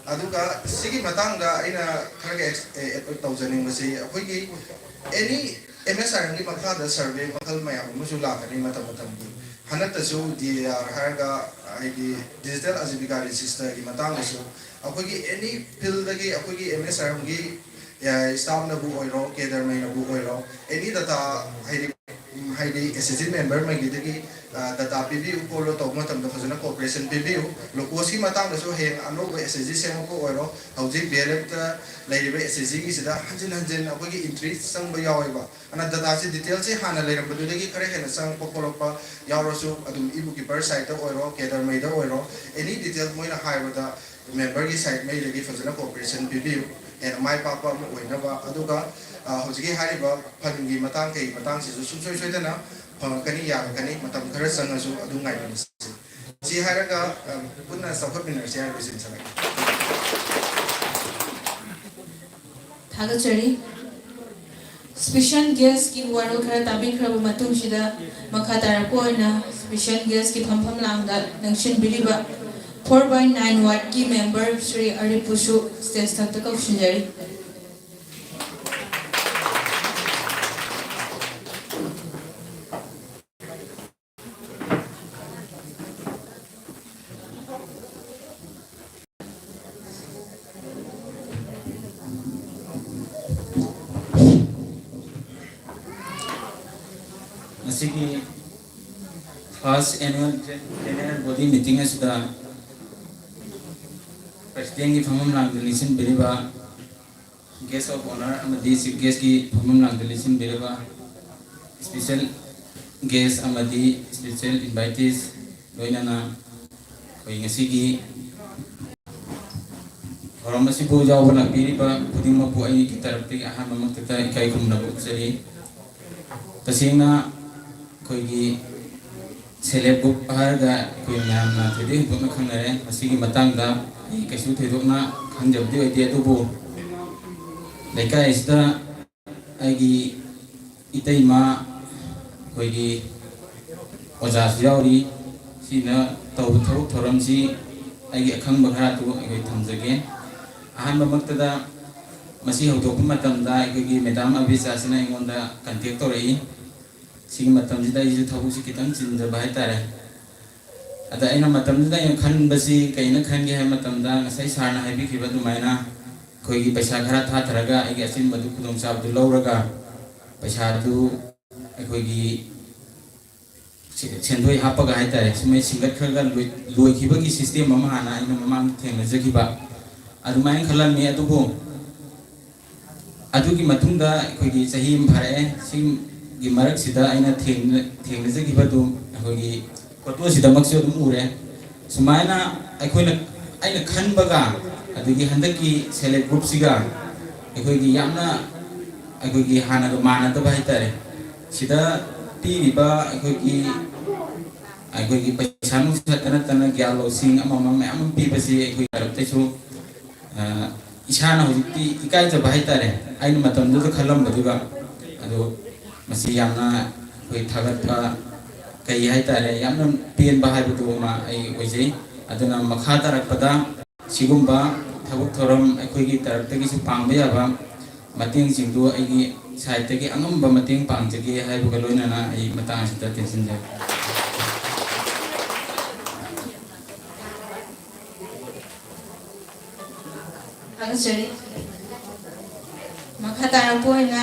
ꯑꯗꯨꯒ ꯁꯤꯒꯤ ꯃꯇꯥꯡꯗ ꯑꯩꯅ ꯈꯔꯒ ꯑꯦꯛꯁ-, ꯑꯦ, ꯑꯦ, ꯇꯧꯖꯅꯤꯡꯕꯁꯤ ꯑꯩꯈꯣꯏꯒꯤ ꯑꯦꯅꯤ ꯑꯦꯝ ꯑꯦꯁ ꯑꯥꯏ ꯑꯦꯝꯒꯤ ꯃꯈꯥꯗ ꯁꯔꯚꯦ ꯃꯈꯜ ꯃꯌꯥꯝ ꯑꯃꯁꯨ ꯂꯥꯛꯀꯅꯤ ꯃꯇꯝ ꯃꯇꯝꯒꯤ꯫ ꯍꯟꯗꯛꯇꯁꯨ ꯗꯤ ꯑꯦ ꯑꯥꯔ ꯍꯥꯏꯔꯒ ꯍꯥꯏꯗꯤ ꯗꯤꯖꯤꯇꯦꯜ ꯑꯖꯤꯕꯤꯀꯥ ꯔꯦꯖꯤꯁꯇꯔꯒꯤ ꯃꯇꯥꯡꯗꯁꯨ ꯑꯩꯈꯣꯏꯒꯤ ꯑꯦꯅꯤ ꯐꯤꯜꯗꯒꯤ ꯑꯩꯈꯣꯏꯒꯤ ꯑꯦꯝ ꯑꯦꯁ ꯑꯥꯏ ꯑꯦꯝꯒꯤ ꯁ꯭ꯇꯥꯐꯅꯕꯨ ꯑꯣꯏꯔꯣ, ꯀꯦꯗꯔꯉꯩꯅꯕꯨ ꯑꯣꯏꯔꯣ, ꯑꯦꯅꯤ ꯗꯇꯥ ꯍꯥꯏꯗꯤ ꯍꯥꯏꯗꯤ ꯑꯦꯁ ꯑꯦꯁ ꯖꯤ ꯃꯦꯝꯕꯔꯉꯩꯒꯤꯗꯒꯤ ꯗꯇꯥ ꯄꯤꯕꯤꯌꯨ ꯈꯣꯠꯂꯣ ꯇꯧꯕ ꯃꯇꯝꯗ ꯐꯖꯅ ꯀꯣꯑꯣꯄꯔꯦꯁꯟ ꯄꯤꯕꯤꯌꯨ꯫ ꯂꯣꯀꯣꯁꯀꯤ ꯃꯇꯥꯡꯗꯁꯨ ꯍꯌꯦꯡ ꯑꯅꯧꯕ ꯑꯦꯁ ꯑꯦꯁ ꯖꯤ ꯁꯦꯝꯃꯛꯄ ꯑꯣꯏꯔꯣ, ꯍꯧꯖꯤꯛ ꯕꯤ ꯑꯦꯜ ꯑꯦꯐꯇ ꯂꯩꯔꯤꯕ ꯑꯦꯁ ꯑꯦꯁ ꯖꯤꯒꯤꯁꯤꯗ ꯍꯟꯖꯤꯟ ꯍꯟꯖꯤꯟ ꯑꯩꯈꯣꯏꯒꯤ ꯏꯟꯇ꯭ꯔꯤ ꯆꯪꯕ ꯌꯥꯎꯋꯦꯕ꯫ ꯑꯗꯨꯅ ꯗꯇꯥꯁꯤ ꯗꯤꯇꯦꯜꯁꯤ ꯍꯥꯟꯅ ꯂꯩꯔꯝꯕꯗꯨꯗꯒꯤ ꯈꯔ ꯍꯦꯟꯅ ꯆꯪꯉꯛꯄ ꯈꯣꯠꯂꯛꯄ ꯌꯥꯎꯔꯁꯨ ꯑꯗꯨꯝ ꯏꯕꯨꯛ ꯀꯤꯄꯔ ꯁꯥꯏꯠꯇ ꯑꯣꯏꯔꯣ, ꯀꯦꯗꯔꯉꯩꯗ ꯑꯣꯏꯔꯣ, ꯑꯦꯅꯤ ꯗꯤꯇꯦꯜ ꯃꯣꯏꯅ ꯍꯥꯏꯕꯗ ꯃꯦꯝꯕꯔꯒꯤ ꯁꯥꯏꯠꯉꯩꯗꯒꯤ ꯐꯖꯅ ꯀꯣꯑꯣꯄꯔꯦꯁꯟ ꯄꯤꯕꯤꯌꯨ, ꯍꯦꯟꯅ ꯃꯥꯏ ꯄꯥꯛꯄ ꯑꯃ ꯑꯣꯏꯅꯕ꯫ ꯑꯗꯨꯒ, ꯑ, ꯍꯧꯖꯤꯛꯀꯤ ꯍꯥꯏꯔꯤꯕ ꯐꯟꯒꯤ ꯃꯇꯥꯡ ꯀꯩꯒꯤ ꯃꯇꯥꯡꯁꯤꯁꯨ ꯁꯨꯡꯁꯣꯏ ꯁꯣꯏꯗꯅ ꯐꯪꯉꯛꯀꯅꯤ, ꯌꯥꯔꯛꯀꯅꯤ, ꯃꯇꯝ ꯈꯔ ꯆꯪꯉꯁꯨ ꯑꯗꯨꯝ ꯉꯥꯏꯃꯤꯟꯅꯁꯤ꯫ ꯁꯤ ꯍꯥꯏꯔꯒ, ꯑ, ꯄꯨꯟꯅ ꯆꯥꯎꯈꯠꯃꯤꯟꯅꯔꯁꯤ ꯍꯥꯏꯅ ꯂꯣꯏꯁꯤꯟꯖꯔꯒꯦ꯫ ꯊꯥꯒꯠꯆꯔꯤ꯫ ꯁ꯭ꯄꯦꯁꯤꯌꯦꯜ ꯒꯦꯁꯀꯤ ꯋꯥꯔꯣꯜ ꯈꯔ ꯇꯥꯕꯤꯈ꯭ꯔꯕ ꯃꯇꯨꯡꯁꯤꯗ, ꯃꯈꯥ ꯇꯥꯔꯛꯄ ꯑꯣꯏꯅ ꯁ꯭ꯄꯦꯁꯤꯌꯦꯜ ꯒꯦꯁꯀꯤ ꯐꯝꯐꯝ ꯂꯥꯡꯗ ꯂꯪꯁꯤꯟꯕꯤꯔꯤꯕ four by nine wardꯀꯤ member Shri ꯑꯔꯤꯄꯨꯁꯨ stage ꯊꯛꯇ ꯀꯧꯁꯤꯟꯖꯔꯤ꯫ ꯉꯁꯤꯒꯤ first annual general body meeting ꯑꯁꯤꯗ presidentꯀꯤ ꯐꯝꯐꯝ ꯂꯥꯡꯗ ꯂꯦꯡꯁꯤꯟꯕꯤꯔꯤꯕ guest of honour ꯑꯃꯗꯤ chief guestꯀꯤ ꯐꯝꯐꯝ ꯂꯥꯡꯗ ꯂꯦꯡꯁꯤꯟꯕꯤꯔꯤꯕ special guest ꯑꯃꯗꯤ special invitees, ꯂꯣꯏꯅꯅ ꯑꯩꯈꯣꯏ ꯉꯁꯤꯒꯤ ꯊꯧꯔꯝ ꯑꯁꯤꯕꯨ ꯌꯥꯎꯕ ꯂꯥꯛꯄꯤꯔꯤꯕ ꯈꯨꯗꯤꯡꯃꯛꯄꯨ ꯑꯩꯒꯤ ꯇꯔꯞꯇꯒꯤ ꯑꯍꯥꯟꯕꯃꯛꯇꯗ ꯏꯀꯥꯏ ꯈꯨꯝꯅꯕ ꯎꯠꯆꯔꯤ꯫ ꯇꯁꯦꯡꯅ ꯑꯩꯈꯣꯏꯒꯤ self help group ꯍꯥꯏꯔꯒ ꯑꯩꯈꯣꯏ ꯃꯌꯥꯝꯅ ꯊꯣꯏꯗꯣꯛ ꯍꯦꯟꯗꯣꯛꯅ ꯈꯪꯅꯔꯦ꯫ ꯃꯁꯤꯒꯤ ꯃꯇꯥꯡꯗ ꯑꯩ ꯀꯩꯁꯨ ꯊꯣꯏꯗꯣꯛꯅ ꯈꯪꯖꯕꯗꯤ ꯑꯣꯏꯗꯦ, ꯑꯗꯨꯕꯨ ꯂꯩꯀꯥꯏ ꯑꯁꯤꯗ ꯑꯩꯒꯤ ꯏꯇꯩꯃ, ꯑꯩꯈꯣꯏꯒꯤ ꯑꯣꯖꯥꯁꯨ ꯌꯥꯎꯔꯤ꯫ ꯁꯤꯅ ꯇꯧꯕ ꯊꯕꯛ ꯊꯧꯔꯝꯁꯤ ꯑꯩꯒꯤ ꯑꯈꯪꯕ ꯈꯔ ꯑꯗꯨ ꯑꯩꯈꯣꯏ ꯊꯝꯖꯒꯦ꯫ ꯑꯍꯥꯟꯕꯃꯛꯇꯗ ꯃꯁꯤ ꯍꯧꯗꯣꯛꯄ ꯃꯇꯝꯗ ꯑꯩꯈꯣꯏꯒꯤ madam ꯑꯕꯤꯆꯥꯁꯤꯅ ꯑꯩꯉꯣꯟꯗ contact ꯇꯧꯔꯛꯏ꯫ ꯁꯤꯒꯤ ꯃꯇꯝꯁꯤꯗ ꯑꯩꯁꯨ ꯊꯕꯛꯁꯤ ꯈꯤꯇꯪ ꯆꯤꯟꯖꯕ ꯍꯥꯏꯇꯥꯔꯦ꯫ ꯑꯗ ꯑꯩꯅ ꯃꯇꯝꯗꯨꯗ ꯑꯩꯅ ꯈꯟꯕꯁꯤ ꯀꯩꯅ ꯈꯟꯒꯦ ꯍꯥꯏꯕ ꯃꯇꯝꯗ, ꯉꯁꯥꯏ sirꯅ ꯍꯥꯏꯕꯤꯈꯤꯕ ꯑꯗꯨꯃꯥꯏꯅ ꯑꯩꯈꯣꯏꯒꯤ ꯄꯩꯁꯥ ꯈꯔ ꯊꯥꯊꯔꯒ ꯑꯩꯒꯤ ꯑꯆꯤꯟꯕꯗꯨ ꯈꯨꯗꯣꯡꯆꯥꯕꯗꯨ ꯂꯧꯔꯒ ꯄꯩꯁꯥꯗꯨ ꯑꯩꯈꯣꯏꯒꯤ ꯁꯦ-, ꯁꯦꯟꯗꯣꯏ ꯍꯥꯞꯄꯒ ꯍꯥꯏꯇꯥꯔꯦ, ꯁꯨꯃꯥꯏꯅ ꯁꯤꯡꯒꯠꯈ꯭ꯔꯒ ꯂꯣꯏ-, ꯂꯣꯏꯈꯤꯕꯒꯤ system ꯑꯃ ꯍꯥꯟꯅ ꯑꯩꯅ ꯃꯃꯥꯡꯗ ꯊꯦꯡꯅꯖꯈꯤꯕ ꯑꯗꯨꯃꯥꯏꯅ ꯈꯜꯂꯝꯃꯤ꯫ ꯑꯗꯨꯕꯨ ꯑꯗꯨꯒꯤ ꯃꯇꯨꯡꯗ ꯑꯩꯈꯣꯏꯒꯤ ꯆꯍꯤ ꯑꯃ ꯐꯥꯔꯛꯑꯦ꯫ ꯁꯤꯒꯤ ꯃꯔꯛꯁꯤꯗ ꯑꯩꯅ ꯊꯦꯡꯅ-, ꯊꯦꯡꯅꯖꯈꯤꯕ ꯑꯗꯨꯝ ꯑꯩꯈꯣꯏꯒꯤ photoꯁꯤꯗꯃꯛꯁꯨ ꯑꯗꯨꯝ ꯎꯔꯦ꯫ ꯁꯨꯃꯥꯏꯅ ꯑꯩꯈꯣꯏꯅ, ꯑꯩꯅ ꯈꯟꯕꯒ ꯑꯗꯒꯤ ꯍꯟꯗꯛꯀꯤ self help groupꯁꯤꯒ ꯑꯩꯈꯣꯏꯒꯤ ꯌꯥꯝꯅ, ꯑꯩꯈꯣꯏꯒꯤ ꯍꯥꯟꯅꯒ ꯃꯥꯟꯅꯗꯕ ꯍꯥꯏꯇꯥꯔꯦ꯫ ꯁꯤꯗ ꯄꯤꯔꯤꯕ ꯑꯩꯈꯣꯏꯒꯤ, ꯑꯩꯈꯣꯏꯒꯤ ꯄꯩꯁꯥ ꯅꯨꯡꯁꯥꯇ ꯅꯠꯇꯅ ꯒ꯭ꯌꯥꯟ ꯂꯧꯁꯤꯡ ꯑꯃ ꯑꯃ ꯃꯌꯥꯝ ꯑꯃ ꯄꯤꯕꯁꯤ ꯑꯩꯈꯣꯏ ꯇꯔꯞꯇꯩꯁꯨ, ꯑ, ꯏꯁꯥꯅ ꯍꯧꯖꯤꯛꯇꯤ ꯏꯀꯥꯏꯖꯕ ꯍꯥꯏꯇꯥꯔꯦ, ꯑꯩꯅ ꯃꯇꯝꯗꯨꯗ ꯈꯜꯂꯝꯕꯗꯨꯒ꯫ ꯑꯗꯣ ꯃꯁꯤ ꯌꯥꯝꯅ ꯑꯩꯈꯣꯏ ꯊꯥꯒꯠꯄ, ꯀꯩ ꯍꯥꯏꯇꯥꯔꯦ, ꯌꯥꯝꯅ ꯄꯦꯟꯕ ꯍꯥꯏꯕꯗꯨ ꯑꯃ ꯑꯩ ꯑꯣꯏꯖꯩ꯫ ꯑꯗꯨꯅ ꯃꯈꯥ ꯇꯥꯔꯛꯄꯗ ꯁꯤꯒꯨꯝꯕ ꯊꯕꯛ ꯊꯧꯔꯝ ꯑꯩꯈꯣꯏꯒꯤ ꯇꯔꯞꯇꯒꯤꯁꯨ ꯄꯥꯡꯕ ꯌꯥꯕ ꯃꯇꯦꯡꯁꯤꯡꯗꯨ ꯑꯩꯒꯤ ꯁꯥꯏꯠꯇꯒꯤ ꯑꯉꯝꯕ ꯃꯇꯦꯡ ꯄꯥꯡꯖꯒꯦ ꯍꯥꯏꯕꯒ ꯂꯣꯏꯅꯅ ꯑꯩ ꯃꯇꯥꯡ ꯑꯁꯤꯗ ꯇꯦꯟꯁꯤꯟꯖꯔꯤ꯫ ꯊꯥꯒꯠꯆꯔꯤ꯫ ꯃꯈꯥ ꯇꯥꯔꯛꯄ ꯑꯣꯏꯅ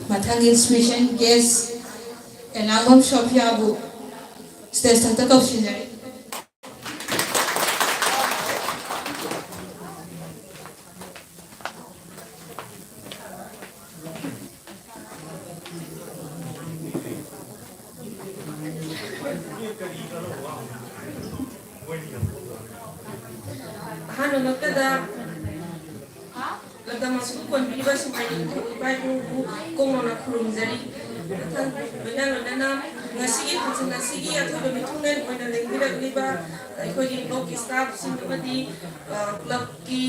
ꯃꯊꯪꯒꯤ special guest ꯑꯦꯂꯥꯡꯕꯝ ꯁꯣꯐꯤꯌꯥꯕꯨ stage ꯊꯛꯇ ꯀꯧꯁꯤꯟꯖꯔꯤ꯫ ꯑꯍꯥꯟꯕꯃꯛꯇꯗ ꯂꯝꯗꯝ ꯑꯁꯤꯕꯨ ꯀꯣꯟꯕꯤꯔꯤꯕ ꯁꯤꯡꯃꯥꯏ ꯅꯤꯡꯊꯧ ꯏꯄꯥ ꯏꯄꯨꯕꯨ ꯀꯣꯡꯅꯣꯅ ꯈꯨꯔꯨꯝꯖꯔꯤ꯫ ꯃꯊꯪ ꯂꯣꯏꯅ ꯂꯣꯏꯅꯅ ꯉꯁꯤꯒꯤ function ꯑꯁꯤꯒꯤ ꯑꯊꯣꯏꯕ ꯃꯤꯊꯨꯡꯂꯦꯟ ꯑꯣꯏꯅ ꯂꯦꯡꯕꯤꯔꯛꯂꯤꯕ ꯑꯩꯈꯣꯏꯒꯤ ꯕ꯭ꯂꯣꯛꯀꯤ staffꯁꯤꯡ ꯑꯃꯗꯤ, ꯑ, clubꯀꯤ,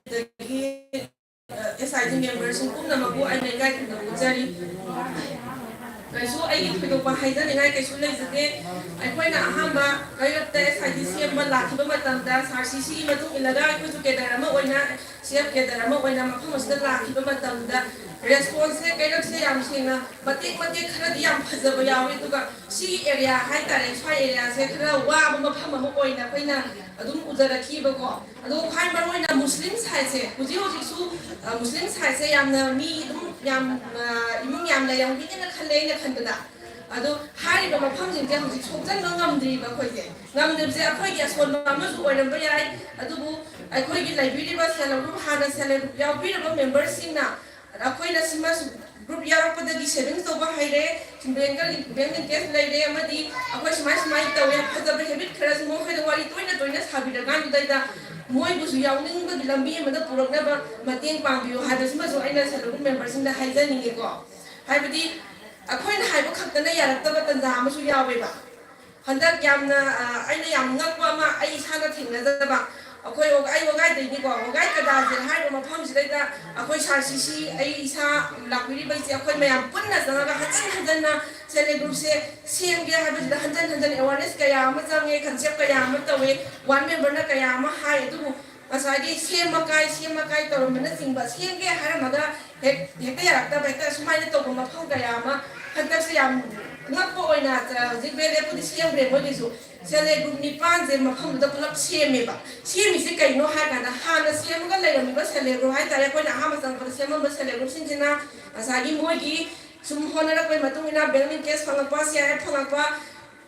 ꯑꯗꯒꯤ ꯑꯦꯁ ꯑꯥꯏ ꯗꯤ memberꯁꯤꯡ ꯄꯨꯝꯅꯃꯛꯄꯨ ꯑꯩꯅ ꯏꯀꯥꯏ ꯈꯨꯝꯅꯕ ꯎꯠꯆꯔꯤ꯫ ꯀꯩꯁꯨ ꯑꯩꯒꯤ ꯊꯣꯏꯗꯣꯛꯄ ꯍꯥꯏꯖꯅꯤꯡꯉꯥꯏ ꯀꯩꯁꯨ ꯂꯩꯖꯗꯦ꯫ ꯑꯩꯈꯣꯏꯅ ꯑꯍꯥꯟꯕ ꯀꯩꯔꯛꯇ ꯑꯦꯁ ꯑꯥꯏ ꯗꯤ ꯁꯦꯝꯕ ꯂꯥꯛꯈꯤꯕ ꯃꯇꯝꯗ ꯁꯥꯔ ꯁꯤ ꯁꯤꯒꯤ ꯃꯇꯨꯡ ꯏꯜꯂꯒ ꯑꯩꯈꯣꯏꯁꯨ cadre ꯑꯃ ꯑꯣꯏꯅ, staff cadre ꯑꯃ ꯑꯣꯏꯅ ꯃꯐꯝ ꯑꯁꯤꯗ ꯂꯥꯛꯈꯤꯕ ꯃꯇꯝꯗ responseꯁꯦ ꯀꯩꯔꯛꯁꯦ ꯌꯥꯝ ꯁꯦꯡꯅ ꯃꯇꯦꯛ ꯃꯇꯦꯛ ꯈꯔꯗꯤ ꯌꯥꯝ ꯐꯖꯕ ꯌꯥꯎꯏ, ꯑꯗꯨꯒ ꯁꯤꯒꯤ area ꯍꯥꯏꯇꯥꯔꯦ, ꯁ꯭ꯋꯥꯏ areaꯁꯦ ꯈꯔ ꯋꯥꯕ ꯃꯐꯝ ꯑꯃ ꯑꯣꯏꯅ ꯑꯩꯈꯣꯏꯅ ꯑꯗꯨꯝ ꯎꯖꯔꯛꯈꯤꯕꯀꯣ꯫ ꯑꯗꯣ ꯈ꯭ꯋꯥꯏ ꯃꯔꯨ ꯑꯣꯏꯅ ꯃꯨꯁꯂꯤꯝ sideꯁꯦ ꯍꯧꯖꯤꯛ ꯍꯧꯖꯤꯛꯁꯨ, ꯑ, ꯃꯨꯁꯂꯤꯝ sideꯁꯦ ꯌꯥꯝꯅ ꯃꯤ ꯑꯗꯨꯝ ꯌꯥꯝ, ꯑ, ꯏꯃꯨꯡ ꯌꯥꯝꯅ ꯌꯥꯎꯕꯤꯗꯦꯅ ꯈꯜꯂꯦ ꯑꯩꯅ ꯈꯟꯕꯗ꯫ ꯑꯗꯣ ꯍꯥꯏꯔꯤꯕ ꯃꯐꯝꯁꯤꯡꯁꯦ ꯍꯧꯖꯤꯛ ꯁꯣꯛꯆꯟꯕ ꯉꯝꯗ꯭ꯔꯤꯕ ꯑꯩꯈꯣꯏꯁꯦ꯫ ꯉꯝꯗꯕꯁꯦ ꯑꯩꯈꯣꯏꯒꯤ ꯑꯁꯣꯟꯕ ꯑꯃꯁꯨ ꯑꯣꯏꯔꯝꯕ ꯌꯥꯏ, ꯑꯗꯨꯕꯨ ꯑꯩꯈꯣꯏꯒꯤ ꯂꯩꯕꯤꯔꯤꯕ self help group, ꯍꯥꯟꯅ self help group ꯌꯥꯎꯕꯤꯔꯕ memberꯁꯤꯡꯅ ꯑꯩꯈꯣꯏꯅ ꯁꯤꯃꯁꯨ group ꯌꯥꯎꯔꯛꯄꯗꯒꯤ savings ꯇꯧꯕ ꯍꯩꯔꯦ, bank bank linkage ꯂꯩꯔꯦ, ꯑꯃꯗꯤ ꯑꯩꯈꯣꯏ ꯁꯨꯃꯥꯏ ꯁꯨꯃꯥꯏꯅ ꯇꯧꯔꯦ, ꯐꯖꯕ habit ꯈꯔꯁꯨ ꯃꯈꯣꯏꯗ ꯋꯥꯔꯤ ꯇꯣꯏꯅ ꯇꯣꯏꯅ ꯁꯥꯕꯤꯔꯀꯥꯟꯗꯨꯗꯩꯗ ꯃꯣꯏꯕꯨꯁꯨ ꯌꯥꯎꯅꯤꯡꯕꯒꯤ ꯂꯝꯕꯤ ꯑꯃꯗ ꯄꯨꯔꯛꯅꯕ ꯃꯇꯦꯡ ꯄꯥꯡꯕꯤꯌꯨ ꯍꯥꯏꯕꯁꯤꯃꯁꯨ ꯑꯩꯅ self help group memberꯁꯤꯡꯗ ꯍꯥꯏꯖꯅꯤꯡꯉꯤꯀꯣ꯫ ꯍꯥꯏꯕꯗꯤ ꯑꯩꯈꯣꯏꯅ ꯍꯥꯏꯕ ꯈꯛꯇꯅ ꯌꯥꯔꯛꯇꯕ ꯇꯥꯟꯖꯥ ꯑꯃꯁꯨ ꯌꯥꯎꯋꯦꯕ꯫ ꯍꯟꯗꯛ ꯌꯥꯝꯅ, ꯑ, ꯑꯩꯅ ꯌꯥꯝ ꯉꯛꯄ ꯑꯃ ꯑꯩ ꯏꯁꯥꯅ ꯊꯦꯡꯅꯖꯕ, ꯑꯩꯈꯣꯏ ꯑꯩ ꯋꯥꯒꯥꯏꯗꯩꯅꯤꯀꯣ, ꯋꯥꯒꯥꯏ ꯀꯗꯥꯖꯤꯠ ꯍꯥꯏꯔꯤꯕ ꯃꯐꯝꯁꯤꯗꯩꯗ ꯑꯩꯈꯣꯏ ꯁꯥꯔ ꯁꯤ ꯁꯤ, ꯑꯩ ꯏꯁꯥ, ꯂꯥꯛꯄꯤꯔꯤꯕ ꯏꯆꯦ, ꯑꯩꯈꯣꯏ ꯃꯌꯥꯝ ꯄꯨꯟꯅ ꯆꯪꯉꯒ ꯍꯟꯖꯟ ꯍꯟꯖꯟꯅ ꯁꯦꯜꯐ ꯍꯦꯜꯞ ꯒ꯭ꯔꯨꯞꯁꯦ ꯁꯦꯝꯒꯦ ꯍꯥꯏꯕꯁꯤꯗ ꯍꯟꯖꯟ ꯍꯟꯖꯟ ꯑꯦꯋꯥꯔꯅꯦꯁ ꯀꯌꯥ ꯑꯃ ꯆꯪꯉꯦ, ꯀꯟꯁꯦꯞ ꯀꯌꯥ ꯑꯃ ꯇꯧꯋꯦ, ꯋꯥꯔꯗ ꯃꯦꯝꯕꯔꯅ ꯀꯌꯥ ꯑꯃ ꯍꯥꯏ꯫ ꯑꯗꯨꯕꯨ ꯉꯁꯥꯏꯒꯤ ꯁꯦꯝ ꯃꯀꯥꯏ, ꯁꯦꯝ ꯃꯀꯥꯏ ꯇꯧꯔꯝꯕꯅꯆꯤꯡꯕ, ꯁꯦꯝꯒꯦ ꯍꯥꯏꯔꯝꯃꯒ ꯍꯦꯛ ꯍꯦꯛꯇ ꯌꯥꯔꯛꯇꯕ, ꯍꯦꯛꯇ ꯁꯨꯃꯥꯏꯅ ꯇꯧꯕ ꯃꯐꯝ ꯀꯌꯥ ꯑꯃ ꯍꯟꯗꯛꯁꯦ ꯌꯥꯝ ꯉꯛꯄ ꯑꯣꯏꯅ, ꯍꯧꯖꯤꯛ ꯕꯦꯂꯦꯄꯨꯗꯤ ꯁꯦꯝꯈ꯭ꯔꯦ, ꯃꯣꯏꯒꯤꯁꯨ ꯁꯦꯜꯐ ꯍꯦꯜꯞ ꯒ꯭ꯔꯨꯞ ꯅꯤꯄꯥꯟꯁꯦ ꯃꯐꯝꯗꯨꯗ ꯄꯨꯂꯞ ꯁꯦꯝꯃꯦꯕ꯫ ꯁꯦꯝꯃꯤꯁꯦ ꯀꯩꯅꯣ ꯍꯥꯏ ꯀꯥꯟꯗ, ꯍꯥꯟꯅ ꯁꯦꯝꯃꯒ ꯂꯩꯔꯝꯃꯤꯕ ꯁꯦꯜꯐ ꯍꯦꯜꯞ ꯒ꯭ꯔꯨꯞ ꯍꯥꯏꯇꯥꯔꯦ, ꯑꯩꯈꯣꯏꯅ ꯑꯍꯥꯟꯕ ꯆꯪꯉꯛꯄꯗ ꯁꯦꯝꯃꯝꯕ ꯁꯦꯜꯐ ꯍꯦꯜꯞ ꯒ꯭ꯔꯨꯞꯁꯤꯡꯁꯤꯅ ꯉꯁꯥꯏꯒꯤ ꯃꯣꯏꯒꯤ ꯁꯨꯝ ꯍꯣꯠꯅꯔꯛꯄꯒꯤ ꯃꯇꯨꯡ ꯏꯟꯅ ꯕꯦꯡꯛ ꯂꯤꯡꯀꯦꯖ ꯐꯪꯉꯛꯄ, ꯁꯤ ꯑꯥꯏ ꯑꯦꯐ ꯐꯪꯉꯛꯄ,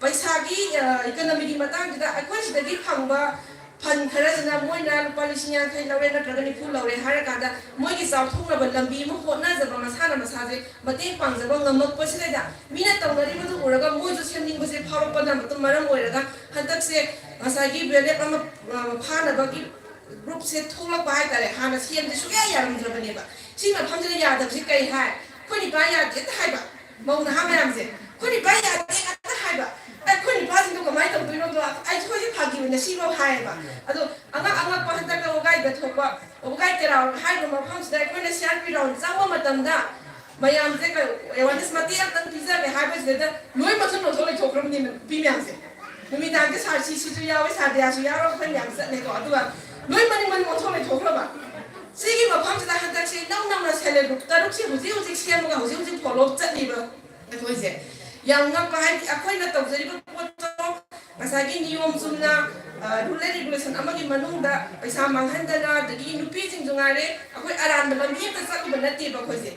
ꯄꯩꯁꯥꯒꯤ, ꯑ, ꯏꯀꯣꯅꯣꯃꯤꯒꯤ ꯃꯇꯥꯡꯁꯤꯗ ꯑꯩꯈꯣꯏ ꯁꯤꯗꯒꯤ ꯐꯪꯕ ꯐꯟ ꯈꯔꯁꯤꯅ ꯃꯣꯏꯅ ꯂꯨꯄꯥ ꯂꯤꯁꯤꯡ ꯌꯥꯡꯈꯩ ꯂꯧꯔꯦ ꯅꯠꯇ꯭ꯔꯒ ꯅꯤꯐꯨ ꯂꯧꯔꯦ ꯍꯥꯏꯔꯀꯥꯟꯗ, ꯃꯣꯏꯒꯤ ꯆꯥꯎꯊꯣꯛꯅꯕ ꯂꯝꯕꯤ ꯑꯃ ꯍꯣꯠꯅꯖꯕ, ꯃꯁꯥꯅ ꯃꯁꯥꯁꯦ ꯃꯇꯦꯡ ꯄꯥꯡꯖꯕ ꯉꯝꯃꯛꯄꯁꯤꯗꯩꯗ, ꯃꯤꯅ ꯇꯧꯅꯔꯤꯕꯗꯨ ꯎꯔꯒ ꯃꯣꯏꯁꯨ ꯁꯦꯝꯅꯤꯡꯕꯁꯦ ꯐꯥꯎꯔꯛꯄꯅ ꯃꯇꯨꯡ ꯃꯔꯝ ꯑꯣꯏꯔꯒ, ꯍꯟꯗꯛꯁꯦ ꯉꯁꯥꯏꯒꯤ ꯕꯦꯂꯦꯞ ꯑꯃ, ꯑ, ꯐꯥꯅꯕꯒꯤ ꯒ꯭ꯔꯨꯞꯁꯦ ꯊꯣꯛꯂꯛꯄ ꯍꯥꯏꯇꯥꯔꯦ꯫ ꯍꯥꯟꯅ ꯁꯦꯝꯁꯦ ꯁꯨꯡꯌꯥ ꯌꯥꯔꯝꯗ꯭ꯔꯕꯅꯦꯕ꯫ ꯁꯤ ꯃꯐꯝꯁꯤꯗ ꯌꯥꯗꯕꯁꯤ ꯀꯩ ꯍꯥꯏ? "ꯑꯩꯈꯣꯏ ꯅꯤꯄꯥ ꯌꯥꯗꯦ" ꯍꯦꯛꯇ ꯍꯥꯏꯕ꯫ ꯃꯧ ꯅꯍꯥ ꯃꯌꯥꯝꯁꯦ, "ꯑꯩꯈꯣꯏ ꯅꯤꯄꯥ ꯌꯥꯗꯦ" ꯉꯥꯛꯇ ꯍꯥꯏꯕ꯫ "ꯑꯩꯈꯣꯏ ꯅꯤꯄꯥꯁꯤꯡꯗꯣ ꯀꯃꯥꯏꯅ ꯇꯧꯗꯣꯏꯅꯣꯗꯣ?" ꯑꯩꯈꯣꯏꯁꯦ ꯐꯥꯒꯤ ꯑꯣꯏꯅ ꯁꯤꯐꯥꯎ ꯍꯥꯏꯌꯦꯕ꯫ ꯑꯗꯣ ꯑꯉꯛ ꯑꯉꯛꯄ ꯍꯟꯗꯛꯇ ꯋꯥꯒꯥꯏꯗ ꯊꯣꯛꯄ, ꯋꯥꯒꯥꯏ ꯇꯦꯔꯥ ꯍꯥꯏꯔꯤꯕ ꯃꯐꯝꯁꯤꯗ ꯑꯩꯈꯣꯏꯅ ꯁꯤ ꯑꯥꯔ ꯄꯤ ꯔꯥꯎꯟ ꯆꯪꯕ ꯃꯇꯝꯗ, ꯃꯌꯥꯝꯁꯦ ꯑꯦꯋꯥꯔꯅꯦꯁ ꯃꯇꯦꯛ ꯑꯃꯇꯪ ꯄꯤꯖꯒꯦ ꯍꯥꯏꯕꯁꯤꯗꯩꯗ ꯂꯣꯏ ꯃꯊꯨꯟ ꯑꯣꯟꯊꯣꯛ ꯂꯩꯊꯣꯛꯈ꯭ꯔꯕꯅꯤ ꯅꯨꯄꯤ ꯃꯌꯥꯝꯁꯦ꯫ ꯅꯨꯃꯤꯗꯥꯡꯗ ꯁꯥꯔ ꯁꯤ ꯁꯤꯁꯨ ꯌꯥꯎꯋꯦ, ꯁꯥꯔ ꯗꯤꯌꯥꯁꯨ ꯌꯥꯎꯔꯒ ꯑꯩꯈꯣꯏ ꯃꯌꯥꯝ ꯆꯠꯂꯦꯀꯣ꯫ ꯑꯗꯨꯒ ꯂꯣꯏ ꯃꯅꯤꯡ ꯃꯅꯤꯡ ꯑꯣꯟꯊꯣꯛ ꯂꯩꯊꯣꯛꯈ꯭ꯔꯕ꯫ ꯁꯤꯒꯤ ꯃꯐꯝꯁꯤꯗ ꯍꯟꯗꯛꯁꯦ ꯏꯅꯧ ꯅꯧꯅ ꯁꯦꯜꯐ ꯍꯦꯜꯞ ꯒ꯭ꯔꯨꯞ ꯇꯔꯨꯛꯁꯦ ꯍꯧꯖꯤꯛ ꯍꯧꯖꯤꯛ ꯁꯦꯝꯃꯒ ꯍꯧꯖꯤꯛ ꯍꯧꯖꯤꯛ ꯐꯣꯂꯣ ꯑꯞ ꯆꯠꯂꯤꯕ ꯑꯩꯈꯣꯏꯁꯦ꯫ ꯌꯥꯝ ꯉꯛꯄ ꯍꯥꯏꯗꯤ ꯑꯩꯈꯣꯏꯅ ꯇꯧꯖꯔꯤꯕ ꯄꯣꯠꯇꯣ ꯉꯁꯥꯏꯒꯤ ꯅꯤꯌꯣꯝ ꯆꯨꯝꯅ, ꯑ, ꯔꯨꯜ ꯑꯦꯟ ꯔꯤꯒꯨꯂꯦꯁꯟ ꯑꯃꯒꯤ ꯃꯅꯨꯡꯗ ꯄꯩꯁꯥ ꯃꯥꯡꯍꯟꯗꯅ, ꯑꯗꯒꯤ ꯅꯨꯄꯤꯁꯤꯡꯁꯨ ꯉꯥꯏꯔꯦ, ꯑꯩꯈꯣꯏ ꯑꯔꯥꯟꯕ ꯂꯝꯕꯤ ꯑꯃꯇ ꯆꯠꯂꯨꯕ ꯅꯠꯇꯦꯕ ꯑꯩꯈꯣꯏꯁꯦ꯫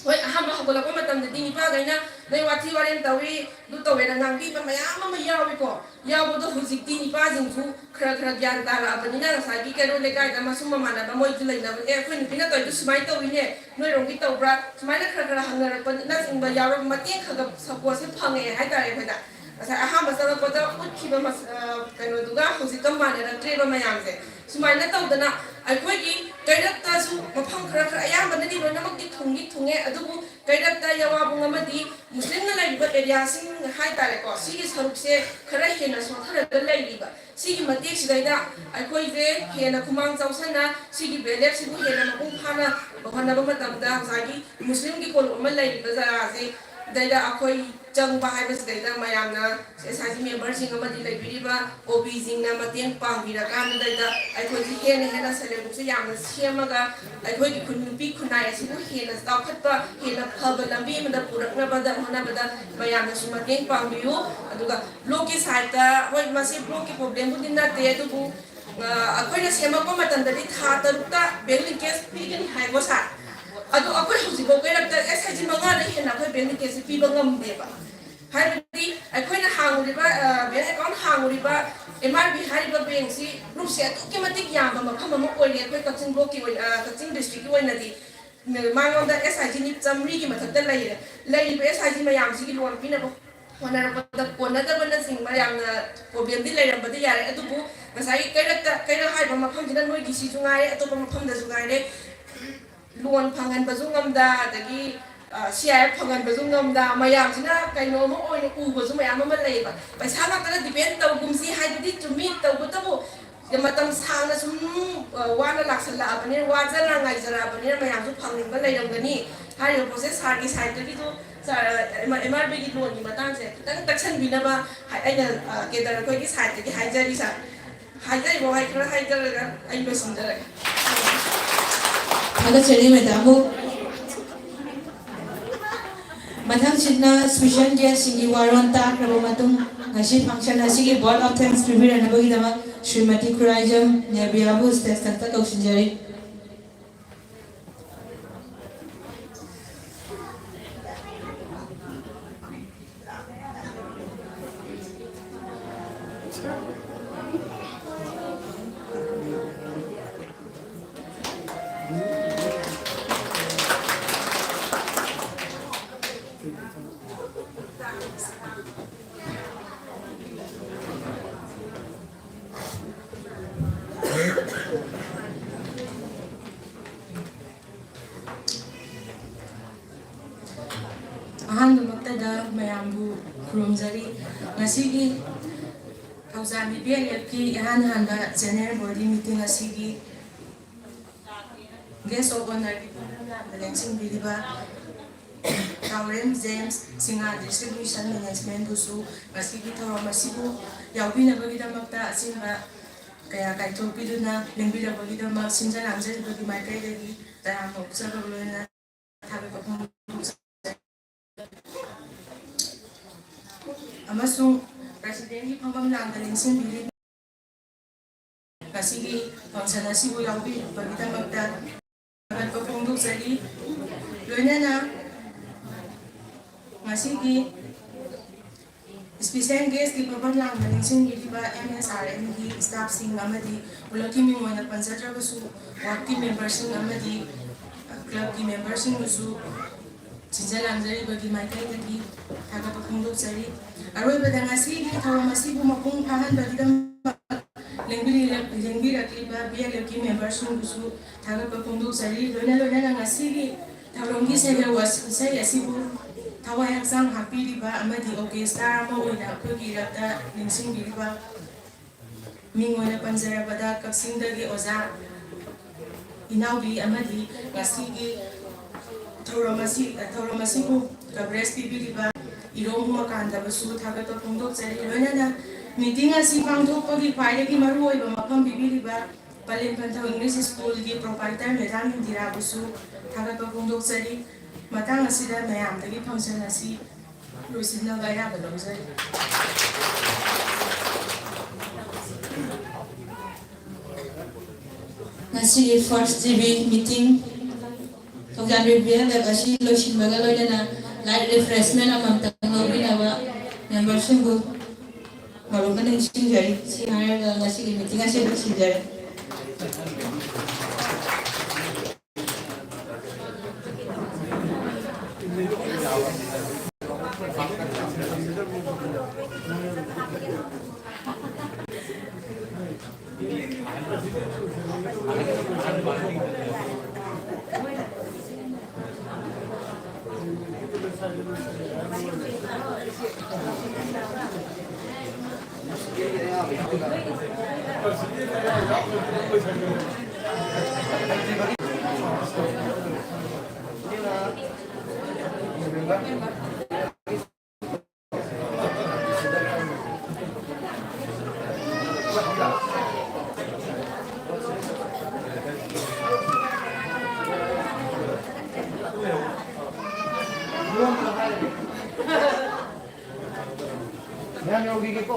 ꯍꯣꯏ, ꯑꯍꯥꯟꯕ ꯍꯧꯒꯠꯂꯛꯄ ꯃꯇꯝꯗꯗꯤ ꯅꯤꯄꯥꯈꯩꯅ ꯅꯣꯏ ꯋꯥꯊꯤ ꯋꯥꯔꯦꯝ ꯇꯧꯏ, ꯑꯗꯨ ꯇꯧꯋꯦꯅ ꯉꯥꯡꯕꯤꯕ ꯃꯌꯥꯝ ꯑꯃ ꯌꯥꯎꯏꯀꯣ꯫ ꯌꯥꯎꯕꯗꯣ ꯍꯧꯖꯤꯛꯇꯤ ꯅꯤꯄꯥꯁꯤꯡꯁꯨ ꯈꯔ ꯈꯔ ꯒ꯭ꯌꯥꯟ ꯇꯥꯔꯛꯑꯕꯅꯤꯅ ꯉꯁꯥꯏꯒꯤ ꯀꯩꯔꯣꯜ ꯂꯩꯀꯥꯏꯗ ꯃꯁꯨꯝ ꯃꯃꯥꯟꯅꯕ ꯃꯣꯏꯁꯨ ꯂꯩꯅꯕꯅꯦ, "ꯑꯩꯈꯣꯏ ꯅꯨꯄꯤꯅ ꯇꯧꯔꯤꯗꯣ ꯁꯨꯃꯥꯏꯅ ꯇꯧꯋꯤꯅꯦ, ꯅꯣꯏꯔꯣꯝꯒꯤ ꯇꯧꯕ꯭ꯔꯥ?" ꯁꯨꯃꯥꯏꯅ ꯈꯔ ꯈꯔ ꯍꯪꯅꯔꯛꯄꯅꯆꯤꯡꯕ ꯌꯥꯎꯔꯒ ꯃꯇꯦꯡ ꯈꯔ ꯈꯔ ꯁꯄꯣꯔꯠꯁꯦ ꯐꯪꯉꯛꯑꯦ ꯍꯥꯏꯇꯥꯔꯦ ꯑꯩꯈꯣꯏꯗ꯫ ꯉꯁꯥꯏ ꯑꯍꯥꯟꯕ ꯆꯪꯉꯛꯄꯗ ꯎꯠꯈꯤꯕ ꯃꯁ-, ꯑ, ꯀꯩꯅꯣꯗꯨꯒ ꯍꯧꯖꯤꯛꯀ ꯃꯥꯟꯅꯔꯛꯇ꯭ꯔꯦꯕ ꯃꯌꯥꯝꯁꯦ꯫ ꯁꯨꯃꯥꯏꯅ ꯇꯧꯗꯅ ꯑꯩꯈꯣꯏꯒꯤ ꯀꯩꯔꯛꯇꯁꯨ ꯃꯐꯝ ꯈꯔ ꯈꯔ, ꯑꯌꯥꯝꯕꯅꯗꯤ ꯂꯣꯏꯅꯃꯛꯇꯤ ꯊꯨꯡꯗꯤ ꯊꯨꯡꯉꯦ, ꯑꯗꯨꯕꯨ ꯀꯩꯔꯛꯇ ꯌꯥꯋꯥꯕꯨꯡ ꯑꯃꯗꯤ ꯃꯨꯁꯂꯤꯝꯅ ꯂꯩꯔꯤꯕ ꯑꯦꯔꯤꯌꯥꯁꯤꯡ ꯍꯥꯏꯇꯥꯔꯦꯀꯣ, ꯁꯤꯒꯤ ꯁꯔꯨꯛꯁꯦ ꯈꯔ ꯍꯦꯟꯅ ꯁꯣꯠꯊꯔꯒ ꯂꯩꯔꯤꯕ꯫ ꯁꯤꯒꯤ ꯃꯇꯦꯛꯁꯤꯗꯩꯗ ꯑꯩꯈꯣꯏꯁꯦ ꯍꯦꯟꯅ ꯈꯨꯃꯥꯡ ꯆꯥꯎꯁꯟꯅ ꯁꯤꯒꯤ ꯕꯦꯂꯦꯞꯁꯤꯕꯨ ꯍꯦꯟꯅ ꯃꯄꯨꯡ ꯐꯥꯅ ꯍꯣꯠꯅꯕ ꯃꯇꯝꯗ ꯉꯁꯥꯏꯒꯤ ꯃꯨꯁꯂꯤꯝꯒꯤ ꯀꯣꯂꯨꯞ ꯑꯃ ꯂꯩꯔꯤꯕ ꯖꯒꯥꯁꯤꯗꯩꯗ ꯑꯩꯈꯣꯏ ꯆꯪꯕ ꯍꯥꯏꯕꯁꯤꯗꯩꯗ ꯃꯌꯥꯝꯅ ꯑꯦꯁ ꯑꯥꯏ ꯖꯤ ꯃꯦꯝꯕꯔꯁꯤꯡ ꯑꯃꯗꯤ ꯂꯩꯕꯤꯔꯤꯕ ꯑꯣꯕꯤꯁꯤꯡꯅ ꯃꯇꯦꯡ ꯄꯥꯡꯕꯤꯔꯀꯥꯟꯗꯨꯗꯩꯗ ꯑꯩꯈꯣꯏꯁꯤ ꯍꯦꯟꯅ ꯍꯦꯟꯅ ꯁꯦꯜꯐ ꯍꯦꯜꯞ ꯒ꯭ꯔꯨꯞꯁꯦ ꯌꯥꯝꯅ ꯁꯦꯝꯃꯒ ꯑꯩꯈꯣꯏꯒꯤ ꯈꯨꯟ ꯅꯨꯄꯤ ꯈꯨꯟꯅꯥꯏ ꯑꯁꯤꯕꯨ ꯍꯦꯟꯅ ꯆꯥꯎꯈꯠꯄ, ꯍꯦꯟꯅ ꯐꯕ ꯂꯝꯕꯤ ꯑꯃꯗ ꯄꯨꯔꯛꯅꯕꯗ ꯍꯣꯠꯅꯕꯗ ꯃꯌꯥꯝꯅꯁꯨ ꯃꯇꯦꯡ ꯄꯥꯡꯕꯤꯌꯨ꯫ ꯑꯗꯨꯒ ꯕ꯭ꯂꯣꯛꯀꯤ ꯁꯥꯏꯠꯇ, ꯍꯣꯏ, ꯃꯁꯤ ꯕ꯭ꯂꯣꯛꯀꯤ ꯄ꯭ꯔꯣꯕ꯭ꯂꯦꯝꯕꯨꯗꯤ ꯅꯠꯇꯦ, ꯑꯗꯨꯕꯨ ꯑ, ꯑꯩꯈꯣꯏꯅ ꯁꯦꯝꯃꯛꯄ ꯃꯇꯝꯗꯗꯤ ꯊꯥ ꯇꯔꯨꯛꯇ ꯕꯦꯡ ꯂꯤꯡꯀꯦꯖ ꯄꯤꯒꯅꯤ ꯍꯥꯏꯀꯣ ꯁꯥꯔ꯫ ꯑꯗꯣ ꯑꯩꯈꯣꯏ ꯍꯧꯖꯤꯛꯐꯥꯎ ꯀꯩꯔꯛꯇ ꯑꯦꯁ ꯑꯥꯏ ꯖꯤ ꯃꯉꯥꯗ ꯍꯦꯟꯅ ꯑꯩꯈꯣꯏ ꯕꯦꯡ ꯂꯤꯡꯀꯦꯖꯁꯤ ꯄꯤꯕ ꯉꯝꯗꯦꯕ꯫ ꯍꯥꯏꯕꯗꯤ ꯑꯩꯈꯣꯏꯅ ꯍꯥꯡꯉꯨꯔꯤꯕ, ꯑ, ꯕꯦꯡ ꯑꯦꯀꯥꯎꯟ ꯍꯥꯡꯉꯨꯔꯤꯕ ꯑꯦꯝ ꯑꯥꯔ ꯕꯤ ꯍꯥꯏꯔꯤꯕ ꯕꯦꯡꯁꯤ ꯒ꯭ꯔꯨꯞꯁꯦ ꯑꯗꯨꯛꯀꯤ ꯃꯇꯤꯛ ꯌꯥꯝꯕ ꯃꯐꯝ ꯑꯃ ꯑꯣꯏꯔꯦ ꯑꯩꯈꯣꯏ ꯀꯛꯆꯤꯡ ꯕ꯭ꯂꯣꯛꯀꯤ ꯑꯣꯏꯅ, ꯑ, ꯀꯛꯆꯤꯡ ꯗꯤꯁꯇ꯭ꯔꯤꯛꯀꯤ ꯑꯣꯏꯅꯗꯤ꯫ ꯃꯉꯣꯟꯗ ꯑꯦꯁ ꯑꯥꯏ ꯖꯤ ꯅꯤ ꯆꯥꯃꯔꯤꯒꯤ ꯃꯊꯛꯇ ꯂꯩꯔꯦ꯫ ꯂꯩꯔꯤꯕ ꯑꯦꯁ ꯑꯥꯏ ꯖꯤ ꯃꯌꯥꯝꯁꯤꯒꯤ ꯂꯣꯟ ꯄꯤꯅꯕ ꯍꯣꯠꯅꯔꯛꯄꯗ ꯀꯣꯟꯅꯗꯕꯅꯆꯤꯡꯕ ꯌꯥꯝꯅ ꯄ꯭ꯔꯣꯕ꯭ꯂꯦꯝꯗꯤ ꯂꯩꯔꯝꯕꯗꯤ ꯌꯥꯔꯦ, ꯑꯗꯨꯕꯨ ꯉꯁꯥꯏꯒꯤ ꯀꯩꯔꯛꯇ, ꯀꯩꯔꯛ ꯍꯥꯏꯕ ꯃꯐꯝꯁꯤꯗ ꯅꯣꯏꯒꯤ ꯁꯤꯁꯨ ꯉꯥꯏꯔꯦ, ꯑꯇꯣꯞꯄ ꯃꯐꯝꯗꯁꯨ ꯉꯥꯏꯔꯦ, ꯂꯣꯟ ꯐꯪꯍꯟꯕꯁꯨ ꯉꯝꯗ, ꯑꯗꯒꯤ, ꯑ, ꯁꯤ ꯑꯥꯏ ꯑꯦꯐ ꯐꯪꯍꯟꯕꯁꯨ ꯉꯝꯗ, ꯃꯌꯥꯝꯁꯤꯅ ꯀꯩꯅꯣꯝꯃ ꯑꯣꯏꯅ ꯎꯕꯁꯨ ꯃꯌꯥꯝ ꯑꯃ ꯂꯩꯌꯦꯕ꯫ ꯄꯩꯁꯥ ꯉꯥꯛꯇꯅ ꯗꯤꯄꯦꯟ ꯇꯧꯒꯨꯝꯁꯤ ꯍꯥꯏꯕꯗꯤ ꯆꯨꯝꯃꯤ, ꯇꯧꯕꯇꯕꯨ ꯃꯇꯝ ꯁꯥꯡꯅ ꯁꯨꯝ, ꯑ, ꯋꯥꯅ ꯂꯥꯛꯁꯜꯂꯛꯑꯕꯅꯤꯅ, ꯋꯥꯖꯅ ꯉꯥꯏꯖꯔꯛꯑꯕꯅꯤꯅ ꯃꯌꯥꯝꯁꯨ ꯐꯪꯅꯤꯡꯕ ꯂꯩꯔꯝꯒꯅꯤ꯫ ꯍꯥꯏꯔꯤꯕ ꯄꯣꯠꯁꯦ ꯁꯥꯔꯒꯤ ꯁꯥꯏꯠꯇꯒꯤꯁꯨ, ꯁꯥꯔ, ꯑꯦꯝ ꯑꯥꯔ ꯕꯤꯒꯤ ꯂꯣꯟꯒꯤ ꯃꯇꯥꯡꯁꯦ ꯈꯤꯇꯪ ꯇꯛꯁꯟꯕꯤꯅꯕ ꯍꯥꯏ-, ꯑꯩꯅ, ꯑ, ꯀꯦꯗꯔ ꯑꯩꯈꯣꯏꯒꯤ ꯁꯥꯏꯠꯇꯒꯤ ꯍꯥꯏꯖꯔꯤ ꯁꯥꯔ꯫ ꯍꯥꯏꯖꯔꯤꯕ ꯋꯥꯍꯩ ꯈꯔ ꯍꯥꯏꯖꯔꯒ ꯑꯩ ꯂꯣꯏꯁꯤꯟꯖꯔꯒꯦ꯫ ꯊꯥꯒꯠꯆꯔꯤ ꯃꯦꯗꯥꯝꯕꯨ꯫ ꯃꯊꯪꯁꯤꯠꯅ ꯁ꯭ꯄꯤꯁꯦꯜ ꯒꯦꯁꯁꯤꯡꯒꯤ ꯋꯥꯔꯣꯜ ꯇꯥꯈ꯭ꯔꯕ ꯃꯇꯨꯡ, ꯉꯁꯤ ꯐꯪꯁꯟ ꯑꯁꯤꯒꯤ vote of thanks ꯄꯤꯕꯤꯔꯛꯅꯕꯒꯤꯗꯃꯛ Shrimati Khuraijam ꯅꯦꯕꯤꯌꯥꯕꯨ stage ꯃꯊꯛꯇ ꯀꯧꯁꯤꯟꯖꯔꯤ꯫ ꯑꯍꯥꯟꯕꯃꯛꯇꯗ ꯃꯌꯥꯝꯕꯨ ꯈꯨꯔꯨꯝꯖꯔꯤ꯫ ꯉꯁꯤꯒꯤ ꯊꯧꯖꯥꯜ ꯕꯤ ꯕꯤ ꯑꯦꯜ ꯑꯦꯐꯀꯤ ꯏꯍꯥꯟ ꯍꯥꯟꯕ General Body Meeting ꯑꯁꯤꯒꯤ Guest of Honourꯒꯤ ꯐꯝꯐꯝ ꯂꯦꯡꯁꯤꯟꯕꯤꯔꯤꯕ ꯊꯥꯎꯔꯦꯝ ꯖꯦꯝꯁ, ꯁꯤꯡꯍꯥ District Mission Managementꯕꯨꯁꯨ ꯉꯁꯤꯒꯤ ꯊꯧꯔꯝ ꯑꯁꯤꯕꯨ ꯌꯥꯎꯕꯤꯅꯕꯒꯤꯗꯃꯛꯇ ꯑꯆꯤꯟꯕ ꯀꯌꯥ ꯀꯥꯏꯊꯣꯛꯄꯤꯗꯨꯅ ꯂꯦꯡꯕꯤꯔꯛꯄꯒꯤꯗꯃꯛ ꯁꯤꯟꯖ ꯂꯥꯡꯖꯔꯤꯕꯒꯤ ꯃꯥꯏꯀꯩꯗꯒꯤ ꯇꯔꯥꯝꯅ ꯑꯣꯛꯆꯕ ꯂꯣꯏꯅꯅ ꯊꯥꯒꯠꯄ ꯐꯣꯡꯗꯣꯛꯆꯔꯤ꯫ ꯑꯃꯁꯨꯡ Presidentꯀꯤ ꯐꯝꯐꯝ ꯂꯥꯡꯗ ꯂꯦꯡꯁꯤꯟꯕꯤꯔꯤꯕ ꯉꯁꯤꯒꯤ function ꯑꯁꯤꯕꯨ ꯌꯥꯎꯕꯤꯔꯛꯄꯒꯤꯗꯃꯛꯇ ꯊꯥꯒꯠꯄ ꯐꯣꯡꯗꯣꯛꯆꯔꯤ꯫ ꯂꯣꯏꯅꯅ ꯉꯁꯤꯒꯤ special guestꯀꯤ ꯐꯝꯐꯝ ꯂꯥꯡꯗ ꯂꯦꯡꯁꯤꯟꯕꯤꯔꯤꯕ M S R Mꯒꯤ staffꯁꯤꯡ ꯑꯃꯗꯤ ꯄꯨꯂꯞꯀꯤ ꯃꯤꯡ ꯑꯣꯏꯅ ꯄꯟꯖꯗ꯭ꯔꯕꯁꯨ wardꯀꯤ memberꯁꯤꯡ ꯑꯃꯗꯤ clubꯀꯤ memberꯁꯤꯡꯕꯨꯁꯨ ꯁꯤꯟꯖ ꯂꯥꯡꯖꯔꯤꯕꯒꯤ ꯃꯥꯏꯀꯩꯗꯒꯤ ꯊꯥꯒꯠꯄ ꯐꯣꯡꯗꯣꯛꯆꯔꯤ꯫ ꯑꯔꯣꯏꯕꯗ ꯉꯁꯤꯒꯤ ꯊꯧꯔꯝ ꯑꯁꯤꯕꯨ ꯃꯄꯨꯡ ꯐꯥꯍꯟꯕꯒꯤꯗꯃꯛ ꯂꯦꯡꯕꯤꯔꯛ-, ꯂꯦꯡꯕꯤꯔꯛꯂꯤꯕ B L Fꯀꯤ memberꯁꯤꯡꯕꯨꯁꯨ ꯊꯥꯒꯠꯄ ꯐꯣꯡꯗꯣꯛꯆꯔꯤ꯫ ꯂꯣꯏꯅ ꯂꯣꯏꯅꯅ ꯉꯁꯤꯒꯤ ꯊꯧꯔꯝꯒꯤ ꯁꯩꯍꯦꯜ ꯋꯥ-, ꯏꯁꯩ ꯑꯁꯤꯕꯨ ꯊꯋꯥꯏ ꯍꯛꯆꯥꯡ ꯍꯥꯞꯄꯤꯔꯤꯕ ꯑꯃꯗꯤ orchestra ꯑꯃ ꯑꯣꯏꯅ ꯑꯩꯈꯣꯏꯒꯤ ꯏꯔꯛꯇ ꯅꯤꯡꯁꯤꯡꯕꯤꯔꯤꯕ ꯃꯤꯡ ꯑꯣꯏꯅ ꯄꯟꯖꯔꯕꯗ ꯀꯛꯆꯤꯡꯗꯒꯤ ꯑꯣꯖꯥ ꯏꯅꯥꯎꯕꯤ ꯑꯃꯗꯤ ꯉꯁꯤꯒꯤ ꯊꯧꯔꯝ ꯑꯁꯤ, ꯊꯧꯔꯝ ꯑꯁꯤꯕꯨ coverage ꯄꯤꯕꯤꯔꯤꯕ ꯏꯔꯣꯝ ꯎꯃꯥꯀꯥꯟꯇꯕꯨꯁꯨ ꯊꯥꯒꯠꯄ ꯐꯣꯡꯗꯣꯛꯆꯔꯤ꯫ ꯂꯣꯏꯅꯅ meeting ꯑꯁꯤ ꯄꯥꯡꯊꯣꯛꯄꯒꯤ ꯈ꯭ꯋꯥꯏꯗꯒꯤ ꯃꯔꯨꯑꯣꯏꯕ ꯃꯐꯝ ꯄꯤꯕꯤꯔꯤꯕ ꯄꯂꯦꯝ ꯄꯟꯊꯧ English Schoolꯒꯤ proprietor Madam ꯏꯟꯗꯤꯔꯥꯕꯨꯁꯨ ꯊꯥꯒꯠꯄ ꯐꯣꯡꯗꯣꯛꯆꯔꯤ꯫ ꯃꯇꯥꯡ ꯑꯁꯤꯗ ꯃꯌꯥꯝꯗꯒꯤ function ꯑꯁꯤ ꯂꯣꯏꯁꯤꯟꯅꯕ ꯑꯌꯥꯕ ꯂꯧꯖꯔꯤ꯫ ꯉꯁꯤꯒꯤ first G B meeting ꯊꯧꯖꯥꯜ B B L F ꯑꯁꯤ ꯂꯣꯏꯁꯤꯟꯕꯒ ꯂꯣꯏꯅꯅ light refreshment ꯑꯃꯃꯝꯇꯪ ꯂꯧꯕꯤꯅꯕ memberꯁꯤꯡꯕꯨ ꯃꯔꯨꯞ ꯅꯤꯡꯁꯤꯡꯖꯔꯤ꯫ ꯁꯤ ꯍꯥꯏꯔꯒ ꯉꯁꯤꯒꯤ meeting ꯑꯁꯤ ꯂꯣꯏꯁꯤꯟꯖꯔꯦ꯫ ꯃꯌꯥꯝ ꯌꯧꯈꯤꯒꯦꯀꯣ꯫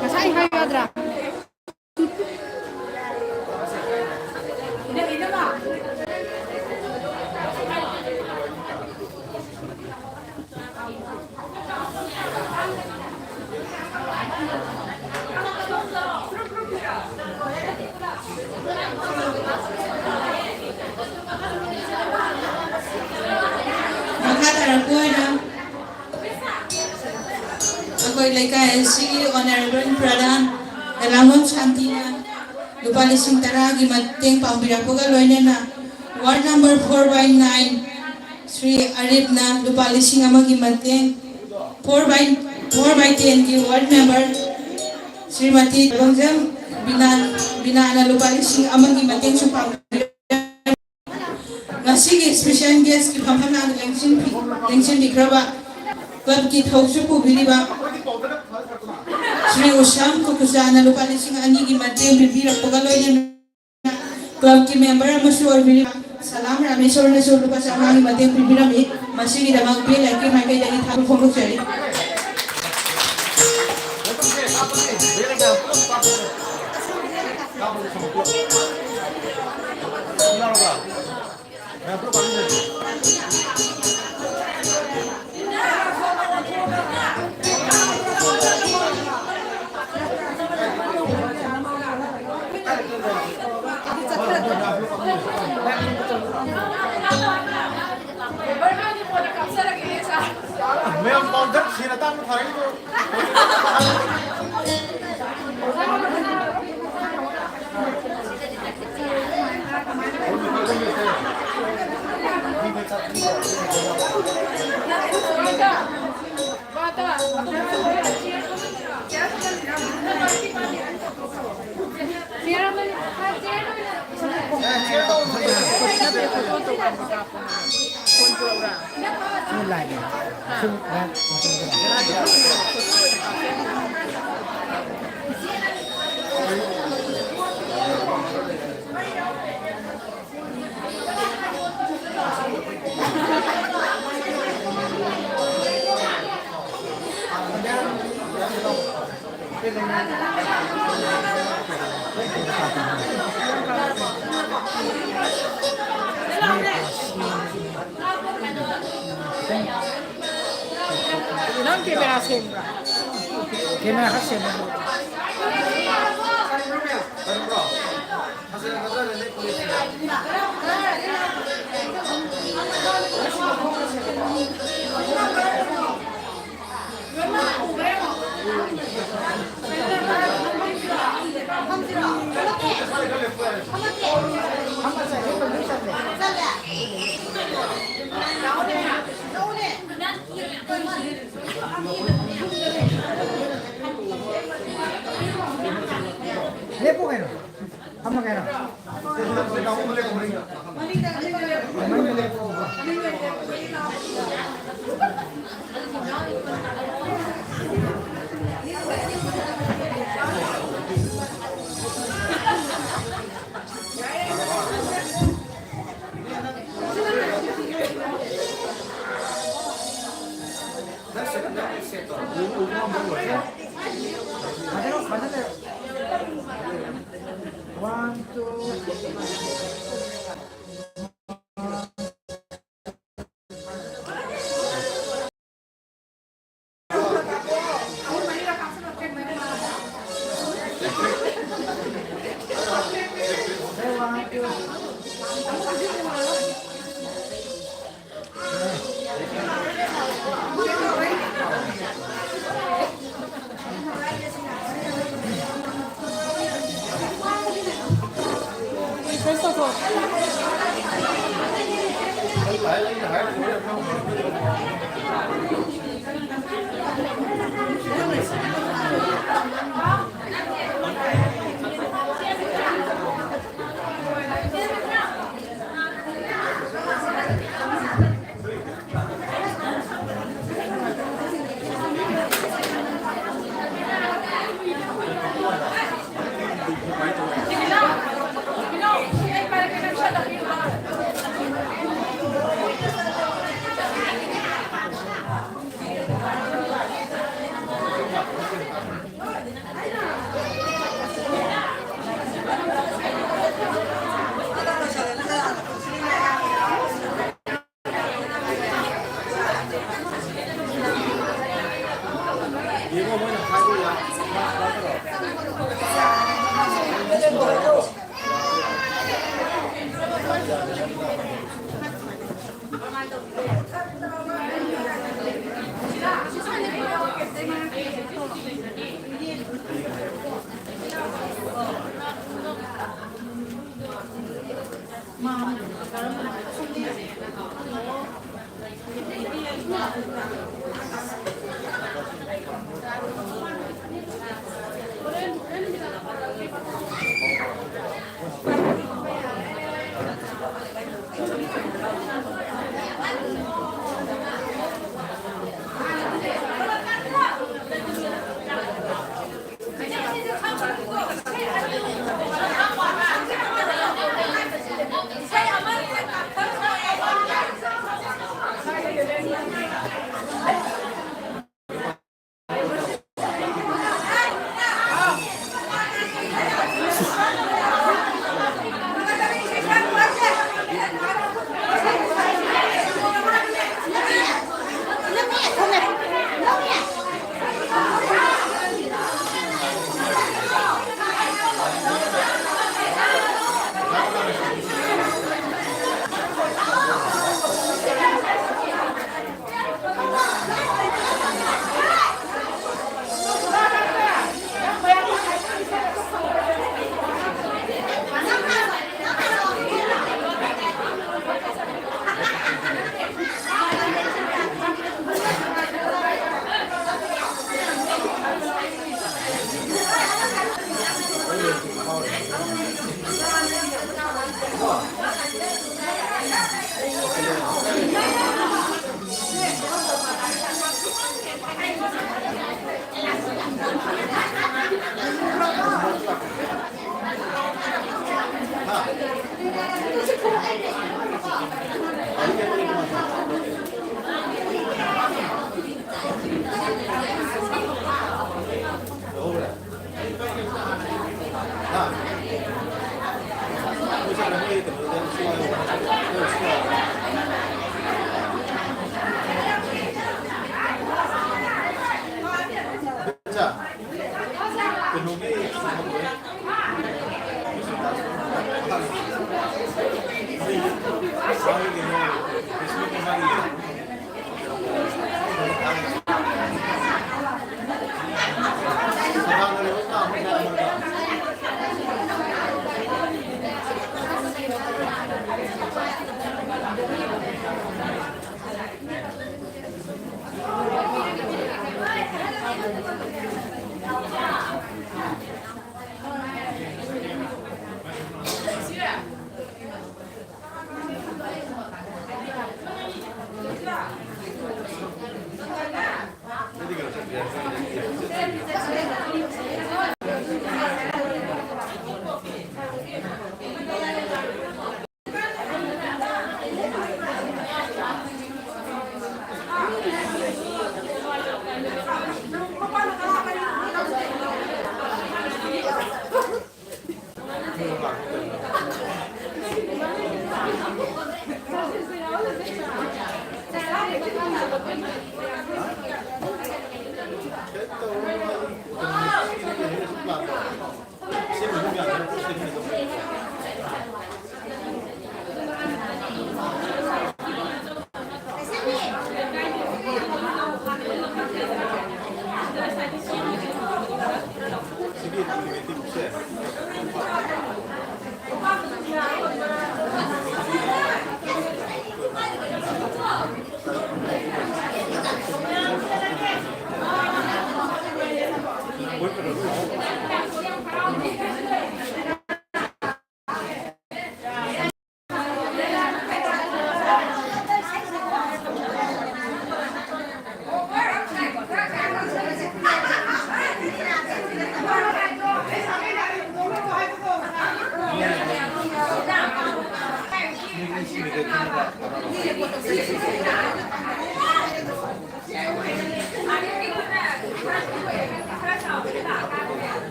ꯉꯁꯥꯏ ꯍꯥꯏꯒꯗ꯭ꯔꯥ? ꯃꯈꯥ ꯇꯥꯔꯛꯄ ꯑꯣꯏꯅ ꯑꯩꯈꯣꯏ ꯂꯩꯀꯥꯏ ꯑꯁꯤꯒꯤ ꯑꯣꯅꯔꯦꯕꯜ ꯄ꯭ꯔꯙꯥꯟ ꯑꯦꯂꯥꯡꯕꯝ ꯁꯥꯟꯇꯤꯅ ꯂꯨꯄꯥ ꯂꯤꯁꯤꯡ ꯇꯔꯥꯒꯤ ꯃꯇꯦꯡ ꯄꯥꯡꯕꯤꯔꯛꯄꯒ ꯂꯣꯏꯅꯅ Ward number four by nine, Shri ꯑꯔꯤꯞꯅ ꯂꯨꯄꯥ ꯂꯤꯁꯤꯡ ꯑꯃꯒꯤ ꯃꯇꯦꯡ, four by, four by ten ꯒꯤ ward member ꯁ꯭ꯔꯤꯃꯇꯤ ꯔꯣꯡꯖꯝ ꯕꯤꯅꯥ, ꯕꯤꯅꯥꯅ ꯂꯨꯄꯥ ꯂꯤꯁꯤꯡ ꯑꯃꯒꯤ ꯃꯇꯦꯡꯁꯨ ꯄꯥꯡꯕꯤꯔꯦ꯫ ꯉꯁꯤꯒꯤ special guest ꯀꯤ ꯐꯝꯐꯝ ꯂꯦꯡꯁꯤꯟꯕꯤ-, ꯂꯦꯡꯁꯤꯟꯕꯤꯈ꯭ꯔꯕ club ꯀꯤ ꯊꯧꯁꯨ ꯄꯨꯕꯤꯔꯤꯕ ꯁ꯭ꯔꯤ ꯎꯁꯥꯝ ꯀꯨꯀꯨꯆꯥꯅ ꯂꯨꯄꯥ ꯂꯤꯁꯤꯡ ꯑꯅꯤꯒꯤ ꯃꯇꯦꯡ ꯄꯤꯕꯤꯔꯛꯄꯒ ꯂꯣꯏꯅꯅ club ꯀꯤ member ꯑꯃꯁꯨ ꯑꯣꯏꯕꯤꯔꯤꯕ ꯁꯂꯥꯝ ꯔꯥꯃꯦꯁꯣꯔꯅꯁꯨ ꯂꯨꯄꯥ ꯆꯥꯝꯃꯉꯥꯒꯤ ꯃꯇꯦꯡ ꯄꯤꯕꯤꯔꯝꯃꯤ꯫ ꯃꯁꯤꯒꯤꯗꯃꯛ ꯕꯤ ꯑꯦꯜ ꯑꯦꯐ ꯀꯤ ꯃꯥꯏꯀꯩꯗꯒꯤ ꯊꯥꯒꯠ ꯐꯣꯡꯗꯣꯛꯆꯔꯤ꯫ ꯃꯌꯥꯝ ꯄꯥꯎꯗ ꯁꯦꯟ ꯑꯇꯥꯡꯕ ꯊꯥꯔꯛꯏꯗꯣ꯫ ꯅꯪ camera ꯁꯦꯡꯕ꯭ꯔꯥ? Camera ꯈꯔ ꯁꯦꯡꯕ꯫ ꯂꯦꯞꯄꯨ ꯀꯩꯅꯣ꯫ ꯐꯝꯃ ꯀꯩꯅꯣ꯫ One, two.